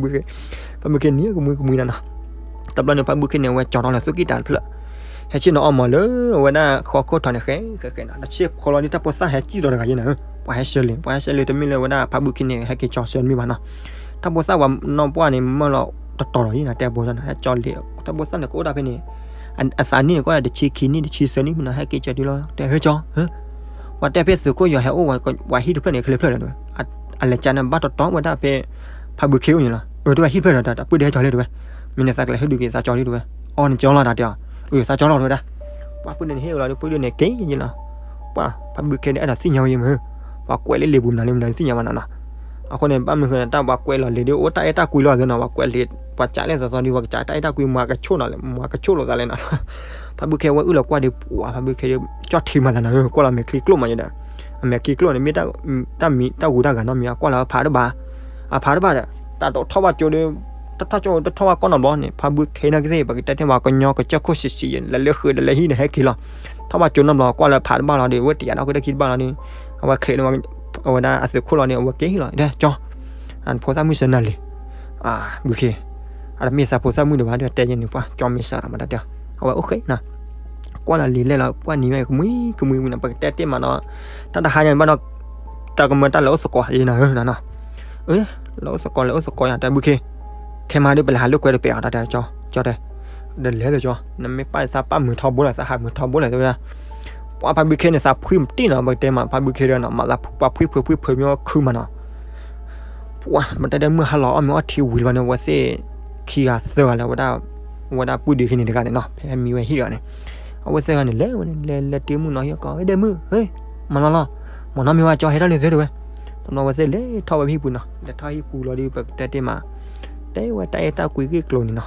ဘုခ့န့ၣ် ကမှံကမှံနီၤနီၤ. တဘျီန့ၣ် ဖးဘုခ့န့ၣ် အဝဲကၠီထီၣ်လၢသူၣ်ကံၢ်တၢ်တဖျၢၣ် ဟဲဆ့ၣ်နီၤအီၣ်မးလၢအဝဲဒၣ်ဃီခိၣ်ထီၣ်န့ၣ် ဃဲဃဲဃဲနီၤ တဆ့ဖီလီၤဒ်တၢ်ဖိသၣ်ဟဲစံၣ်ဒီးတဂၤယဲနီၤ ပှၤဟဲဆၢလံ ပှၤဟဲဆၢလံ တမ့ၢ်လၢဝဲဒၣ်ဖးဘုခ့န့ၣ် ဟဲက့ၤကၠီဆၢတမ့ၢ်ဘၣ်နီၤ. တၢ်ဖိသၣ်ပှၤနီၢ်ပှၢ်န့ၣ် မၢလီၤတတီၤလီၤယဲနီၤ တဲဘိနီၤ ဟဲကၠီလံ တၢ်ဖိသၣ်န့ၣ် ကအိၣ်ဒၣ်ဖဲန့ၣ် အသးနံၣ်န့ၣ် ကအိၣ်ဒၣ်တဆံခံနံၣ် တဆံသၢနံၣ်မ့ၢ်နီၤ ဟဲက့ၤကၠီတုၤလီၤ တဲဟဲကၠီ ပှၤတဲဖဲသုးခိၣ်ယီၤဟဲအိၣ် ပှၤဟံၣ်တဖျၢၣ်န့ၣ် ခဲလၢာ်ဖျၢၣ်လီၤ အလဲၤကၠီန့ၣ် ဘၣ်တီတီဝဲဒၣ်ဖဲ ဖးဘုခ့အိၣ်န့ၣ်လီၤ အၢ တဝဲဟံၣ်တဖျၢၣ်လီၤ တၢ်ပုၢ်ဒုဟဲကၠီလံတဝဲ မ့ၢ်န့ၣ်သးကလဲၤဟ့ၣ်ဒုးက့ၤသးကၠီလံတဝဲ အီ နကၠီလီၤတၢ်တဲအီၤ အၢ သးကၠီလီၤတဝဲဒၣ် ပှၢ်ပုၢ်ဒုန့ၣ်ဟ့ၣ်လီၤဒီး ပုၢ်ဒုန့ၣ်က့ၤယလီၤ ပှၢ် ဖးဘုခ့ဒီးအဲၣ်ဒိးသ့ၣ်ညါဝဲယမုၢ် ပှၤကွဲးလၢလံာ်ပူၤမနုၤလံမနုၤသ့ၣ်ညါဘၣ်နီၤနီၤ အဃိန့ၣ် ဘၣ်မနုၤဃိန့ၣ် တၢ်ပှၤကွဲးလီၤလံာ်ဒီး အိၣ်တၢ်အဲၣ်တၢ်ကွံလီၤသ့နီၤ ပှၤကွဲးလံာ် ပှၤကးလၢသီသီဒီး ပှၤကးတၢ်အဲၣ်တၢ်ကွံမၤကဆိၣ်နီၤ မၤကဆိၣ်လိာ်သးလဲၣ်နီၤ ဖးဘုခ့ဝဲအုၣ်လီၤကွၢ်ဒီး ပှၢ် ဖးဘုခ့ဒီး ကၠီထံမၤသးနီၤ ကွၢ်လီၤမဲာ်ချံကျိၣ်မးယဒီး အမဲာ်ချံကျိၣ်န့ၣ် မ့ၢ်တၢ်မံၤတၢ်ဂူၤတၢ်ဂၤနီတမံၤ အကွၢ်လီၤဖးတဘၣ် အဖးတဘၣ်ဒီး တၢ်ဒိးထီၣ်ဘၣ်ကၠိဒီး တထီၣ်ကၠိတထီၣ်ဘၣ်ကီၢ်နီတဘျီန့ၣ် ဖးဘုခ့နာ်က့သ့ၣ် ပကတဲတ့ၢ်မး ကညီကစၢၢ်ခိၣ်ဆံးဆံး လဲၤလၢဃုာ်ဒီးလဲၤဟံၣ်ဒီးဟဲက့ၤလီၤ ထီၣ်ဘၣ်ကၠိနီတဘျီ ကွၢ်လၢဖးတဘၣ်လီၤဒီး အဝဲတယာ်ဒီးအီၣ်က့ၤတၢ်ခံတဘၣ်လီၤဒီး အဝဲချံးန့ၢ် အဝဲဒၣ်အသုးခိၣ်လီၤဒီး အဝဲက့ၤဟံၣ်လီၤ တဲကၠီ ဖိသၣ်မုၣ်ဆၢနၤလံာ် ဘုခ့ အတမ့ၢ်သးဖိသၣ်မုၣ်ဒံးဘၣ်ဒီး တဲယဲန့ၣ် ပှၢ် ကၠီမ့ၢ်စးထီၣ်မးတၢ်တဲအီၤ အဝဲအိၣ်ဃ့နီၤ ကွၢ်လီၤလံာ်လဲၣ်လီၤ ကွၢ်နံၤဝဲကမှံကမှံဝံၤနီၤ ပကတဲတ့ၢ်မးနီၤ တၢ်တဟါညါဘၣ်ဒီး တၢ်ကမၢတၢ်လၢအိၣ်သကိးယဲနီၤနီၤ အၢ လၢအိၣ်သကိးလၢအိၣ်သကိးယၤ တဲဘုခ့ ခဲမးဒီး ပလဲၤဟးလိာ်ကွဲတပျဲးအီၤ တၢ်တဲကၠီ ကၠီတဲ ဒီးလဲၤသကၠီ နမ့ၢ်ပာ်သးပာ်မုာ်ထီဘိလီၤ သးဟးမုာ်ထီဘိလီၤ တဲဝဲဒၣ် ပှၢ် ဖးဘုခ့န့ၣ် သးဖှံမတံၢ်နီၤ ပကတဲမး ဖးဘုခ့ဒီးနီၤ မၤသးပှၢ်ဖှံဖှံဖှံဖှံမ့ၢ်ခုမးနီၤ ပှၢ် မတၤဒဲးမုၢ်ဟါလီၤအီၣ်မ့ၤအီထံဝံၤလီၤန့ၣ် အဝဲသ့ၣ်ခံဂၤသၢဂၤလၢ အဝဲဒၣ်ပုၢ်ဒုခ့န့ၣ်တဂၤန့ၣ်နီၤ ဖဲမံဝဲဟံၣ်တဂၤန့ၣ် အဝဲသၢဂၤန့ၣ် လဲၤဝဲန့ၣ် လဲၤလဲၤတ့ၢ်မုၣ်နီၤဟံၣ်အကီၢ် ဒဲးမုၣ် မၤနီၤလီၤ မၤနီၤမ့ၢ်ဝဲကၠီဟဲထီၣ်လံသ့တဝဲ တဘျီဝဲသ့ၣ်လဲၤထီၣ်ဝဲဟံၣ်ပူၤနီၤ လဲၤထီၣ်ဟံၣ်ပူၤလီၤဒီး ပကတဲတ့ၢ်မး တဲဝဲတၢ်အဲၣ်တၢ်ကွံဂ့ၢ်ကျိၤန့ၣ်နီၤ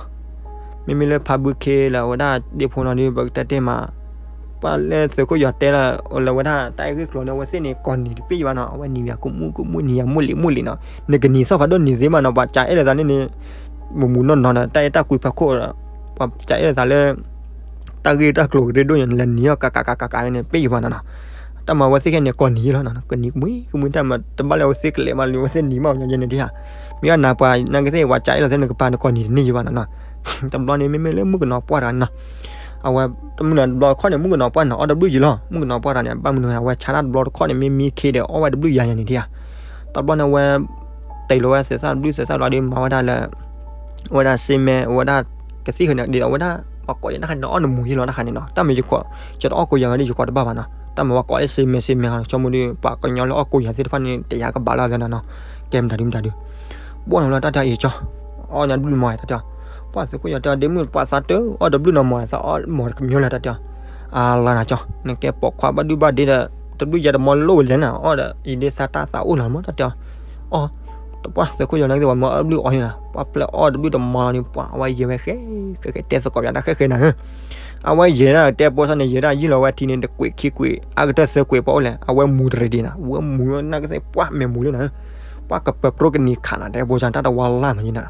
မ့မ့ၢ်လၢဖးဘုခ့လၢအဝဲဒၣ်ဒ့ဖိနီၤဒီး ပကတဲတ့ၢ်မး ပှၢ်လၢသုးခိၣ်ယီၤတဲလၢ လၢအဝဲဒၣ်တၢ်အဲၣ်ဂ့ၢ်ကျိၤန့ၣ် အဝဲသ့ၣ်န့ၣ် ကိးနံၤတဘ့ၣ်ယံၤဘၣ်နီၤ အဝဲနံၤယၤကမူၣ်ကမူၣ် နံၤယၤမူၣ်လံၤမူၣ်လံၤနီၤ နကနံၤသီၣ်ဖးဒိၣ်နံၤသ့မးနီၤ ပှၤကးအဲၣ်လိာ်သးန့ၣ်န့ၣ် မူးမူးနီၢ်နီၢ်ဒီး တၢ်အဲၣ်တၢ်ကွံဖးခိၣ်ဒီး ပှၤကးအဲၣ်လိာ်သးလၢ တၢ်ဂ့ၢ်တၢ်ကျိၤကရၢဒိၣ်ညါန့ၣ် လဲၤနံၤအီၣ်ကးကးကးကးန့ၣ် တဘ့ၣ်ယံၤဘၣ်နီၤနီၤ တၢ်မၤဝဲသ့ၣ်ခဲန့ၣ် ကိးနံၤယံၤလီၤနီၤ ကနံၤကမှံကမှံ တၢ်မၤတဘၣ်လၢအဝဲသ့ၣ်ကလဲၤဘၣ်လၢအဝဲသ့ၣ်နံၤမး ညါယဲန့ၣ်ဒ်ဧါ မ့ၢ်အနၤပှၤနာ်က့သ့ၣ် ပှၤကးအဲၣ်လိာ်သးန့ၣ် ကပၤနကိးနံၤတန့ၢ်ယံၤဘၣ်နီၤနီၤ တဘျီန့ၣ် မ့မ့ၢ်လၢမုၣ်ကနီၤပှၢ်တဂၤနီၤ အဝဲ တမုၢ်လၢတဘျီတခီၣ်န့ၣ် မုၣ်ကနီၤပှၢ်န့ၣ် အီၣ်တဘျုးယံၤလီၤ မုၣ်ကနီၤပှၢ်တဂၤန့ၣ် ဘၣ်မနုၤအဝဲဆါတၢ်တဘျီတခီၣ်န့ၣ် မ့ၢ်မံခ့ဒီး အီၣ်ဝဲတဘျုးယၤယၤန့ၣ်ဒ်ဧါ တဘျီန့ၣ်အဝဲ တ့ၢ်လီၤဝဲသဲးသၣ်တဘျုးသဲးသၣ်ဘျီဒီး မၤဝဲဒၣ်လၢ အဝဲဒၣ်စ့မဲ အဝဲဒၣ် ကသံၣ်ဃုာ်န့ၣ် ဒ်သိးအဝဲဒၣ် ပှၤကိးယၤတၢ်ခါန့ၣ် အီၣ်နမူၤယံၤလီၤတၢ်ခါန့ၣ်နီၤ တၢ်မ့ၢ်ယခီၣ် ယတအီၣ်ကိးယၤဝဲဒီး ယခီၣ်တဘၣ်ဘၣ်နီၤ တၢ်မ့ၢ်ပှၤကိးလၢစ့မဲစ့မဲဟီ ဆိကမိၣ်ဒီး ပှၤကညီလၢအီၣ်ကိးယၤသ့ၣ်တဖၣ်န့ၣ် တယာ်ကဘၣ်လီၤသဲနီၤနီၤ ကဲမတၤဒုမတၤဒု ဘိၣ်နီၤလၢတၢ်တဲအံၤကၠီ အီၣ်ညါတဘျုးမီၤတၢ်တဲ ပှၢ်သုးခိၣ်ယီၤတဲ ဒ့မုၣ်ပှၢ်သးတၢ် အီၣ်တဘျုးနီၤမီၤ သးအီၣ်မီၤတကမျီလၢတၢ်တဲ အလါနၤကၠီ နကဲပိာ်ခွါဘၣ်ဒုဘၣ်ဒ့ဒီး တဘျုးယၤတမီၤလိၣ်ဝဲလဲၣ်နၤ အီၣ်ဒီး ယဒ့သးတၢ်သးအိၣ်လီၤမးတၢ်တဲ အီၣ် ပှၢ်သုးခိၣ်ယီၤနာ်က့သ့ၣ် ပှၤမၢအီၣ်တဘျုးအီၤန့ၣ်နီၤ ပှၢ်ပျဲအီၣ်တဘျုးတမီၤလီၤန့ၣ် ပှၢ်အဝဲယဲၢ်ဝဲဃဲ ဃဲဃဲတဲသကိးပၠးတၢ်ဃဲဃဲနၤဧၢ အဝဲယဲၢ်ဒၣ်တဲပိစၢ်န့ၣ် ယဲၢ်ဒၣ်ယံၣ်လီၤဝဲထံန့ၣ် တကွံာ်ခံကွံာ် အါကတၢၢ်သၢကွံာ်ပှၤအိၣ်လဲၣ် အဝဲမူၤတရံးဒံးနၤ ဝဲမူၤနာ်က့သ့ၣ် ပှၢ်မဲာ်မူၤလံနၤဧၢ ပှၢ်ကပၢၤပြိကနံၤခးနၤ တဲပိစၢ်တၢ်တဝါလၢ်မးယံၤနၤ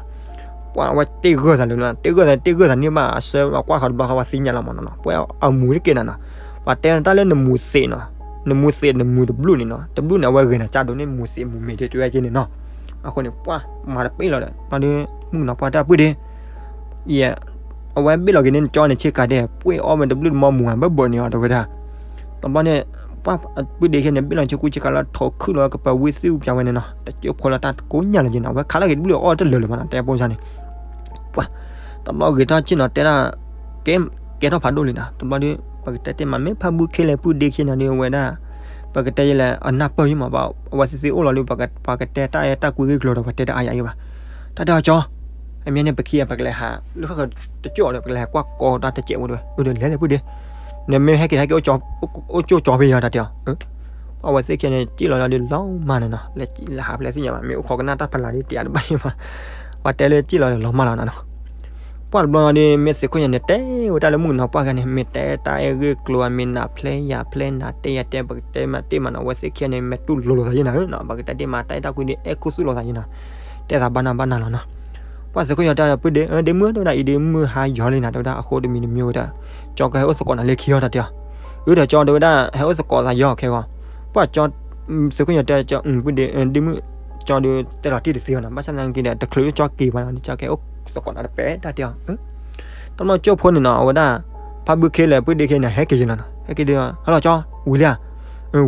ပှၢ်အဝဲတ့ၢ်ဂၢၢ်သးလၢနၤ တ့ၢ်ဂၢၢ်သး တ့ၢ်ဂၢၢ်သးန့ၣ်ဘၣ် အဆၢအကွၢ်ဃီတဘျီဃီဝဲသ့ၣ်ညါလီၤမးနီၤနီၤ ပှၢ်အမူၤတက့ၢ်နၤနီၤ ပှၤတဲနၤတၢ်လၢနမူၤသ့းနီၤ နမူသ့ၣ်နမုာ်တဘျုးန့ၣ်နီၤ, တဘျုးန့ၣ် အဝဲဂဲၤနၤကၢ်ဒိၣ်န့ၣ် မူသ့ၣ်မုာ်မ့ၢ်ဒ်တဲဝဲက့န့ၣ်နီၤ. အဃိန့ၣ် ပှၢ်မၤတပ့ၢ်လီၤဒီး ဘျီဒီး မုၣ်ကနီၤပှၢ်တဲ ပုၢ်ဒ့ ယဲ အဝဲဘ့ၣ်လီၤက့ၤန့ၣ် နကၠီန့ၣ်ဆ့ကၤဒဲး ပှ့ၢ်အီၣ်ဝဲတဘျုးတမီမူၤဘၣ်ဘၣ်န့ၣ်အီၤ တဲဝဲဒၣ်. တဘျီန့ၣ် ပှၢ်ပုၢ်ဒ့ခဲန့ၣ် ဘ့ၣ်လီၤဆ့ကူဆ့ကၤလၢထိးခုၣ်လီၤကပၤဝံသ့ၣ်အူပၠးဝဲန့ၣ်နီၤ, တကၠိဖိလၢတၢ်ကိးညါလၢက့နီၤ, အဝဲခးလီၤက့ၤတဘျုးအီၣ်တလၢာ်လၢၤဘၣ်နီၤ တဲပိစၢ်န့ၣ်. ပှၢ် တဘျီဂ့ၤထီၣ်ဆ့ၣ်နီၤတဲဒၣ် ကဲ ကဲထီၣ်ဖးဒိၣ်လံနီၤ. တဘျီဒီး ပကတဲတ့ၢ်မး မ့ၢ်ဖးဘုခ့လဲၣ် ပုၢ်ဒ့ခ့န့ၣ်ဒီး အဝဲဒၣ် ပကတဲယဲလဲၣ် အနၢ်ပၢၢ်ယံမး အဝဲသ့ၣ်သ့ၣ်အိၣ်လီၤဒီး ပှၤကတဲတၢ်အဲၣ်တၢ်ကွံဂ့ၢ်ကျိၤဒီး ပှၤတဲတၢ်အါယၤယံဘၣ်. တၢ်တဲအီၤကၠီ အမ့ၢ်န့ၣ် ပခံဂၤ ပကလဲၤဟး လၢဃီကတကၠိၣ်ဒီး ပကလဲၤဟးကွၢ်ကီတၢ်တစဲးအိၣ်တဲဝဲ, အိၣ်ဒီးလဲၤလဲၣ်ပုၢ်ဒ့, နမ့ၢ်ဟဲက့ၤဟဲက့ၤ အိၣ်ကၠိကၠီဖဲယၤ တၢ်တဲအီၤ. အဝဲသ့ၣ်ခံဂၤန့ၣ် စံၣ်လီၤလီၤဒီးလီၤမၢ်န့ၣ်နီၤ, လဲၤဟးဖဲလဲၣ်သ့ၣ်ညါဘၣ်, မ့ၢ်အိၣ်ခိးကနၣ်တၢ်ဖးလၢ်ဒီး တယၤတဘၣ်ယံဘၣ်, ပှၤတဲလၢစံၣ်လီၤဒီးလီၤမၢ်လီၤနီၤ. ပှၢ်တဘျီဒီး မ့ၢ်သုးခိၣ်ယီၤန့ၣ် တဲဝဲဒၣ်လၢမုၣ်ကနီၤပှၢ်ဂၤန့ၣ် မ့ၢ်တဲတၢ်အဲၣ်ဂ့ၢ်ကျိၤ မ့ၢ်နၤဖျဲယၤဖျဲ နၤတဲယၤတဲ ပကတဲမးတ့ၢ်မးနီၤ, အဝဲသ့ၣ်ခံဂၤန့ၣ် မ့ၢ်တူၢ်လိာ်လိာ်သးယံနီၤ, ပကတဲတ့ၢ်မး တၢ်အဲၣ်တၢ်ကွံဒီး အဲၣ်ခူသူၣ်လိာ်သးယံနီၤ, တဲသးဘၣ်နၤဘၣ်နၤလီၤနီၤ. ပှၢ်သုးခိၣ်ယီၤတဲ ပုၢ်ဒ့ ဒ့မုၣ်တဲဝဲဒၣ် အံၤဒ့မုၣ်ဟါယီၤလံနၤ တဲဝဲဒၣ်, အဃိတမံၤတမံၤဝဲဒၣ်, ကၠီကဟဲအိၣ်သကိးနၤလၢခံအီၤ တၢ်တဲအီၤ. အၢ ဒီးကၠီတဲဝဲဒၣ် ဟဲအိၣ်သကိးသးယီၤခဲဂီၤ. ပှၢ်ကၠီ သုးခိၣ်ယီၤတဲကၠီ ပုၢ်ဒ့ ဒ့မုၣ် ကၠီဒီးတဲလီၤတံၢ်တသ့အီၤနီၤ, ဘၣ်ဆၣ်သနာ်က့ဒီး တချုးလၢကၠီက့ၤဘၣ်နီၤ ကၠီကဟဲအိၣ်သကိးနၤတပဲတၢ်တဲအီၤ. တဘျီကၠိဖိန့ၣ်နီၤ အဝဲဒၣ် ဖးဘုခ့လဲၣ် ပုၢ်ဒ့ခ့န့ၣ် ဟဲက့ၤယံလီၤနီၤ, ဟဲက့ၤဒီး ဟဲလီၤကၠီ ဝံၤလံဧါ.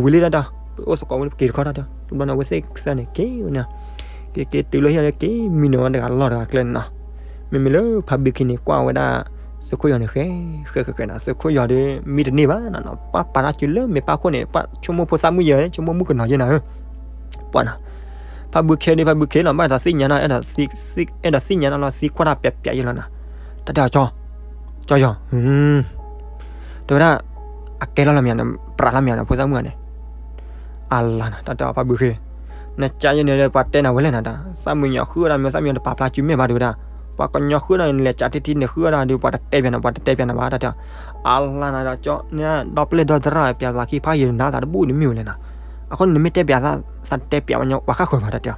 ဝံၤလံတၢ်တဲအီၤ, ပအိၣ်သကိးဝံၤလံ ပက့ၤတခီတၢ်တဲအီၤ. တဘျီန့ၣ် အဝဲသ့ၣ်သၢန့ၣ် က့ၤန့ၣ် က့ၤက့ၤတုၤလၢဟံၣ်လၢက့ၤမံနီၤဝဲတဂၤလီၢ်တဂၤကျဲန့ၣ်နီၤ. မ့မ့ၢ်လၢဖးဘုခ့န့ၣ် ကွၢ်ဝဲဒၣ် သုးခိၣ်ယီၤန့ၣ် ဃဲ ဃဲဃဲဃဲနီၤ, သုးခိၣ်ယီၤဒီး မံတန့ၢ်ဘၣ်နီၤ, ပှၢ်ပာ်တၢ်စုလၢမဲာ်ပၢ်ခိၣ်န့ၣ် ပှၢ်ဆိကမိၣ်ဖိသၣ်မုၣ်ယဲၢ် ဆိကမိၣ်မုၣ်ကနီၤယဲၢ်နၤဧၢ. ပှၢ်နီၤ ဖးဘုခ့ဒီး ဖးဘုခ့လီၤ ဘၣ်ဒီးသ့ၣ်ညါနီၤ အဲၣ်ဒိးသ့ၣ်ညါနီၤလီၤ သံကွၢ်တၢ်ပျးပျးယဲၢ်လီၤနီၤ. တၢ်တဲအီၤကၠီ ကၠီယီၤ တဲဝဲဒၣ် အကဲလီၤလီၤမ့ၢ်န့ၣ် ပြးလီၤမ့ၢ်န့ၣ် ဖိသၣ်မုၣ်န့ၣ် အလါနီၤ တၢ်တဲအီၤဖးဘုခ့, နကးယဲၢ်န့ၣ်ဒီး ပှၤတဲနၤဝဲလဲၣ်နၤတၢ်, သးမုၢ်ညီဃုအီၣ်ဒၣ်မ့ၢ်သးမုၢ်ညီတပာ်ဖျါစုမဲာ်ဘၣ်တဲဝဲဒၣ်, ပှၤကညီဃုအီၣ်ဒၣ်န့ၣ် လဲၤကးတထံၣ်န့ၣ်ဃုအီၣ်ဒၣ်ဒီး ပှၤတတဲပျးနၤ ပှၤတတဲပျးနၤဘၣ် တၢ်တဲအီၤ. အလါနၤဒီးကၠီန့ၣ် ဒီပျဲၢ်ဒီသရၣ်ပျးသးခံဖးယံၤနၤသးတဘူၣ်န့ၣ်မ့ၢ်ဝဲလဲၣ်နၤ, အဃိန့ၣ် နမ့ၢ်တဲပျးသး သးတဲပျးဝဲညီပှၤဃၣ်ဃၢၤဘၣ် တၢ်တဲအီၤ.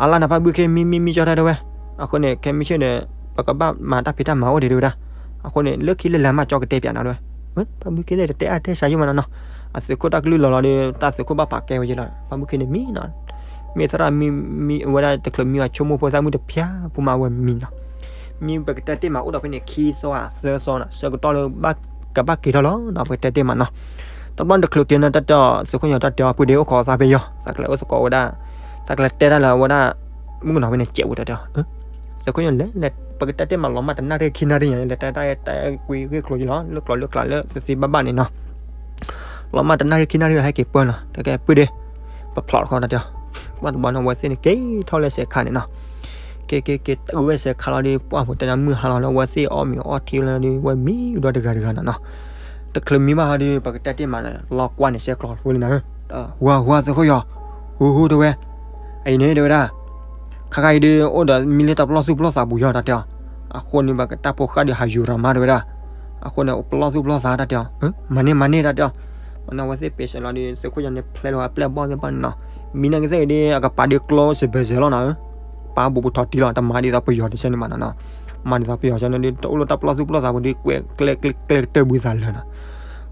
အလါနၤဖးဘုခ့မံမံမံကၠီတၢ်တဲဝဲ, အဃိန့ၣ် ခဲမုၢ်ဆ့ၣ်ဒီး ပကဘၣ်မၤတၢ်ဖံးတၢ်မၤအိၣ်ဒံးတဲဝဲဒၣ်, အဃိန့ၣ် လၢခံလၢလဲၤမးကၠီကတဲပျးနၤတဲဝဲ, ဖးဘုခ့လဲၣ်တတဲအါတဲစှၤယံမးနီၤနီၤ, အသုးခိၣ်တၢ်ကလုၢ်လီၤလီၤဒီး တၢ်သုးခိၣ်ဘၣ်ပာ်ကဲဝဲယဲၢ်လီၤ, ဖးဘုခ့န့ၣ်မံနီၤ, မ့ၢ်သရၣ်မံမံဝဲဒၣ်တချုးမံဝဲဆိကမိၣ်ဖိသၣ်မုၣ်တဖၠါဖိမးဝဲမံနီၤ, မံပကတဲတ့ၢ်မးအိၣ်ဒီးဖဲန့ၣ် ခံသီသၢသီနီၤ ဆၢကတီၢ်လၢ ကဘၣ်က့ၤထီၣ်လီၤနီၤ ပကတဲတ့ၢ်မးနီၤ. တဘျီတချုးက့ၤန့ၣ် တၢ်တဲအီၤ သုးခိၣ်ယီၤတၢ်တဲအီၤ ပုၢ်ဒ့အိၣ်ခိးသးဖဲယီၤ သးကလဲၤအိၣ်သကိးဝဲဒၣ်, သးကလဲၤတဲတၢ်လၢဝဲဒၣ် မုၣ်ကနီၤဖဲန့ၣ် စဲးဝဲတၢ်တဲအီၤ, သုးခိၣ်ယီၤလဲၤလဲၤ ပကတဲတ့ၢ်မးလီၤမၢ်တနၣ်ရံၣ်ခံနၣ်ရံၣ်ညါ လဲၤတဲတၢ်အဲၣ်တၢ်အဲၣ်ကွံဂ့ၢ်ကျိၤယံလီၤ လၢကျိၤလၢကျါလၢသ့သ့ဘၣ်ဘၣ်န့ၣ်နီၤ. လီၤမၢ်တနၣ်ရံၣ်ခံနၣ်ရံၣ်ဒီး ဟဲက့ၤပၢလီၤ တကဲပုၢ်ဒ့ ပဖျိးတခီတၢ်တဲအီၤ, ပှၢ်တဘျီန့ၣ် အဝဲသ့ၣ်န့ၣ် က့ၤထီၣ်လၢစဲးခါန့ၣ်နီၤ, က့ၤက့ၤက့ၤတုၤဝဲစဲးခါလီၤဒီး ပှၢ်ဖိတဲဒၣ်မုၢ်ဟါလီၤလၢ အဝဲသ့ၣ်အီၣ်မ့ၤအီထံလၢဒီး ဝဲမံကဒီးတဂၤတဂၤနီၤနီၤ. တချုးမံဘၣ်ဟီဒီး ပကတဲတ့ၢ်မးန့ၣ် လီၤကွၢ်န့ၣ် စဲးကျိၤဖိလံနၤဧၢ, ဝါဝါသုးခိၣ်ယီၤ, ဟူဟူတဲဝဲ, အံၤန့ၣ်တဲဝဲဒၣ် ခါခါအံၤဒီး အိၣ်ဒီးမံလၢတၢ်ပလီၢ်သူၣ်ပလီၢ်သးပူၤယီၤတၢ်တဲအီၤ, အဃိန့ၣ် ပကတၢ်ဖိဃၢ်ဒီးဟးယူၤရၤမးတဲဝဲဒၣ်, အဃိန့ၣ် ပလီၢ်သူၣ်ပလီၢ်သးတၢ်တဲအီၤ, မၤန့ၢ်မၤန့ၢ်တၢ်တဲအီၤ, မ့ၢ်န့ၣ်အဝဲသ့ၣ်ပ့ၤစဲးလီၤဒီး သုးခိၣ်ယီၤန့ၣ် ဖျဲလီၤဝဲပျဲၢ်ဘီၣ်သ့ၣ်တဖၣ်န့ၣ်နီၤ, မံန့ၢ်ကသ့ၣ်အံၤဒီး အကပာ်ဒုးကျိစဲးဘဲစဲးလီၤနၤဧၢ, ပာ်ဘူးပထီၣ်တံၢ်လီၤ တမၤဒ်သိးပယီၤတဆဲန့ၣ်မးနီၤနီၤ, မၤဒ်သိးပယီၤဆဲန့ၣ်ဒီး တအိၣ်လၢတၢ်ပလီၢ်သူၣ်ပလီၢ်သးပူၤဒီး ကွဲးကျဲကျဲကျဲကတၢၢ်ဘုသးလၢနီၤ,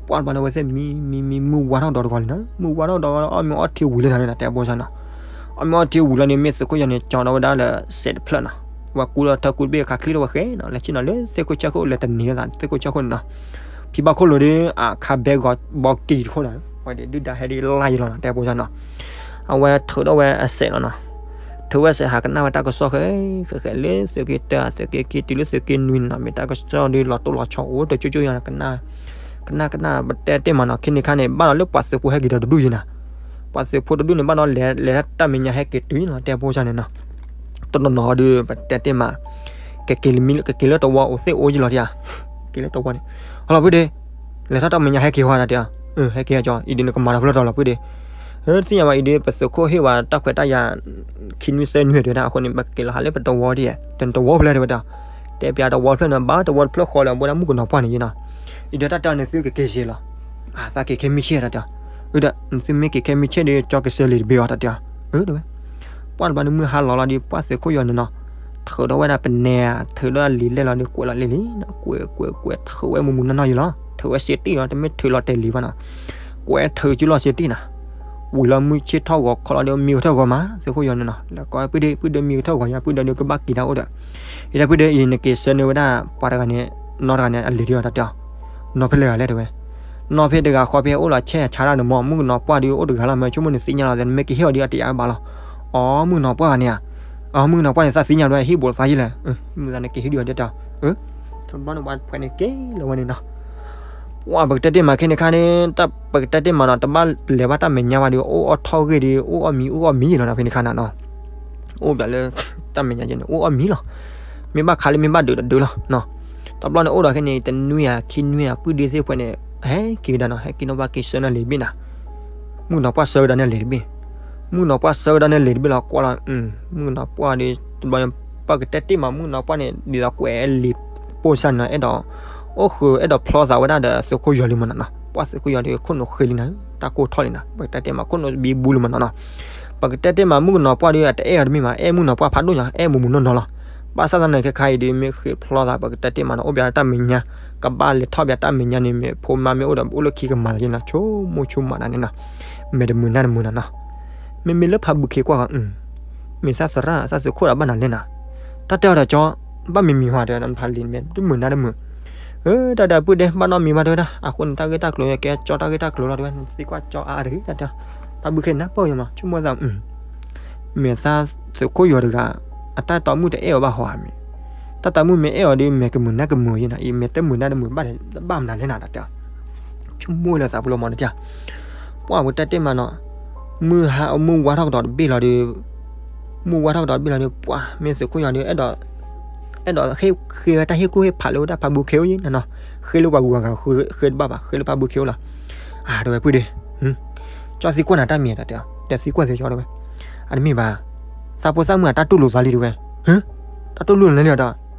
ပှၢ်တဘျီန့ၣ် အဝဲသ့ၣ်မံမံမံမုၢ်ဝါထီၣ်ဒီးတဂီၤလံနီၤ, မုၢ်ဝါထီၣ်ဒီးအီၣ်မ့ၤအီထံဝံၤလံနၤ တဲဘိဆါနီၤ, အီၣ်မ့ၤအီထံဝံၤလီၤန့ၣ် မ့ၢ်သုးခိၣ်ယီၤန့ၣ် ကၠီထီၣ်ဝဲဒၣ်လၢစဲးတဖျၢၣ်နီၤ, ဝဲကူထီၣ်ထၢကူတဘ့ၣ်ခးချံထီၣ်ဝဲဃဲနီၤ, လဲၤဆ့ၣ်နီၤလၢသ့ၣ်ခိၣ်ဆၢခိၣ် လဲၤတနံၤလၢသးသ့ၣ်ခိၣ်ဆၢခိၣ်န့ၣ်နီၤ, ဖံဘၣ်ခိၣ်လိၤဒီး အခါဘဲဂီၤဘီက့ၤတခိၣ်နီၤ, ဝဲဒုၣ်ဒါဟဲဒ်လၢ်ယံၤလီၤနီၤ တဲဘိဆါနီၤ, အဝဲထုးထီၣ်ဝဲအစဲးလီၤနီၤ, ထုးဝဲစဲးဟးကနၣ်ဝဲတၢ်ကစီၣ်ဃဲ ဃဲဃဲလၢသုးက့တၢ သုးက့ခံတုၤလၢသုးက့နွံနီၤ, မ့ၢ်တၢ်ကစီၣ်ဒီးလီၤတိၢ်လီၤဆီအိၣ်တကၠိကၠိယီၤနီၤ, ကနၣ် ကနၣ်ကနၣ် ပတဲတ့ၢ်မးနီၤ, ခဲန့ၣ်ခါန့ၣ် ဘၣ်ဒီးလၢပှၤသုးဖိဟဲက့ၤဒီးတဒူၣ်ယံၤနီၤ, ပှၤသုးဖိတဒူၣ်န့ၣ် ဘၣ်ဒီးလဲၤလဲၤတၢ်မဲာ်ညါဟဲက့ၤတုၤလီၤ တဲဘိဆါန့ၣ်နီၤ, တနီၤနီၤဒီး ပတဲတ့ၢ်မး ကက့ၤလၢမံ ကက့ၤလၢတဝီအိၣ်သ့ၣ်အိၣ်ယံၤလီၤတယၤ, က့ၤလၢတဝီန့ၣ်, ဟီလီၤဖုဒ့ လဲၤထီၣ်တၢ်မဲာ်ညါဟဲက့ၤဟီတၢ်တဲအီၤ, ဟဲက့ၤဟီကၠီ အံၤဒ်န့ၣ်ကမၤဒီးဖျၢၣ်ထီၣ်လီၤဖုဒ့, သ့ၣ်ညါဘၣ်အံၤဒ် ပသုးခိၣ်ဟ့ၣ်ဝဲတၢ်ခွဲးတၢ်ယာ် ခံနွံသၢနွံတဲဝဲဒၣ်, အဃိန့ၣ် ပကက့ၤလီၤဟးလၢပတဝီဒ်, တဝီဖျၢၣ်တဲဝဲဒၣ်, တဲပျးတဝီဖျၢၣ်န့ၣ် ဘၣ်တဝီတဖျၢၣ်ဃီလၢအဘူးဒၣ်မုၣ်ကနီၤပှၢ်န့ၣ်ယံၤနီၤ, အံၤဒီးတၢ်တဲအီၤန့ၣ် သုကက့ၤစ့လီၤ, အသးက့ၤခဲမုၢ်ဆ့ၣ်တၢ်တဲအီၤ, အၢ ဒီးနသုမ့ၢ်က့ၤခဲမုၢ်ဆ့ၣ်ဒီး ကၠီကစဲးလံာ်တဘ့ၣ်အီၤတၢ်တဲအီၤ, အၢ တဲဝဲ ပှၢ်တဘျီန့ၣ်မုၢ်ဟါလီၤလီၤဒီး ပှၢ်သုးခိၣ်ယီၤန့ၣ်နီၤ, ထုးထီၣ်ဝဲဒၣ်ပနဲ ထုးထီၣ်လံာ်လဲၢ်လီၤဒီး ကွဲးလီၤလံာ်လံ, ကွဲးကွဲးကွဲး ထုးဝဲမုၢ်မုၢ်နီၢ်နီၢ်ယံၤလီၤ, ထုးဝဲစ့တံၢ်လီၤ တမ့ၢ်ထုးလီၤတဲာ်လံဘၣ်နီၤ, ကွဲးထုးကၠူလီၢ်စ့တ့ၢ်နၤ, ဝံၤလီၤမုၢ်ဆ့ၣ်ထီၣ်ဂီၤခီလီၤဒီး မံကထၢၣ်ဂီၤမး သုးခိၣ်ယီၤန့ၣ်နီၤ, လဲၤကိးပုၢ်ဒ့ ပုၢ်ဒ့မံကထၢၣ်ဂီၤယါ ပုၢ်ဒ့ဒီးကဘၣ်က့ၤတၢ်အိၣ်ဒီး, အံၤတၢ်ပုၢ်ဒ့အံၤ နက့ၤဆၢနုာ်ဝဲဒၣ် ပှၤတဂၤန့ၣ်, နီၢ်တဂၤန့ၣ် အလံၤဒ်အီၤတၢ်တဲအီၤ, နီၢ်ဖဲလဲၣ်ဂၤလဲၣ်တဲဝဲ, နီၢ်ဖဲတဂၤဃီဖဲအိၣ်လီၤဆဲးဆါတၢ်န့ၣ်မး မုၣ်ကနီၤပှၢ်ဒီးအိၣ်တဂၤလီၤ မ့ၢ်ဆိကမိၣ်နသ့ၣ်ညါလီၤ နမ့ၢ်က့ၤဟ့ၣ်အီၤဒီးအတယာ်ကဘၣ်လီၤ, အီ မုၣ်ကနီၤပှၢ်ဂၤန့ၣ်ဧါ, အီ မုၣ်ကနီၤပှၢ်န့ၣ် သးသ့ၣ်ညါဒီးဟ့ၣ်ဘူးသးယံာ်လဲၣ်, မုၢ်သးနက့ၤဟ့ၣ်ဒံးအီၤဒီးတဲအီၤ, တဘျီန့ၣ်ပှၤတဖုန့ၣ်က့ၤလီၤဝဲန့ၣ်နီၤ ပှၤပကတဲတ့ၢ်မးခဲန့ၣ်ခါန့ၣ်, ပကတဲတ့ၢ်မးနီၤ တဘၣ်လဲၤဘၣ်တၢ်မဲာ်ညါဘၣ်ဒီး အိၣ်အီၣ်ထီၣ်ဂ့ၢ်ဒီး အိၣ်အီၣ်မံ အိၣ်အီၣ်မံယံာ်လီၤနီၤ ဖဲန့ၣ်ခါနၤနီၤ, အိၣ်ဘၣ်လၢ တၢ်မဲာ်ညါယဲန့ၣ် အိၣ်အီၣ်မံလီၤ, မ့ၢ်ဘၣ်ခးလၢမ့ၢ်ဘၣ်ဒုးတဒုလီၤ, တဘျီန့ၣ်အိၣ်ဒီးခဲန့ၣ် တနွံဧါ ခံနွံဧါ ပုၢ်ဒ့သ့ၣ်တဖုန့ၣ် ဟဲက့ၤကဒါနီၤ ဟဲက့ၤနီၤ ပှၤက့ၤဆၢနၤလံာ်တဘ့ၣ်နၤ မုၣ်ကနီၤပှၢ်ဆၢကဒါန့ၣ်လံာ်တဘ့ၣ်, မုၣ်ကနီၤပှၢ်ဆၢကဒါန့ၣ်လံာ်တဘ့ၣ်လီၤ ကွၢ်လီၤ, မုၣ်ကနီၤပှၢ်ဒီး တဘျီ ပကတဲတ့ၢ်မး မုၣ်ကနီၤပှၢ်န့ၣ် ဒ်သိးကွဲးလံာ်ပိၢ်စၢ်န့ၣ် အဲၣ်ဒိး အိၣ်ဃုာ်အဲၣ်ဒိးဖျီသးဝဲဒၣ်ဒီးသုးခိၣ်ယီၤလံမးနီၤနီၤ, ပှၢ်သုးခိၣ်ယီၤဒီးခိၣ်နူာ်ဃ့လံနၤ, တၢ်ကိၢ်ထီၣ်လံနၤ ပကတဲတ့ၢ်မး ခိၣ်နူာ်ဘံဘူလံမးနီၤနီၤ, ပကတဲတ့ၢ်မး မုၣ်ကနီၤပှၢ်ဒီးအတအဲၣ်အီၤတမ့ၢ်မး အဲၣ်မုၣ်ကနီၤပှၢ်ဖးဒိၣ်ညါ အဲၣ်မူးမူးနီၢ်နီၢ်လီၤ, ဘၣ်ဆၣ်သနာ်က့ခဲခါအံၤဒီး မ့ၢ်ဃ့ဖျီသး ပကတဲတ့ၢ်မးနီၤ အိၣ်ဘၣ်တၢ်မဲာ်ညါ, ကဘၣ်လဲၤထီၣ်ဘၣ်တၢ်မဲာ်ညါန့ၣ် မ့ၢ်ဖိမါမ့ၢ်အိၣ်ဒီး အိၣ်လၢခံကမၤလၢက့နၤ ဆိကမိၣ်ဆိကမးနၤန့ၣ်နီၤ, မဲာ်တမုာ်နၢ်တမုာ်နၤနီၤ, မ့မ့ၢ်လၢဖးဘုခ့ကွၢ်ဂီၤ, မ့ၢ်သးသရၣ်သးသုးခိၣ်ဒီးဘၣ်နၤလဲၣ်နၤ, တၢ်တဲအီၤဒီးကၠီ, ဘၣ်မံမံဟါတဲ နဖးလံာ်မ့ၢ်တမုာ်နၢ်တမုာ်, တၢ်ဒၢပုၢ်ဒ့ ဘၣ်နီတမံၤဘၣ်တဲဝဲဒၣ်, အဃိန့ၣ် တၢ်ဂ့ၢ်တၢ်ကျိၤ ကဲကၠီတၢ်ဂ့ၢ်တၢ်ကျိၤလီၤတဲဝဲ, နသံကွၢ်ကၠီအါအါတဂ့ၤ တၢ်တဲ, ဖးဘုခ့နၢ်ပၢၢ်ယမး ဆိကမိၣ်သး မ့ၢ်သးသုးခိၣ်ယီၤတဂၤ, အတၢ်တီမုၣ်တအဲၣ်အီၤဘၣ်ဟီဧါမ့ၢ်, တၢ်တီမုၣ်မ့ၢ်အဲၣ်အီၤဒီး မဲာ်ကမုာ်နၢ်ကမုာ်ယဲနၤ, အံၤမဲာ်တမုာ်နၢ်တမုာ်ဘၣ်, ဘၣ်မနုၤလဲၣ်နၤ တၢ်တဲ, ဆိကမိၣ်လၢသးပူၤလီၤမးနတၢ်, ပှၢ်ပကတဲတ့ၢ်မးနီၤ, မုၢ်ဟါ မုၢ်ဝါထီၣ်ကဒီးတဘ့ၣ်လီၤဒီး, မုၢ်ဝါထီၣ်ကဒီးတဘ့ၣ်လီၤဒီး ပှၢ်မ့ၢ်သုးခိၣ်ယီၤဒီး အဲၣ်ဒိး အဲၣ်ဒိးဃ့ဝဲတၢ်ဟ့ၣ်ကူၣ်ဟ့ၣ်ဖးလၢဝဲဒၣ်ဖးဘုခ့အိၣ်ယဲနၤနီၤ, ဃ့လၢပှၤဂုၤဂၤဂၤဃ့တဘၣ်ဘၣ် ဃ့လၢဖးဘုခ့အိၣ်လီၤ, အတဲဝဲပုၢ်ဒ့ ကၠီသံကွၢ်နၤတၢ်မံၤ တၢ်တဲ, တဲသံကွၢ်သ့ကၠီတဲဝဲ, အတမ့ၢ်ဘၣ်, သးဖိသၣ်မုၣ်အတၢ်တူၢ်လိာ်သးလံတဲဝဲ, တၢ်တူၢ်လိာ်နၤလံဒီး,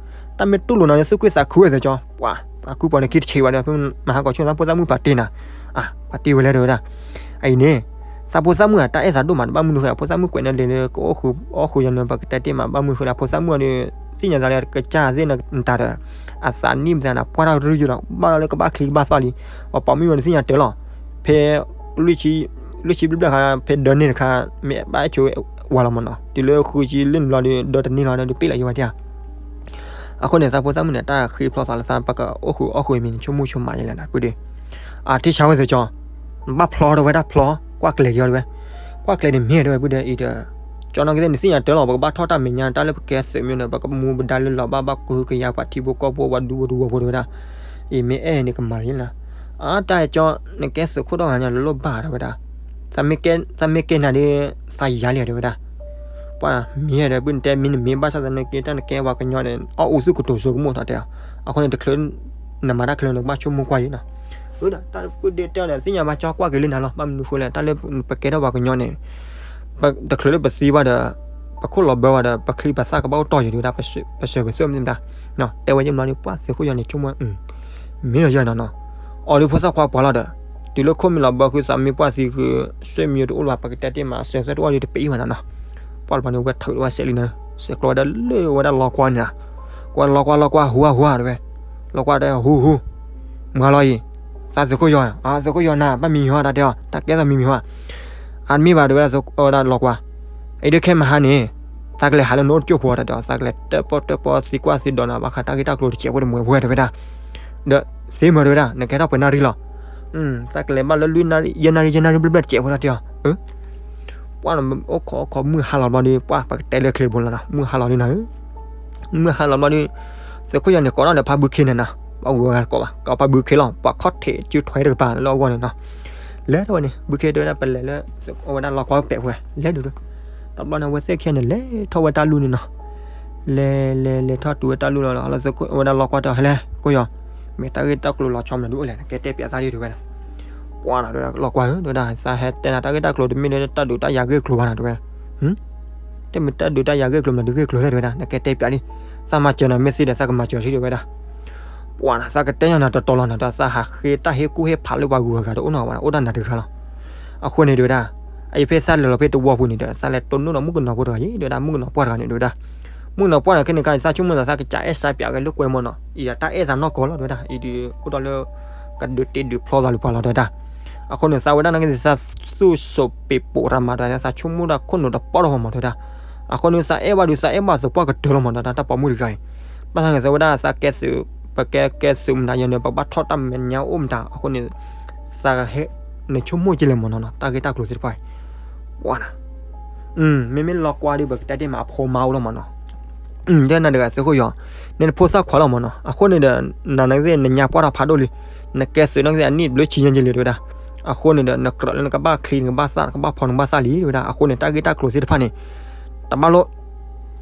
တၢ်မ့ၢ်တူၢ်လိာ်နၤန့ၣ် သုကွံာ်သးခုဝဲသ့ကၠီ, ပှၢ်သးခုပှၤန့ၣ်ခံတဆံးဘၣ်ဒီး ဖဲမဟါကီၢ်ဆိၣ်သးဖိသၣ်မုၣ်ပာ်တ့ၢ်နၤ, အပာ်တ့ၢ်ဝဲလဲၣ်တဲဝဲဒၣ်, အအံၤန့ၣ်, သးဖိသၣ်မုၣ်အတၢ်အဲၣ်သးဒိၣ်မး တဘၣ်မနုၤဃိ အဖိသၣ်မုၣ်ကွဲးန့ၣ်လံလၢ ကအိၣ်ဃုာ်အီၣ်ဃုာ်ယၤန့ၣ် ပကတဲတ့ၢ်မး ဘၣ်မနုၤဃိလၢအဖိသၣ်မုၣ်အီၤဒီး သ့ၣ်ညါသးလၢကစၢ်သ့ၣ်နတၤဒီး, အသးနံၣ်မသးနၤ ပှၢ်ထီၣ်ရူယိာ်ဒီး ဘၣ်လီၤလၢကဘၣ်ချံကဘၣ်သီၣ်လံ, ပှၤပိာ်မုၣ်ဝဲန့ၣ်သ့ၣ်ညါတၢ်လီၤ, ဖဲ လွံၢ်ဆံဘျဲၣ်ဘျဲၣ်ခါ ဖဲဒၢန့ၢ်တခါ မ့ၢ်ဘၣ်အဲၣ်ဆိဝဲလီၤမးနီၤ, တုၤလၢဃုဆံလၢနုာ်လီၤဒီး ဒၢတန့ၢ်လီၤဒီး ပ့ၣ်လီၤယဲဝဲဒၣ် အဃိန့ၣ် သးဖိသၣ်မုၣ်န့ၣ် တၢ်ဃ့ဖျီသးလၢသး ပကအိၣ်ဃုာ်အီၣ်ဃုာ်မံၤန့ၣ် ဆိကမိၣ်ဆိကမးယဲလဲၣ်နၤ ပုၢ်ဒ့, အထံၣ်ဆါဝဲသ့ကၠီ, နဘၣ်ဖျီတဲဝဲဒၣ်ဖျီ, ကွၢ်ကျဲၤက့ၤအီၤတဲဝဲ, ကွၢ်ကျဲၤန့ၣ်မ့ၢ်တဲဝဲပုၢ်ဒ့အံၤဒီး, ကၠီနီၢ်က့သ့ၣ်န့ၣ်သ့ၣ်ညါတၢ်လီၤ ပကဘၣ်ထီၣ်တၢ်မဲာ်ညါ တၢ်လၢပကဲသုးမ့ၢ်န့ၣ် ပကမူပဒါလၢလီၤဘၣ်ဘၣ်ကုကယၤပှၤထံဖိကီၢ်ဖိပှၤဒူဖိတဝီဖိတဲဝဲဒၣ်, အံၤမ့ၢ်အဲၣ်န့ၣ်ကမၤယဲနၤ, အတၢ်ကၠီ, နကဲသုးခိၣ်ဒီဂၤညါ နလိၣ်ဘၣ်တဲဝဲဒၣ်, သးမ့ၢ်ကဲနၤဒီး, သးယၤလံတဲဝဲဒၣ် ပှၤမ့ၢ်ဟဲဒီး ပုၢ်နတဲမ့ၢ်နမ့ၢ်ဘၣ်ဆၣ်သနာ်က့ တၢ်နကဲပှၤကညီန့ၣ် အီၣ်အူသူၣ်ကတိၤစိကမိၣ်ထီၣ်တဲအီၤ, အဃိန့ၣ်တချုး နမၤတၢ်ချုးနကဘၣ်ဆိကမိၣ်ကွၢ်ယဲနီၤ, ဒီးတၢ်ပုၢ်ဒ့တဲအီၤဒီး သ့ၣ်ညါဘၣ်ကၠီကွၢ်က့ၤလၢနၤလီၤ ဘၣ်မနုၤဃိလဲၣ် တၢ်လၢပကဲထီၣ်ပှၤကညီန့ၣ်, တချုးလၢပသံဘၣ်ဒီး, ပခိၣ်လီၤဘၢဝဲဒီး ပချံပသၣ်ကဘၣ်အိၣ်တီၢ်ယဲၤတဲဝဲဒၣ် ပစၢၤပသွဲၣ်မ့ၢ်မတၤ, တဲဝဲယဲမလီၤဒီး ပှၢ်သုးခိၣ်ယီၤန့ၣ်ဆိကမိၣ်, မ့ၢ်လီၤယဲနီၤနီၤ, အီၤဒီးဖိသၣ်ခွါပှၤလီၤဒီး, တုၤလၢခိၣ်မ့ၢ်လီၤဘၢဃုာ်သးမ့ၢ်ပှၢ်သံဃုာ် ဆွေမျိုးတအိၣ်လၢၤဘၣ် ပကတဲတ့ၢ်မး အစၢၤသွဲၣ်တအိၣ်ဒီးတပ့ၤဘၣ်နီၤနီၤ, ပှၢ်လီၤဘၣ်န့ၣ် ဝဲထုးလီၤဝဲစဲးလံနၤ, စဲးကျိးဝဲဒၣ်လၢဝဲဒၣ်လီကွၢ်န့ၣ်နၤ, ကွၢ်လီကွၢ်လီကွၢ်ဟူဧါဟူဧါတဲဝဲ, လီကွၢ်တဲဟူဟူ, မၤလီၤအံၤ, သးသုးခိၣ်ယီၤ, သုးခိၣ်ယီၤနၤ ဘၣ်မံမံဟီတၢ်တဲအီၤ တၢ်ကဲသးမံမံဟီ, အတမ့ၢ်ဘၣ်တဲဝဲဒၣ်လီကွၢ်, အံၤဒုးခဲမဟါန့ၣ်, သးကလဲၤဟးလၢနအိၣ်တကၠိၢ်ဖိတၢ်တဲအီၤ သးကလဲၤတၢၣ်ပီၣ်တၢၣ်ပီၣ်သံကွၢ်သံဒိးနၤ ဘၣ်ဃးတၢ်ဂ့ၢ်တၢ်ကျိၤတစဲးဖိတမှဲးဖိတဲဝဲဒၣ်, ဒီးသ့မၢတဲဝဲဒၣ် နကဟဲထီၣ်ပှဲၤနၣ်ရံၣ်လီၤ, သးကလဲၤဘၣ်လၢလွံၢ်နၣ်ရံၣ် ယဲၢ်နၣ်ရံၣ် ယဲၢ်နၣ်ရံၣ်ဘျဲၣ်ဘျဲၣ်တစဲးဖိတၢ်တဲအီၤ, ပှၢ်အိၣ်ခိးအိၣ်ခိးမုၢ်ဟါလီၤဘျီဒီး ပှၢ်ပကတဲလၢချ့ဘိလီၤနီၤ မုၢ်ဟါလီၤဒ်နၤဧၢ, မုၢ်ဟါလီၤဘျီဒီး, သုးခိၣ်ယီၤန့ၣ်ကိးထီၣ်ဒီးဖးဘုခ့န့ၣ်နၤ, ဘၣ်ဝံၤဝဲကိးဘၣ် ကဖးဘုခ့လီၤ ပှၤခီၣ်ထံးစုထွဲတကပၤလၢအဂီၢ်န့ၣ်နီၤ, လဲၤဒီးဝဲန့ၣ် ဘုခ့တဲဝဲဒၣ်ပလဲၤလၢ, အဝဲဒၣ်လီကွၢ်ပဲာ်ဝဲ လဲၤဒုး, တဘျီန့ၣ် အဝဲသ့ၣ်ခံဂၤန့ၣ် လဲၤထီၣ်ဝဲတၢ်လူၢ်န့ၣ်နီၤ, လဲၤလဲၤလဲၤထီၣ်တုၤဝဲတၢ်လူၢ်လီၤလီၤ လၢသုးခိၣ်ဝဲဒၣ်လီကွၢ်တဲအီၤ ဟဲလဲၣ် ခိၣ်ယီၤ, မ့ၢ်တၢ်ဂ့ၢ်တၢ်ကျိၤလီၤဆီမနုၤဒုးအိၣ်လဲၣ် နကဲတဲပၠးသးဒ်တဲဝဲဒၣ်, ပှၢ်နီၤတဲဝဲဒၣ်လီကွၢ်ဧၢ တဲဝဲဒၣ် သးဟဲတဲနၤတၢ်ဂ့ၢ်တၢ်ကျိၤတမ့ၢ်လၢတၢ်ဒုးတၢ်ယၤဂ့ၢ်ကျိၤဘၣ်နီၤတဲဝဲ, တမ့ၢ်တၢ်ဒုးတၢ်ယၤဂ့ၢ်ကျိၤမနုၤဒုးဂ့ၢ်ကျိၤလဲၣ်တဲဝဲဒၣ် နကဲတဲပၠးဒ်, သးမၤစၢၤနၤမ့ၢ်သ့ဒီး သးကမၤစၢၤထံတဲဝဲဒၣ်, ပှၢ်နီၤ သးကတဲညါနၤတတီၤလီၤနီၤ ဒီးသးဟးဃ့တၢ်ဟ့ၣ်ကူၣ်ဟ့ၣ်ဖးလၢပှၤဂုၤဂၤဂၤတအိၣ်နီတဂၤဘၣ် အိၣ်ဒၣ်နၤတဂၤလီၤ, အဃိန့ၣ်တဲဝဲဒၣ်, အအံၤဖဲသးလဲၤလီၤဖဲတဝီပူၤန့ၣ်ဒီး သးလဲၤတိၢ်နီၣ်ဒီးမုၣ်ကနီၤဖိတဂၤအံၤ တဲဝဲဒၣ် မုၣ်ကနီၤပှၢ်တဂၤန့ၣ်တဲဝဲဒၣ်, မုၣ်ကနီၤပှၢ်န့ၣ် ခဲန့ၣ်ခါအံၤ သးဆိကမိၣ်သး သးကစးအဲၣ်စးပၠးက့ၤလၢကွဲမီၤနီၤ အံၤဒီးတၢ်အဲၣ်သးနီၢ်ကီၢ်လီၤတဲဝဲဒၣ် အံၤဒီး အိၣ်ဒီးလၢ ကဒုးတ့ဒုးဖျီသးလၢပှၤလီၤတဲဝဲဒၣ်, အဃိန့ၣ် သးဝဲဒၣ်နာ်က့သးသူၣ်စိးပ့းပိးတၢ်မၤတၢ်န့ၣ် သးဆိကမိၣ်တၢ်ခိၣ်နူာ်တပီၢ်ထီၣ်မးမးတဲဝဲဒၣ်. အဃိန့ၣ် သးအဲၣ်ဘၣ်ဒီး သးအဲၣ်ဘၣ်သပှၢ်ကတၢၢ်လီၤမး တၢ်တၢ်ပိာ်မုၣ်တဂၤအံၤ. ဘၣ်ဆၣ်ဂ့ၤသးဝဲဒၣ်သးကဲသုး ပကဲကဲသုးမတၤယဲန့ၣ် ပဘၣ်ထီၣ်တၢ်မဲာ်ညါအိၣ်မတၤ အဃိန့ၣ် သးဟဲ နဆိကမိၣ်က့လဲၣ်မးနီၤနီၤ တၢ်ဂ့ၢ်တၢ်ကျိၤသ့ၣ်တဖၣ်အံၤ ဝဲဒၣ် မ့မ့ၢ်လီၤကွၢ်ဒီး ပကတဲတ့ၢ်မး အဖိမါအိၣ်လီၤမးနီၤ. တဲနၤတဂၤသုးခိၣ်ယီၤ နတဖိသၣ်ခွါလီၤမးနီၤ. အဃိန့ၣ်ဒီး နနာ်က့ နညါပှၢ်ထီၣ်ဖးဒိၣ်လံ. နကဲသုးနာ်က့အနံၣ်ဘျုးဆံညါက့လံတဲဝဲဒၣ်. အဃိန့ၣ်ဒီး နကြၢးလၢနကဘၣ်ချံ နကဘၣ်သၣ် နကဘၣ်ဖီ နကဘၣ်သၣ်လံတဲဝဲဒၣ်. အဃိန့ၣ် တၢ်ဂ့ၢ်တၢ်ကျိၤသ့ၣ်တဖၣ်န့ၣ် တဘၣ်လိၣ်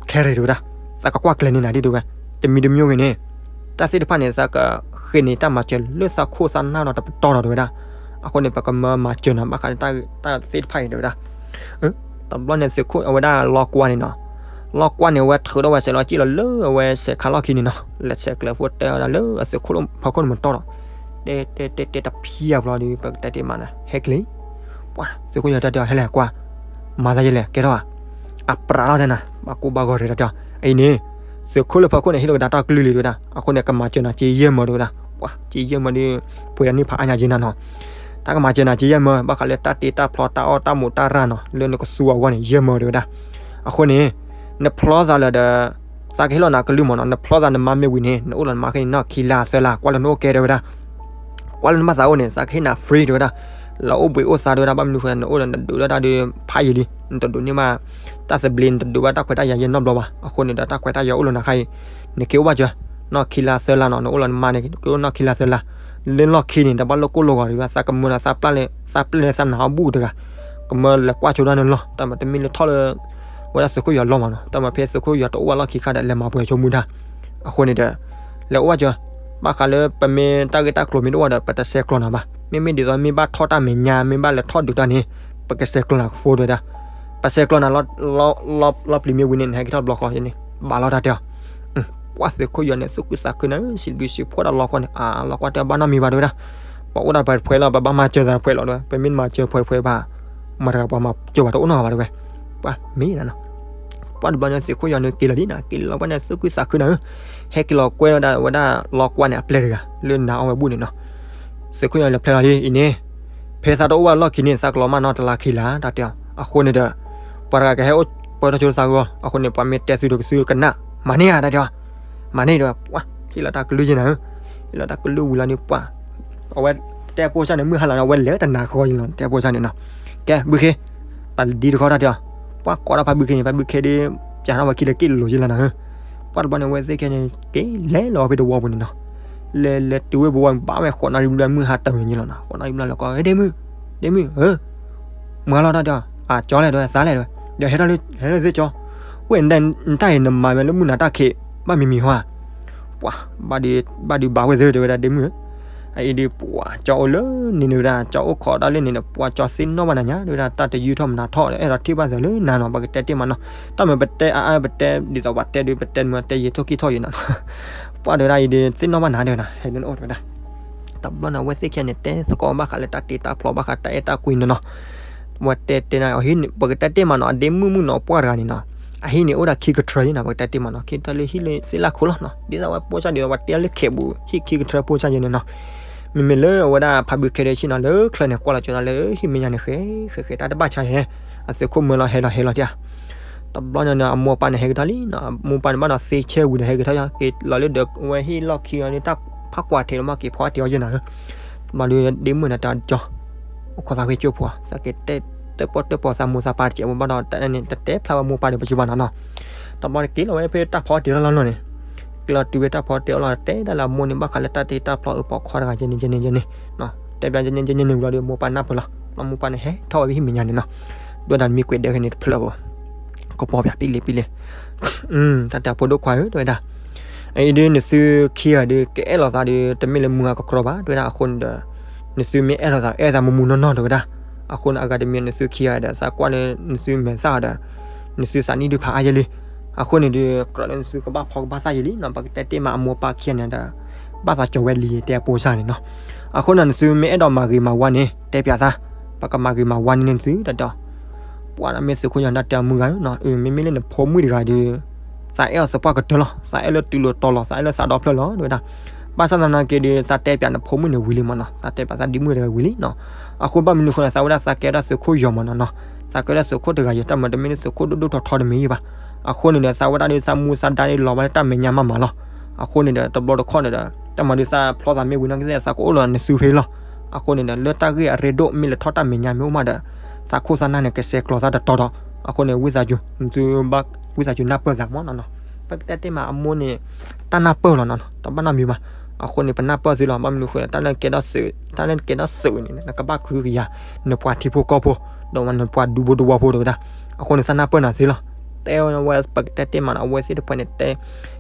ခဲရံၣ်တဲဝဲဒၣ်. သးကကွၢ်ကျဲၤန့ၢ်နၤဒ်တဲဝဲ. တမံၤတမံၤဂ့ၤန့ၣ် တၢ်သ့ၣ်တဖၣ်န့ၣ် သးကဃ့န့ၢ်တၢ်မၤစၢၤလၢသးခိၣ်သးနၢ်ဒီးတပတီၢ်ဒီးတဲဝဲဒၣ်. အဃိန့ၣ် ပကမၢမၤစၢၤနၤဘၣ်ဃးလၢတၢ်သ့ၣ်တဖၣ်အံၤတဲဝဲဒၣ်. တဘျီန့ၣ် သုးခိၣ်အဝဲဒၣ်လီၤကွၢ်န့ၣ်နီၤ. လီၤကွၢ်န့ၣ် အဝဲထုးထီၣ်ဝဲစဲးလီၤကံၣ်လီၤလၢအဝဲစဲးခါလီၢ်ခံန့ၣ်နီၤ. လဲၤဆဲးကျၢၤဖိတဲဝဲဒၣ်လၢအသုးခိၣ်ဖီခိၣ်န့ၣ်မတီၢ်ဒီး တဲတဲတဲတဲတဖံအဘျီဒီး ပကတဲတ့ၢ်မးန့ၣ် ဟဲက့ၤလံ. ပှၤသုးခိၣ်ယီၤတၢ်တဲအီၤ ဟဲလဲၣ်ကွၢ် မၤသးယဲလဲၣ် ကဲထီၣ်ဧါ. အပြးလီၤတဲနၤ ဘၣ်ကိၢ်ဘၣ်ဂီၤတဲတၢ်တဲအီၤ အံၤန့ၣ် သုးခိၣ်လၢဖီခိၣ်န့ၣ် ဟ့ၣ်လီၤကဒါတၢ်ကလုၢ်လံတဲဝဲဒၣ်. အဃိန့ၣ် ကမၤစၢၤနၤက့ယဲၢ်မၢတဲဝဲဒၣ်. ပှၤက့ယဲၢ်မၢဒီး ပှ့ၤဒီးန့ၢ်ဖးအါညါက့နၤနီၤ. တၢ်ကမၤစၢၤနၤက့ယဲၢ်မၢ ဘၣ်ဃးလၢတၢ်တ့တၢ်ဖျီတၢ်အီၣ်တၢ်မူးတၢ်ရၢ်နီၤ လၢနကသူအဂီၢ်န့ၣ် ယဲၢ်မၢတဲဝဲဒၣ်. အဃိန့ၣ် နဖျီသးလၢဒီး သးကဟ့ၣ်လီၤနၤကလုၢ်မးနီၤ. နဖျီသးနမါမ့ၢ်ဝံၤန့ၣ် နအိၣ်လီၤနမါခဲန့ၣ်နီၤ ခံလါသၢလါ ကွၢ်လၢနအိၣ်ကဲတဲဝဲဒၣ်. ကွၢ်လၢနဘၣ်သးအိၣ်န့ၣ် သးကဟ့ၣ်နၤ free တဲဝဲဒၣ်. လၢအိၣ်ဘှံးအိၣ်သါတဲဝဲဒၣ် ဘၣ်မနုၤဃိ နအိၣ်ဒီးနဒုးဒၣ်တၢ်ဒီးဖးယံာ်လံ နတဒုးန့ၢ်ဘၣ် တၢ်သဘျ့ နတဒုးဘၣ်တၢ်ခွဲးတၢ်ယာ်ယဲၢ်နီတဘျီဘၣ်. အဃိန့ၣ်ဒီး တၢ်ခွဲးတၢ်ယာ်အိၣ်လၢနၤခါအံၤ နက့ၤအိၣ်ဘၣ်စၢၤ နီၢ်ခံလါသၢလါနီၤ. နအိၣ်လီၤနမါန့ၣ် က့ၤအိၣ်နီၢ်ခံလါသၢလါ လၢလီၢ်ခံန့ၣ် တဘၣ်လိၣ်ကိၢ်လိၢ်ဂီၤတဲဝဲဒၣ်. သးကမၢဒီး သးပျဲလၢသးနၤအီၣ်ဘူၣ်တဂၤ ကမၢလဲၤကွၢ်ဆိဒၣ်နလီၢ် တၢ်မၤတမ့ၢ်လၢထီၣ်လၢ ဝဲဒၣ်သုးခိၣ်ယီၤလီၢ်မးနီၤ. တၢ်မၤဖဲသုးခိၣ်ယီၤတအိၣ်ဘၣ်လီၢ်ခံခါဒီး လဲၤမၤပှဲၤဆိမူဒါ. အဃိန့ၣ်ဒီး လဲၤအိၣ်ဘၣ်စၢၤ ဘၣ်ဃးလၢပမ့ၢ်တၢ်ဂ့ၢ်တၢ်ကျိၤမ့ၢ်တအိၣ်ဘၣ်ဒီး ပတဆဲးကျိးနၤဘၣ်. မ့မ့ၢ်ဒ်သိးမ့ၢ်ဘၣ်ထီၣ်တၢ်မဲာ်ညါ မ့ၢ်ဘၣ်လဲၤထီၣ်ဒုးတၢ်န့ၣ် ပကဆဲးကျိးနၤကဖိတဲဝဲဒၣ်. ပဆဲးကျိးနၤလီၤ လီၤပျံၤမ့ၢ်ဝံၤန့ၣ် နဟဲက့ၤထီၣ်တဘျီဃီန့ၣ် ဘၣ်လီၤတၢ်တဲအီၤ. ပှၤသုးခိၣ်ယီၤန့ၣ် သူၣ်ခုသးခုန့ၣ် စံးဘျုးစံးဖှိၣ်တၢ်လီၤကွၢ်န့ၣ် အလီၤကွၢ်တဲဘၣ်နီတမံၤဘၣ်တဲဝဲဒၣ်. ပှၤအိၣ်ဒၣ်ပှဲၤတဖှဲးလီၤ ပဘၣ်မၤစၢၤသးတဖှဲးလီၤတဲဝဲ. ပမ့ၢ်မၤစၢၤပှဲၤတဖှဲးဘၣ် မတၤတဂၤပှၤမၤစၢၤပှၤတအိၣ်နီတဂၤဘၣ်တဲဝဲ. ပှၤမ့ၢ်နၤနီၤ ပှၤတဘျီန့ၣ် သုးခိၣ်ယီၤန့ၣ်က့ၤလီၤဒ်န့ၣ် က့ၤလီၤပှၤန့ၣ် သူၣ်ခုသးခုန့ၣ်ဧၢ, ဟဲက့ၤလီၤကွဲဒီးဝဲဒၣ်လီၤကွၢ်န့ၣ် အပျဲၢ်တဂၤ လၢနၤအီၣ်ဝဲဘူၣ်န့ၣ်နီၤ. သုးခိၣ်ယီၤလဲၤဖျဲလီၤဒ်အံၤန့ၣ် ဖဲသးတအိၣ်ဘၣ်လီၢ်ခံန့ၣ် သးကလီၤမၢ်နီတလါခံလါ တၢ်တဲအီၤ. အဃိန့ၣ်ဒီး ပှၤတဂၤကဟဲအိၣ်ပၢထီၣ်ဆိလၢသးဂီၢ် အဃိန့ၣ် ပှၤမ့ၢ်တဲသုဒီးကသုကနၣ် မၤန့ၢ်ဧါ တၢ်တဲအီၤ. မၤန့ၢ်ဒီး ပှၤဟ့ၣ်လီၤတၢ်ကလုၢ်ယဲၢ်နၤဧၢ, ဟ့ၣ်လီၤတၢ်ကလုၢ်ဝံၤလီၤန့ၣ် ပှၤ အဝဲတဲဖိဆၣ်န့ၣ် မုၢ်ဟါလီၤန့ၣ် အဝဲလဲၤတနၤဃီယဲၢ်လီၤ တဲဖိဆၣ်န့ၣ်နီၤ. ကဲ ဘုခ့ ပဒ်တခီတၢ်တဲအီၤ. ပှၤကိးထီၣ်ဖးဘုခ့န့ၣ် ဖးဘုခ့ဒီး ပျးထီၣ်ဝဲခံလၢက့ၣ်လိၤယဲၢ်လီၤနၤဧၢ. ပှၤတဘျီန့ၣ် အဝဲသ့ၣ်ခဲန့ၣ် က့ၤလဲၤလီၤဖဲတဝီပူၤန့ၣ်နီၤ. လဲၤလဲၤတုၤဝဲပဝီ ဘၣ်ဝဲဃိးနၣ်ရံၣ်ဘျဲၣ် မုၢ်ဟါတၢၢ်န့ၣ်လီၤနီၤ. ဃိးနၣ်ရံၣ်ဘျဲၣ်လီၤကီး ဒ့မုၣ် ဒ့မုၣ်ဧၢ, မၤလီၤတၢ်တဲအီၤ. အကၠီလဲၣ်တဲဝဲ သးလဲၣ်တဲဝဲ, ဒီးဟဲထီၣ်လၢဟဲထီၣ်လၢသ့ၣ်ကၠီ, ဝဲၢ်နတၢ်အံၤနမၤဝဲလၢမုၢ်နၤတၢ်ခံး ဘၣ်မံၤမံၤဟီဧါ. ပှၤ ဘၣ်ဒုးဘၣ်ဝဲသ့ၣ်တဲဝဲဒၣ် ဒ့မုၣ်ဧၢ. အအံၤဒုး ပှၤကၠီအိၣ်လၢန့ၣ်န့ၣ်ဝဲဒၣ် ကၠီအိၣ်ခိးတၢ်လၢန့ၣ်န့ၣ် ပှၤကၠီသ့ၣ်နီၣ်ဘၣ်နၤညါတဲဝဲဒၣ် တၢ်တယုၢ်ထီၣ်မနုၤထီၣ်ဒီး အဲၣ်ဒိးထံၣ်ဘၣ်သးလၢနၤနီၤ ပကတဲတ့ၢ်မးနီၤ. တၢ်မ့ၢ်ပတဲအါအါ ပတဲဒ်သိးပှၤတဲဒုး ပတဲမ့ၢ်တဲယံာ်ထိၣ်ကံၣ်ထီၣ်ယံာ်နီၤ. ပှၤတဲဝဲဒၣ်အံၤဒုး သ့ၣ်နီၣ်ဘၣ်နၤတဲဝဲဒၣ် ဟဲဒုးအိၣ်တဲဝဲဒၣ်. တဘျီန့ၣ် အဝဲသ့ၣ်ခံဂၤန့ၣ် တဲသကိးဘၣ်ဃးလၢတၢ်တ့တၢ်ဖျီ ဘၣ်ဃးတၢ်အဲၣ်တၢ်ကွံန့ၣ်နီၤ. ဝဲတဲတဲနၤ ပကတဲတ့ၢ်မးနီၤ အဒ့မုၣ်မုၣ်နီၤ ပှၤတဂၤန့ၣ်နီၤ အဟံၣ်န့ၣ်အိၣ်ဒၣ်ခံကထြၢယဲၢ်နီၤ ပကတဲတ့ၢ်မးနီၤ ခံကထြၢလၢဟံၣ်လၢသ့ၣ်လၢခိၣ်လီၤနီၤ. ဒ်သိးဝဲပိာ်စၢ် ဒ်သိးဝဲတဲလၢခဲးပူၤ ဟံၣ်ခံကထြၢပိာ်စၢ်ယဲၢ်န့ၣ်နီၤ. မ့မ့ၢ်လၢအဝဲဒၣ်ဖးဘုခ့ဒီးဆ့ၣ်နီၤ လၢချၢန့ၣ် ကွၢ်လီၤကၠီလီၤလၢဟံၣ်မဲာ်ညါန့ၣ် ဃဲဃဲဃဲ တၢ်တဘၣ်ဆါယဲၢ်. အသုးခိၣ်မၢလီၤဟဲလီၤဟဲလီၤတၢ် တဘျီန့ၣ် အမိၢ်ပၢ်န့ၣ်ဟဲက့ၤထီၣ်လံနီၤ. အမိၢ်ပၢ်န့ၣ်ဘၣ်ဒီးသ့ဆဲဝံၤဒီးဟဲက့ၤထီၣ် က့ၤလီၤလၢဒီးဝဲဟံၣ်လီၢ်ခံအီၤန့ၣ် တၢ်ဖးကွၢ်ထဲးလီၤမး က့ၤဖီအီၣ်တ့ၢ်အီၤယဲၢ်နၤဧၢ. တဘျီဒီးဒ့မုၣ်န့ၣ်တၢ်ကၠီ အိၣ်ခိးသးဃ့ကၠိဖိ သးက့ၤတဲတၢၣ်ပီၣ်တၢၣ်ပီၣ်သးမိၢ်သးပၢ်တစဲးဖိဘၣ်ဒီး တၢ်န့ၣ် တတဲဖျါဝဲမိၢ်ပၢ်ဒီးပစံးဘၣ်နၤနီၤ. တဘျီန့ၣ်က့ၤလီၤဝဲဖဲတၢ်ဖီအီၣ်တ့ၢ်လီၤလီၤန့ၣ် က့ၤလီၤတုၤဝဲတၢ်ဖီအီၣ်တ့ၢ်အလီၢ် တဲဒၣ်လၢအမိၢ်န့ၣ် ဘၣ်ဃးလၢတၢ်တ့တၢ်ဖျီအၢ ပိာ်ခွါတဂၤယဲၢ်န့ၣ်ယဲၢ်န့ၣ်ယဲၢ်န့ၣ် တဲဘၣ်ယဲၢ်န့ၣ်ယဲၢ်န့ၣ်ဝံၤလီၤဒီး မိၢ်ပၢ်နၢ်ပၢၢ်လီၤ. ဒီးမိၢ်ပၢ်န့ၣ်ဟဲထီၣ်ဝဲဖဲဟံၣ်မဲာ်ညါန့ၣ်နီၤ. ဒွဲဒၣ်မ့ၢ်ကွဲးဒဲးခဲန့ၣ်တဖျၢၣ်ဘၣ် ကပီၤပၠးပံလ့ပံလ့ တၢ်တဲအဖိဒိၣ်ခွါဧၢ တဲဝဲဒၣ်. အအံၤဒုး နသုခံဂၤဒုး ကအဲၣ်လိာ်သးဒီး တမ့ၢ်လၢမုၢ်ဂၤကကြီဘၣ် တဲဝဲဒၣ်. အဃိန့ၣ်ဒီး နသုမ့ၢ်အဲၣ်လိာ်သး အဲၣ်သးမူမူနီၢ်နီၢ် တဲဝဲဒၣ်. အဃိန့ၣ် အဂၤတမံၤ နသုခံဂၤဒီး သးကွၢ်လၢနသုမဲာ်သၣ်ဒီး နသုသးနံၣ်ဒုးဖးအါယဲၢ်လံ. အဃိန့ၣ်ဒုး ကြၢးလၢနသုကဘၣ်ဖီကဘၣ်သၣ်ယဲၢ်လံနီၤ. ပကတဲတ့ၢ်မးအမိၢ်ပၢ်ခံဂၤန့ၣ်ဒီး ဘၣ်သးကၠီၤဝဲလံ တဲအပိာ်စၢ်န့ၣ်နီၤ. အဃိန့ၣ် နသုမ့ၢ်အဲၣ်ဒိးမၤဂ့ၤမၤဝါန့ၣ် တဲပၠးသး, ပကမၤဂ့ၤမၤဝါန့ၢ်နသုတၢ်တဲအီၤ. ပှၤမ့ၢ်သုးခိၣ်ယီၤ နတၢ်တဲအီၤမုၢ်ဂၤဧၢနီၤ, မ့မ့ၢ်လၢနဖိမုၣ်တဂၤဒီး သးအဲၣ်အီၤသပှၢ်ကတၢၢ်လီၤ, သးအဲၣ်လၢတုၤလီၤတီၤလီၤ, သးအဲၣ်လၢသးဒီဖျၢၣ်လီၤ တဲဝဲဒၣ်. ဘၣ်ဆၣ်သနာ်က့ဒီး သးတဲပၠးနဖိမုၣ်န့ၣ်ဝံၤလံမ့ၢ်နီၤ, သးတဲပၠးသးဒ့မုၣ်တဂၤဝံၤလံနီၤ. အဃိဘၣ်မနုၤအဃိန့ၣ် သးဝဲဒၣ်သးကဲဒၣ်သုးခိၣ်ယီၤမ့ၢ်နီၤနီၤ, သးကဲဒၣ်သုးခိၣ်တဂၤယီၤ တၢ်မၤတမ့ၢ်လၢသုးခိၣ်ဒိၣ်ဒိၣ်ထီထီတမံၤဘၣ်. အဃိန့ၣ်ဒီး သးဝဲဒၣ်ဒီးသးမူသးဒါန့ၣ်လီၤဘၣ်လၢတၢ်မဲာ်ညါမးမးလီၤ. အဃိန့ၣ်ဒီး တဘျီတခီၣ်န့ၣ်ဒီး တၢ်မၤဒုးသးဖျီသးမ့ၢ်ဝံၤနီၢ်ကီၢ်သးကအိၣ်လီၤနစုဖဲလီၤ. အဃိန့ၣ်ဒီး လၢတၢ်ဂ့ၢ်အရ့ဒိၣ်မ့ၢ်လဲၤထီၣ်တၢ်မဲာ်ညါမ့ၢ်အိၣ်မးဒီး သးခိၣ်သးနၢ်န့ၣ် ကဆဲးကျိးသးတတီၤဒီး အဃိန့ၣ် ဝံသးစူၤ နသုဘၣ်ဝံသးစူၤနၢ်ပၢၢ်သးမ့ၢ်နီၤနီၤ. ပကတဲတ့ၢ်မးအမိၢ်န့ၣ် တၢ်နၢ်ပၢၢ်လီၤနီၤနီၤ, တဘၣ်နီတမံၤဘၣ်. အဃိန့ၣ် ပနၢ်ပၢၢ်သုလီၤ. ဘၣ်မနုၤအဃိန့ၣ် တၢ်လၢကဲထီၣ်သုး, တၢ်လၢကဲထီၣ်သုးန့ၣ် နကဘၣ်ဃုကယၤ နပှၤထံဖိကီၢ်ဖိ ဒီးနပှၤဒူဖိတဝီဖိတဝဲဒၣ်. အဃိန့ၣ် သးနၢ်ပၢၢ်နၤသ့လီၤ. တဲဝဲပကတဲတ့ၢ်မးနီၤ အဝဲသ့ၣ်တဖၣ်န့ၣ် တဲ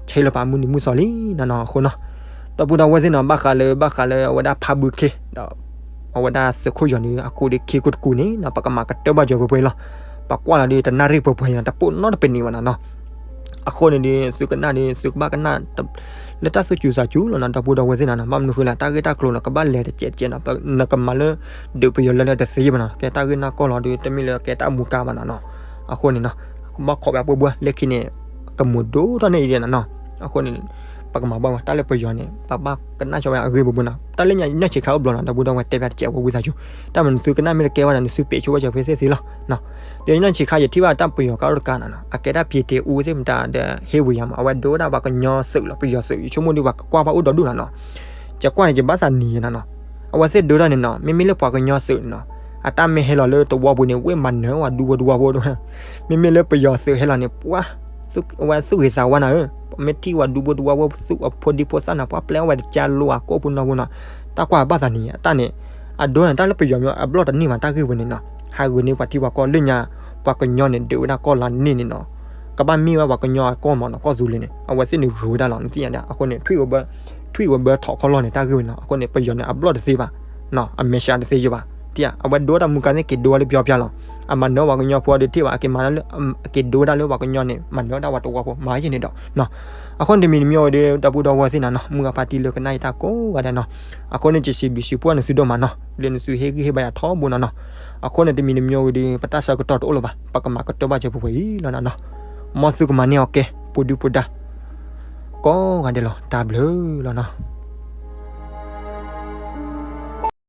ဆဲးလီၤပာ်မုၢ်နံၤမုၢ်သီလံနီၤနီၤ. အဃိနီၤ ဒီပုၢ်ဒီဝဲၢ်သ့ၣ်နီၤ ဘၣ်ဃးလၢ ဘၣ်ဃးလၢအဝဲဒၣ်ဖးဘုခ့ဒီး အဝဲဒၣ်သုးခိၣ်ယီၤန့ၣ် အကူးဒံးခ့ကိၣ်တကူးန့ၣ်နီၤ ပကမၤကတၢၢ်ဘၣ်စၢၤပှဲၤပှဲၤလီၤ. ပကွၢ်လီၤဒီးတနၣ်ရံၣ်ပှဲၤပှဲၤနီၤ တပိၢ်နီတပနံၤဘၣ်နီၤနီၤ. အဃိန့ၣ်ဒီး သုကနၣ်ဒီး သုကဘၣ်ကနၣ် လၢတၢ်သူၣ်စူၤသးစူၤလီၤနီၤ ဒီပုၢ်ဒီဝဲၢ်သ့ၣ်နီၤနီၤ. ဘၣ်မနုၤဃိလဲၣ် တၢ်ဂ့ၢ်တၢ်ကျိၤနီၤ ကဘၣ်လဲၤတစဲးတစဲးနီၤ နကမၤလၢ ဒုးပယီၤလၢလၢတသ့ဘၣ်နီၤ ကဲတၢ်ဂ့ၢ်နီၢ်ကီၢ်လီၤဒီး တမ့ၢ်လၢကဲတၢ်မူကါဘၣ်နီၤနီၤ. အဃိန့ၣ်နီၤ ဘၣ်ခိးပှၤပှဲၤပှဲၤ လၢခံန့ၣ် ကမူၤဒိၣ်ထီၣ်န့ၢ်အံၤနီၤနီၤ. အဃိန့ၣ် ပကမၤဘၣ်ဝဲ တၢ်လၢပယီၤန့ၣ် ပဘၣ်ကနၣ်ဆိဝဲအဂ့ၢ်ပူၤပူၤနီၤ. တၢ်လၢညါနီၢ်ဆံးခါအိၣ်ဘျီနီၤ ဒီပုၢ်ဒီဝဲၢ် တဲပၠးတစဲးဖိဝံသးစူၤ တၢ်မနုၤသုကနၣ်မ့ၢ်တကဲဝဲဒီး နသုပဲာ်ဆိဝဲစၢၤဖဲသ့ၣ်သ့လီၤ. ဒီးနီၢ်ဆံးခါ ယထံၣ်ဘၣ်တၢ်ပယီၤကါအိၣ်တကါနီၤနီၤ အကဲတၢ်ဖံးတ့ၢ်အူသ့ၣ်မတၤဒီး ဟ့ၣ်ဝံၤယၤမး အဝဲဒိဝဲဒၣ်ပှၤကညီသုးလီၤ ပယီၤသုး ယဆိကမိၣ်ဒုးပှၤကကွၢ်ဘၣ်အိၣ်ဒီးဒူၣ်နီၤနီၤ. ယကွၢ်န့ၣ် ယဘၣ်သးနံၤနီၤနီၤ အဝဲသ့ၣ်ဒိတၢ်န့ၣ်နီၤ မ့မ့ၢ်လၢပှၤကညီသုးန့ၣ်နီၤ အတၢ်မ့ၢ်ဟဲလီၤလၢတဝီပူၤန့ၣ် ဝ့ၢ်မၤနၢၤဝဲဒူဖိတဝီဖိတဝဲ မ့မ့ၢ်လၢပယီၤသုးဟဲလီၤန့ၣ် ပှၤ အဝဲသူၣ်ဂ့ၤသးဝါနၤဧၢ, မ့ၢ်ထံၣ်ဝဲဒူဖိတဝီဖိ သူၣ်အဖိဒံဖိသၣ်န့ၣ် ပှၤပျဲဝဲတကၢလိအကိၣ်ဖိနီၢ်ဖိနီၤ, တၢ်ကွၢ်ဘၣ်သးနံၤ အတၢ်န့ၣ် အဒိန့ၣ် တၢ်လၢပယီၤမ့ၢ် အဘျီၣ်တန့ၢ်မး တၢ်ဂ့ၢ်ဝဲန့ၣ်နီၤ, ဟးဂုာ်န့ၢ်ပှၤထံပှၤကီၢ်လၢညါ, ပှၤကညီန့ၣ် ဒုးဝဲဒၣ်ကီၢ်လါန့ၣ်န့ၣ်နီၤ, ကဘၣ်မ့ၢ်ဝဲပှၤကညီအကီၢ်မးနီၤ ကီၢ်သူလ့ၤန့ၣ် အဝဲသ့ၣ်န့ၣ်ဂုာ်ဝဲဒၣ်လီၤ နသ့ၣ်ညါဒၣ်, အဃိန့ၣ် ထွံၣ်ဝဲဘၢထီၣ်ခီလီၢ်န့ၣ် တၢ်ဂ့ၢ်ဝဲန့ၣ်လီၤ, အဃိန့ၣ် ပယီၤန့ၣ် အဘျီၣ်တသ့ဘၣ် အမဲာ်ဆှးတသ့ယဘၣ်, အဝဲဒိတၢ်မူကါသ့ၣ်က့ၤဒိဝဲလၢပျီပျါလီၤ, အမၤနၢၤပှၤကညီဖိဒီးထံၣ်ဘၣ် အက့ၤမၤ အက့ၤဒိဝဲဒၣ်လၢပှၤကညီန့ၣ် မၤနၢၤဝဲဒၣ်ပှၤတဝီဖိ မၤယဲၢ်န့ၣ်ဒီး အဃိန့ၣ်တမံၤတမံၤဝဲဒီး ဒီပုၢ်ဒီဝဲၢ်သ့ၣ်နီၤနီၤ မုၢ်ဂၤဖါတံၢ်လၢကနၣ်ယတၢ်ကိးဂၤဒဲးနီၤ, အဃိန့ၣ် ယစံးဘျုးစံးဖှိၣ်နသုဒိၣ်မးနီၤ လၢနသုဟ့ၣ်ဂံၢ်ဟ့ၣ်ဘါယၤထီဘိနီၤနီၤ, အဃိန့ၣ်တမံၤတမံၤဝဲဒီး ပတၢ်ဆၢကတီၢ်တအိၣ်လၢၤဘၣ် ပကမၤကတၢၢ်ဘၣ်စၢၤပှဲၤပှဲၤအံၤလီၤနီၤနီၤ, မ်သုကမၤန့ၢ်အီၤကဲ ပှၤဒုၣ်ပှၤဒါ ကိးဂၤဒဲးလီၤ တၢ်ဘျုးလီၤနီၤ.